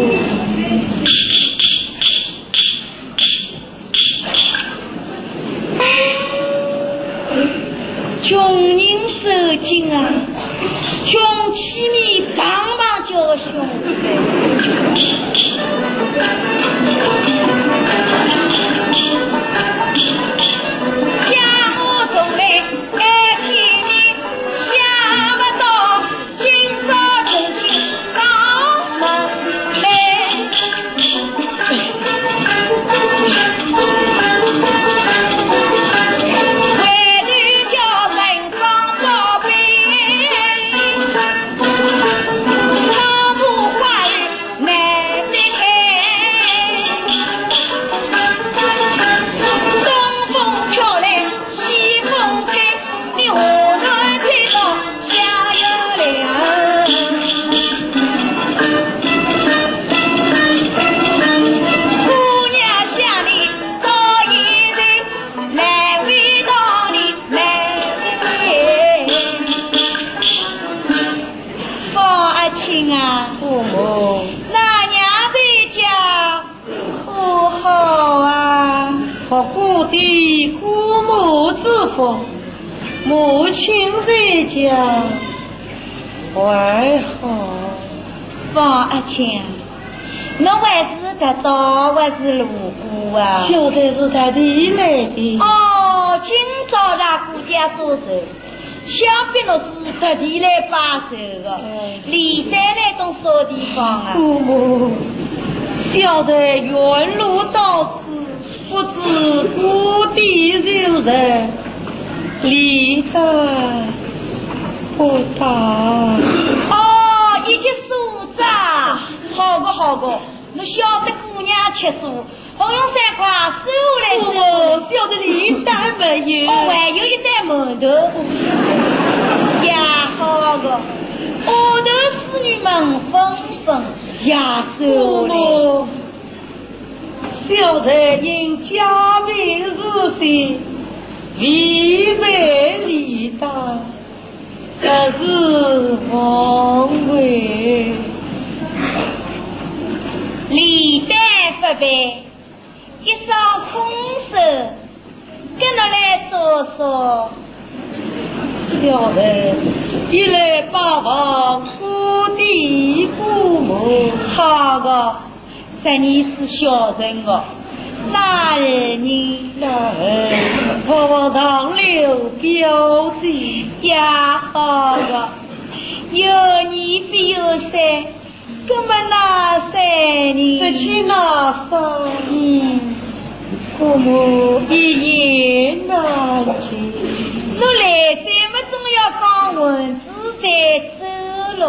穷人受惊啊，穷气里棒棒叫个凶。 方阿卿啊，姑母，那娘在家可好啊？托姑爹姑母之福，母亲在家还好。方阿卿，侬还是特到还是路过啊？小的是特地来的。哦，今朝让姑爹做寿， 想必侬是特地来拜寿的，嗯。礼袋来东啥地方啊？姑母，小的远路到此，不知姑爹就在，礼袋不带。哦，一切素斋。好个，好个，侬晓得姑娘吃素，红龙山快收来收来。哦，晓得你带没有？哦，还有一袋馒头。呀，好个，丫头侍女们纷纷呀，收来。哦，小人因家贫如洗，未备礼单。 这是枉费。礼单不备，一双空手，跟我来做啥？小人一来拜望姑爹姑母。好个， 这你是孝顺哦，哪儿呢？哪儿？我望上流表姐。呀，好个，有二必有三，那么哪三呢？这是哪三？嗯，姑母一言难尽。我来哉么总要讲完仔再走咯。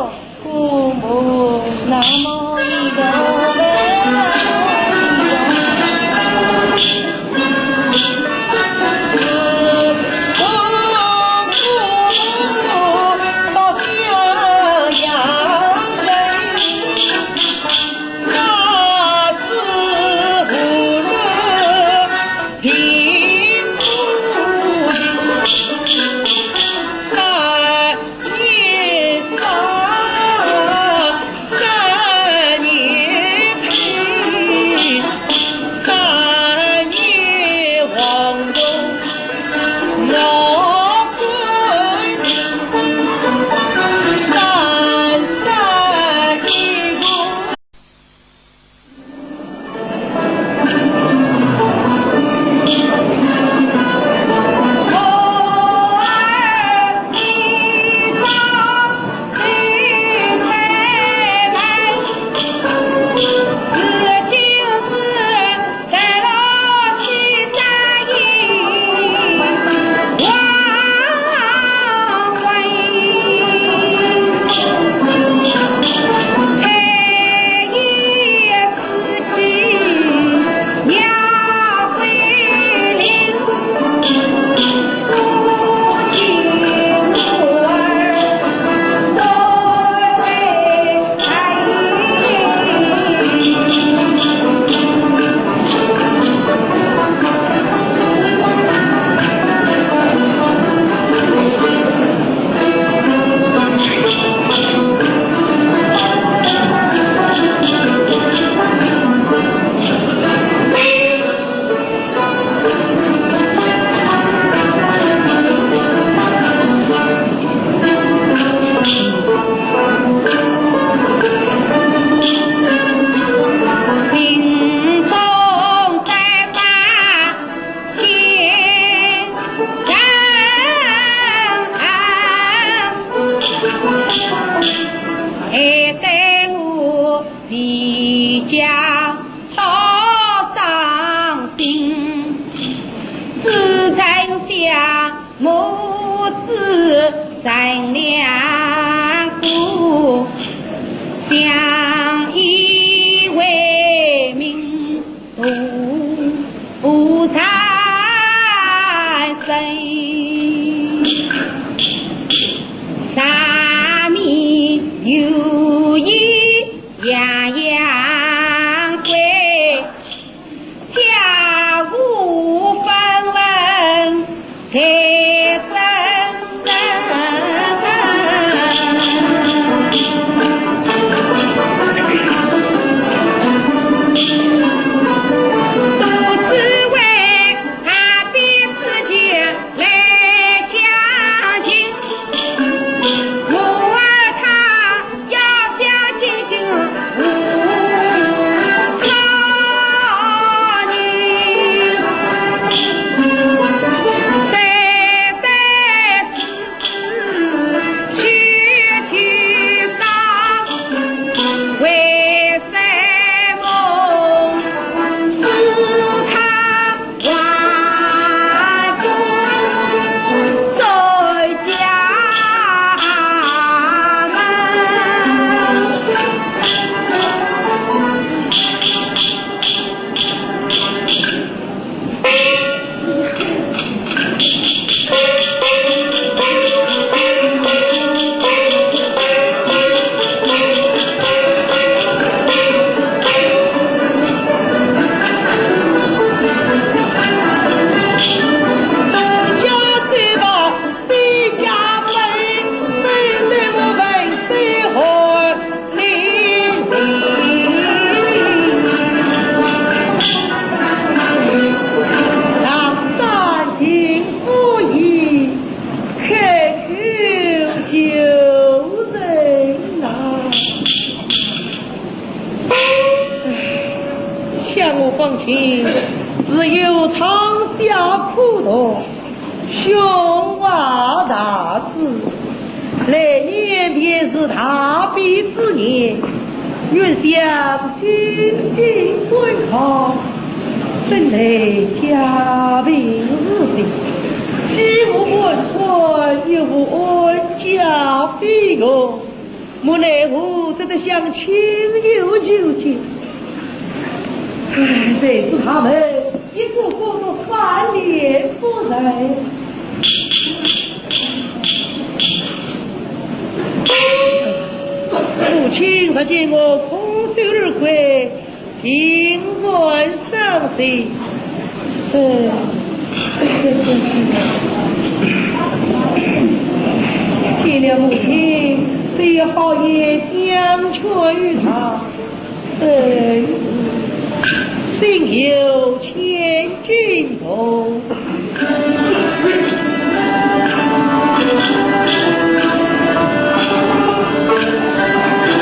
哦，兄华大志，来年便是大比之年，愿相亲金婚堂，等待佳品如新，既无瞒穿，也无安家非我。 莫奈何只得相亲又求亲。唉，谁知他们一个个都翻脸不认。母亲若见我空手而归， 定然伤心。呃，见了母亲，只有好言相劝于他。呃，心有千斤重。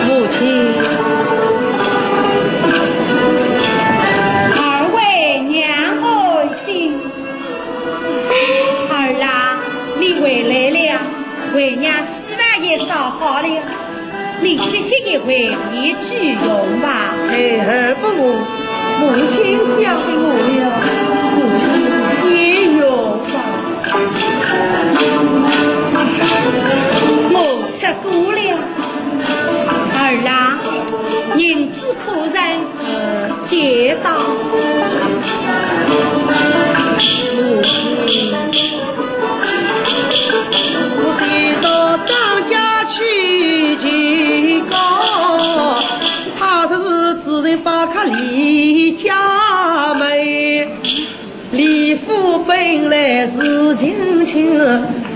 母亲。二位娘安心。儿啊，你回来了，为娘洗碗也烧好了。 你歇息一会，便去用吧。孩儿不饿，母亲想我了，母亲先用吧。我吃过了。儿啊，银子可曾借到？母亲。 我飞到张家去求告，他是自然把客李家门。李府本来是近亲，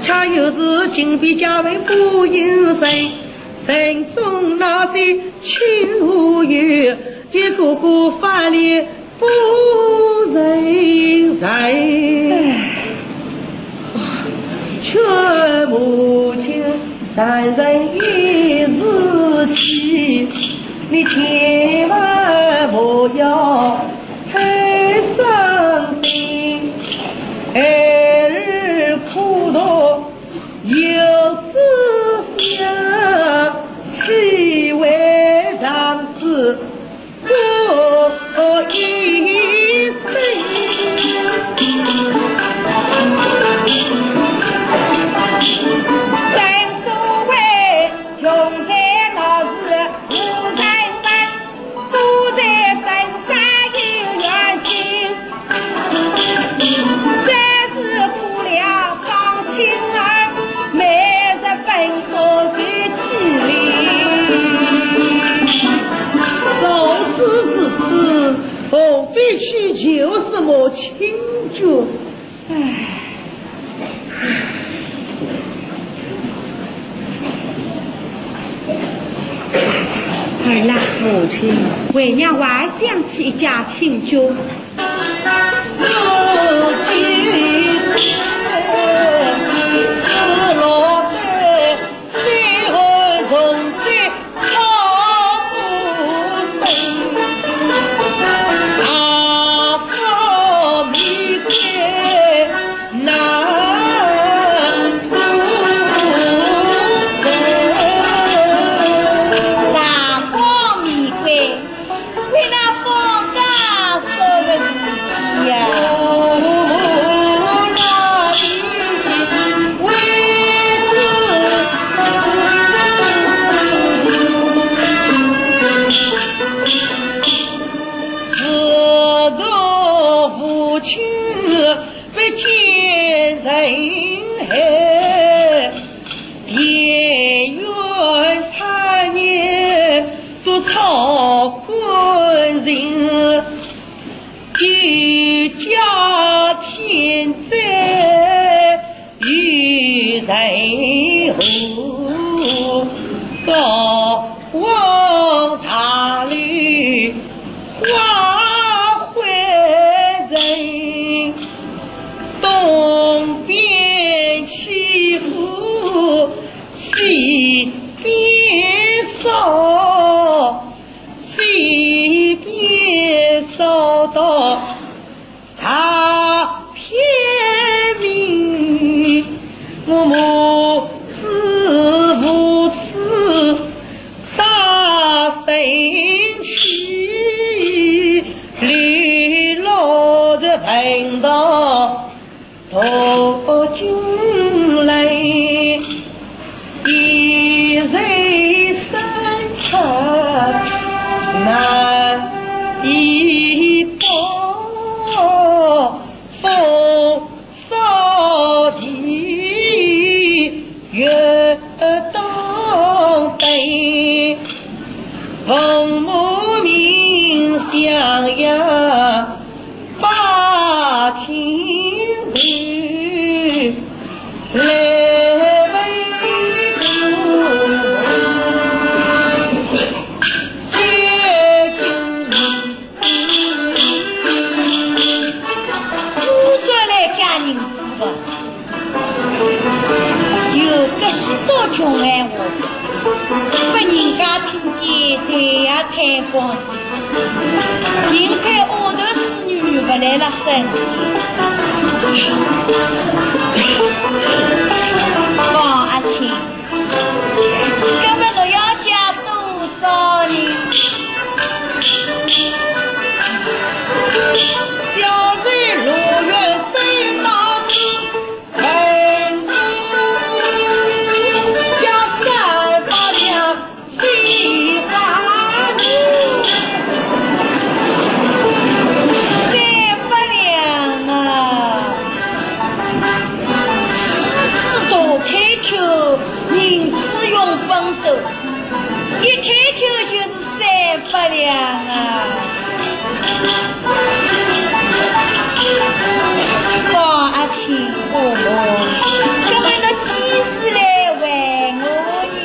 恰又是近比家门不远身，城中那些亲和友，一个个翻脸 不认人。劝母亲难忍一时气，你千万不要太伤心。孩儿苦读有志向，岂为长此 如此如此，何必去求什么亲眷？唉。儿啊，母亲，为娘还想起一家亲眷。 为那放假说个事体呀。自从父亲不见人后， 田园产业都操干净，一家天灾与人祸，高皇大吕 花会人，东边欺负，西边烧，西边烧到 大天凶闲话，拨人家听见，对呀，太光景，幸亏丫头子女勿来了身。方阿卿，搿么侬要借多少呢？小妹如愿三到四。 三百两啊！狮子大开口，银子用分手，一开口就是三百两啊！ 方阿卿，哦，搿么侬几时来还我呢？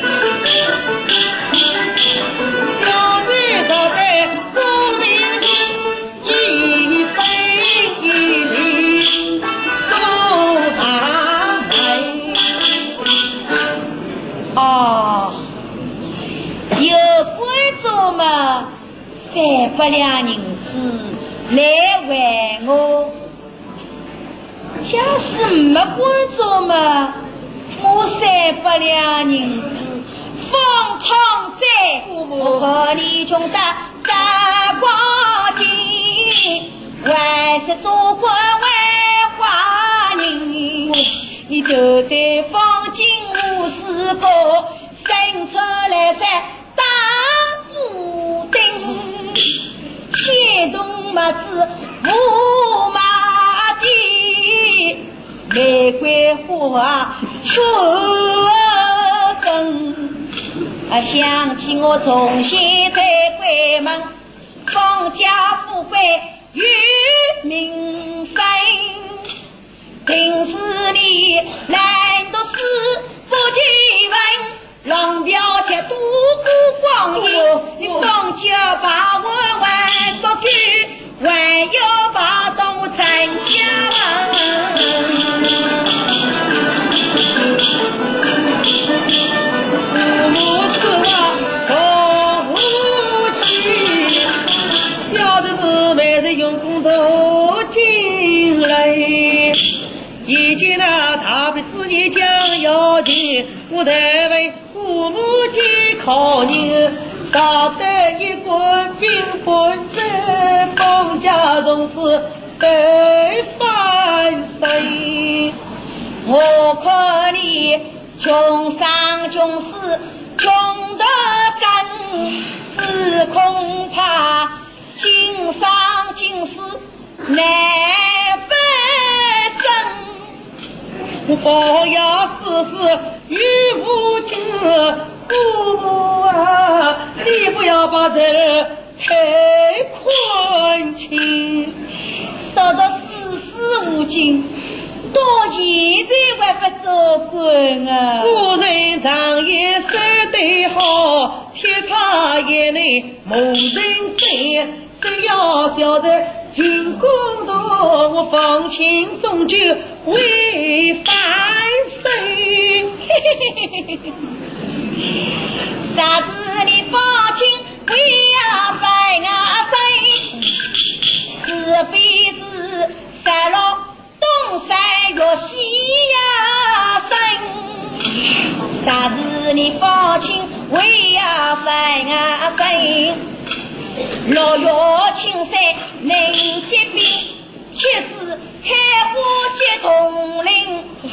小姐坐在光明顶，一分一厘数上来。哦，有关照嘛， 三百两银子来还我。假使没关照嘛，我三百两银子放囥哉。我看你穷得大光景，还是做官为官人。你头戴方巾无事过，身穿蓝衫 打补丁，尖筒襪子无码底，玫瑰花全跟。啊，想起我从前在闺门，方家富贵有名声。 定是你懒惰书不及文，浪费却度过光阴。你方家把我还不够，还要把东山家门。父母之望同无期，小的是每日用功读经来。 已经那大比四年将要紧，我在为父母皆考验，大得一官兵本在，方家从此被反省。我看你穷生穷死，穷得更，只恐怕今生今世 难翻身。我方家世事与无穷，父母啊，你不要把这儿太看轻。说到世事无穷，到现在还不做官啊。古人常言说得好，天塌也能蒙人翻。 只要小人尽公道，我方卿终究会翻身。啥事你方卿为要翻啊身，是非是杀戮 东山月西呀山，啥事你方卿为呀翻啊身？六月青山能结冰，七时开花结铜铃，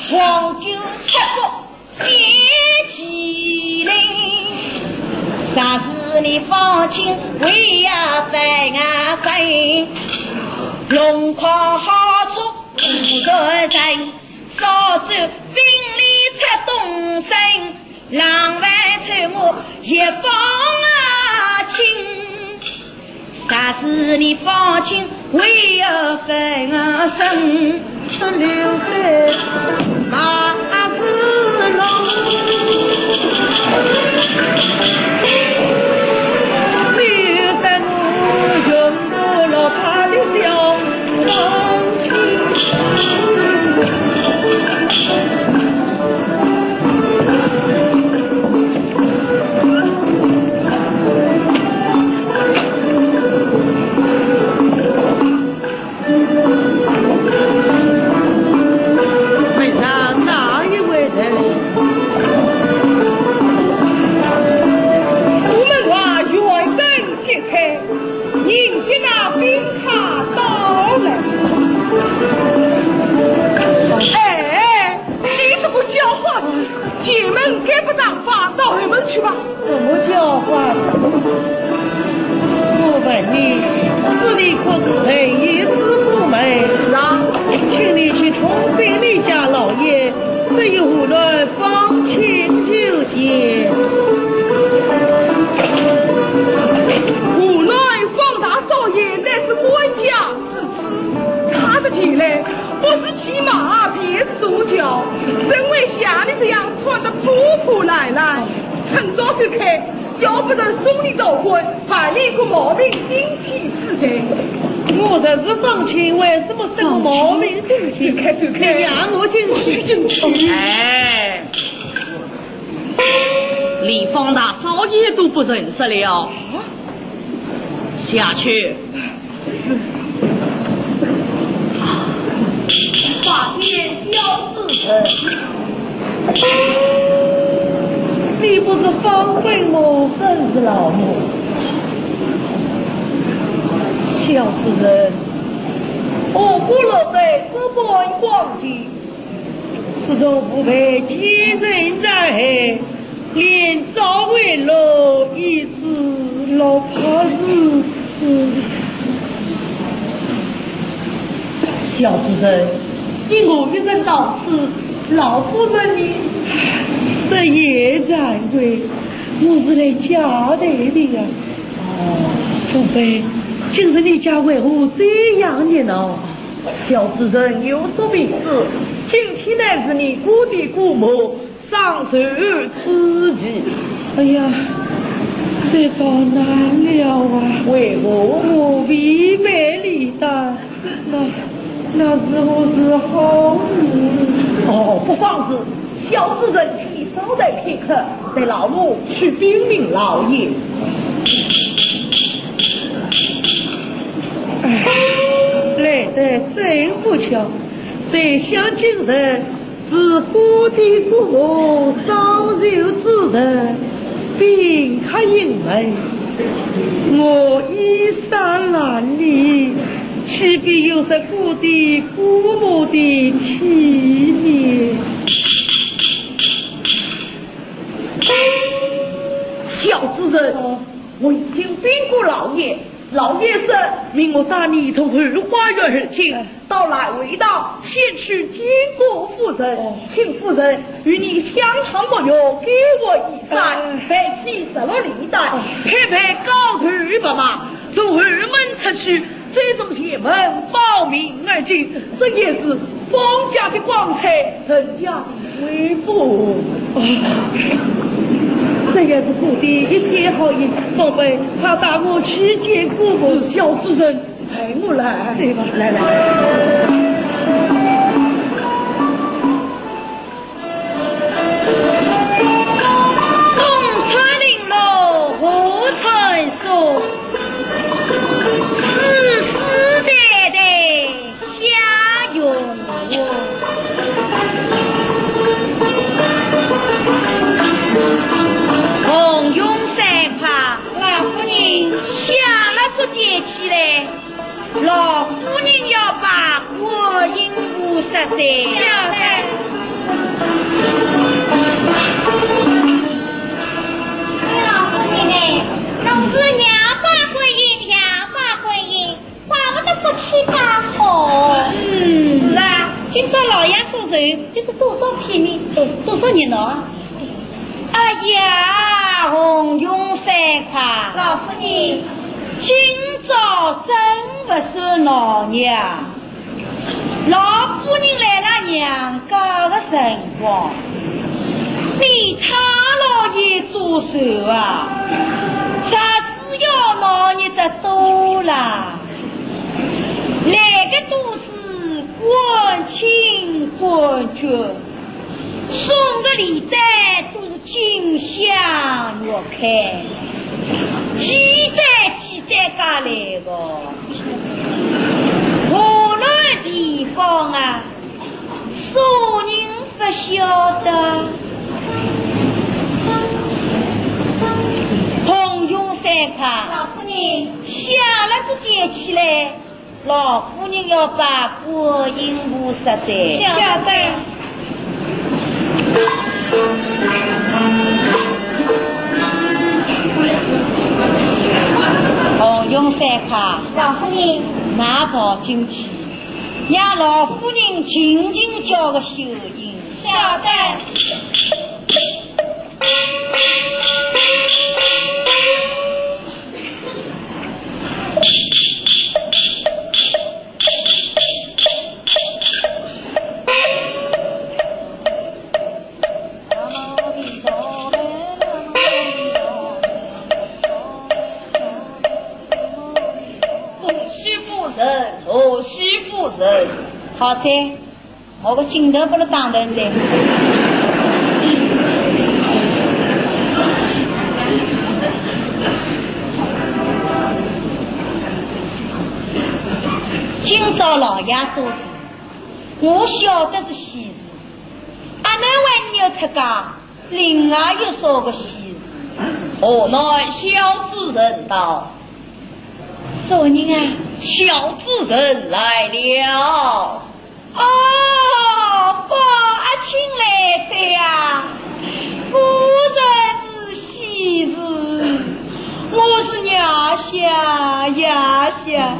黄金出谷变麒麟。啥事你方卿为呀翻啊身？龙袍好着 五个人，扫帚并力出东山，狼狈出没一方啊亲。啥事你方卿为要翻啊身？是刘备马子龙，刘备我用 老太的小方卿。丫鬟，前门该不打发，到后门去吧。什么叫唤？我问你，是你可是陈御史府门？是啊。请你去通禀你家老爷，这一胡乱放请求见。胡乱放大少爷，乃是官家之事，他的前来不是 骑马便是坐轿，怎会像你这样穿得破破烂烂？趁早走开，要不然送你到官，判你一个冒名顶替之罪。我这是方卿，为什么是个冒名顶替？走开，走开。你让我进去。进去。哎，连方大少爷都不认识了。下去。 八戒，小子，你不是方伯母，正是老母。小子人，何不落得这般光景？自从父辈奸臣残害， 连朝为乐已是落魄如此。小子人，你我一人到此，老夫人呢？这也惭愧，我是来借贷的呀。哦，父辈，今日你家为何这样热闹？小子人有所不知，今天乃是你姑爹姑母 上寿之期。哎呀，这倒难了啊！为何？我违背礼单，那，那如何是好呢？哦，不妨事，小子人请你稍待片刻，待老母去禀明老爷。哎，来得真不巧，这厢今日 是姑爹姑母上寿之日，宾客盈门，我衣衫褴褛，岂必有失姑爹姑母的体面？小子人，我已经禀过老爷， 老爷说，命我带你从后花园而进，哎。到来回道，先去见过夫人，哦。请夫人与你相谈不用，给我衣衫，哎。备齐十六礼单，哎。拍拍高头白马，从后门出去，再从前门报名而进，这也是方家的光彩，陈家的 微服。啊，这也是姑爹一片好意，宝贝，快带我去见姑母。小子人，陪我来。对吧？来，来。东窗临落无春树，世世代代 下云云。红云三块。老夫人。下了这点起来，老夫人要拜观音菩萨哉。下来。哎，老夫人呢？老夫人娘拜观音，娘拜观音。 怪不得福气大好。嗯。是啊，今朝老爷做寿，这是多少体面，哎，多少热闹啊！哎呀，红云三块。老夫人。今朝真不是闹热。老夫人来了娘家的辰光，比他老爷做寿啊，这是要闹热得多啦。 来个都是官亲官眷，送个礼单都是锦香玉开，几代几代家来个，何来地方啊？ 啥人不晓得？红云三块。老夫人。下了这点起来，老夫人要拜观音菩萨哉。晓得。拿跑进去，让老夫人静静叫个秀英。晓得。恭喜夫人，恭喜夫人。好哉，我个劲头拨侬打断哉。今朝老爷做事，我晓得是喜事，阿难为你要出家，另外又说个喜事。河南小主人到。啥人啊？小主人来了。哦，宝阿卿来哉呀，果然是喜事。我是夜想夜想，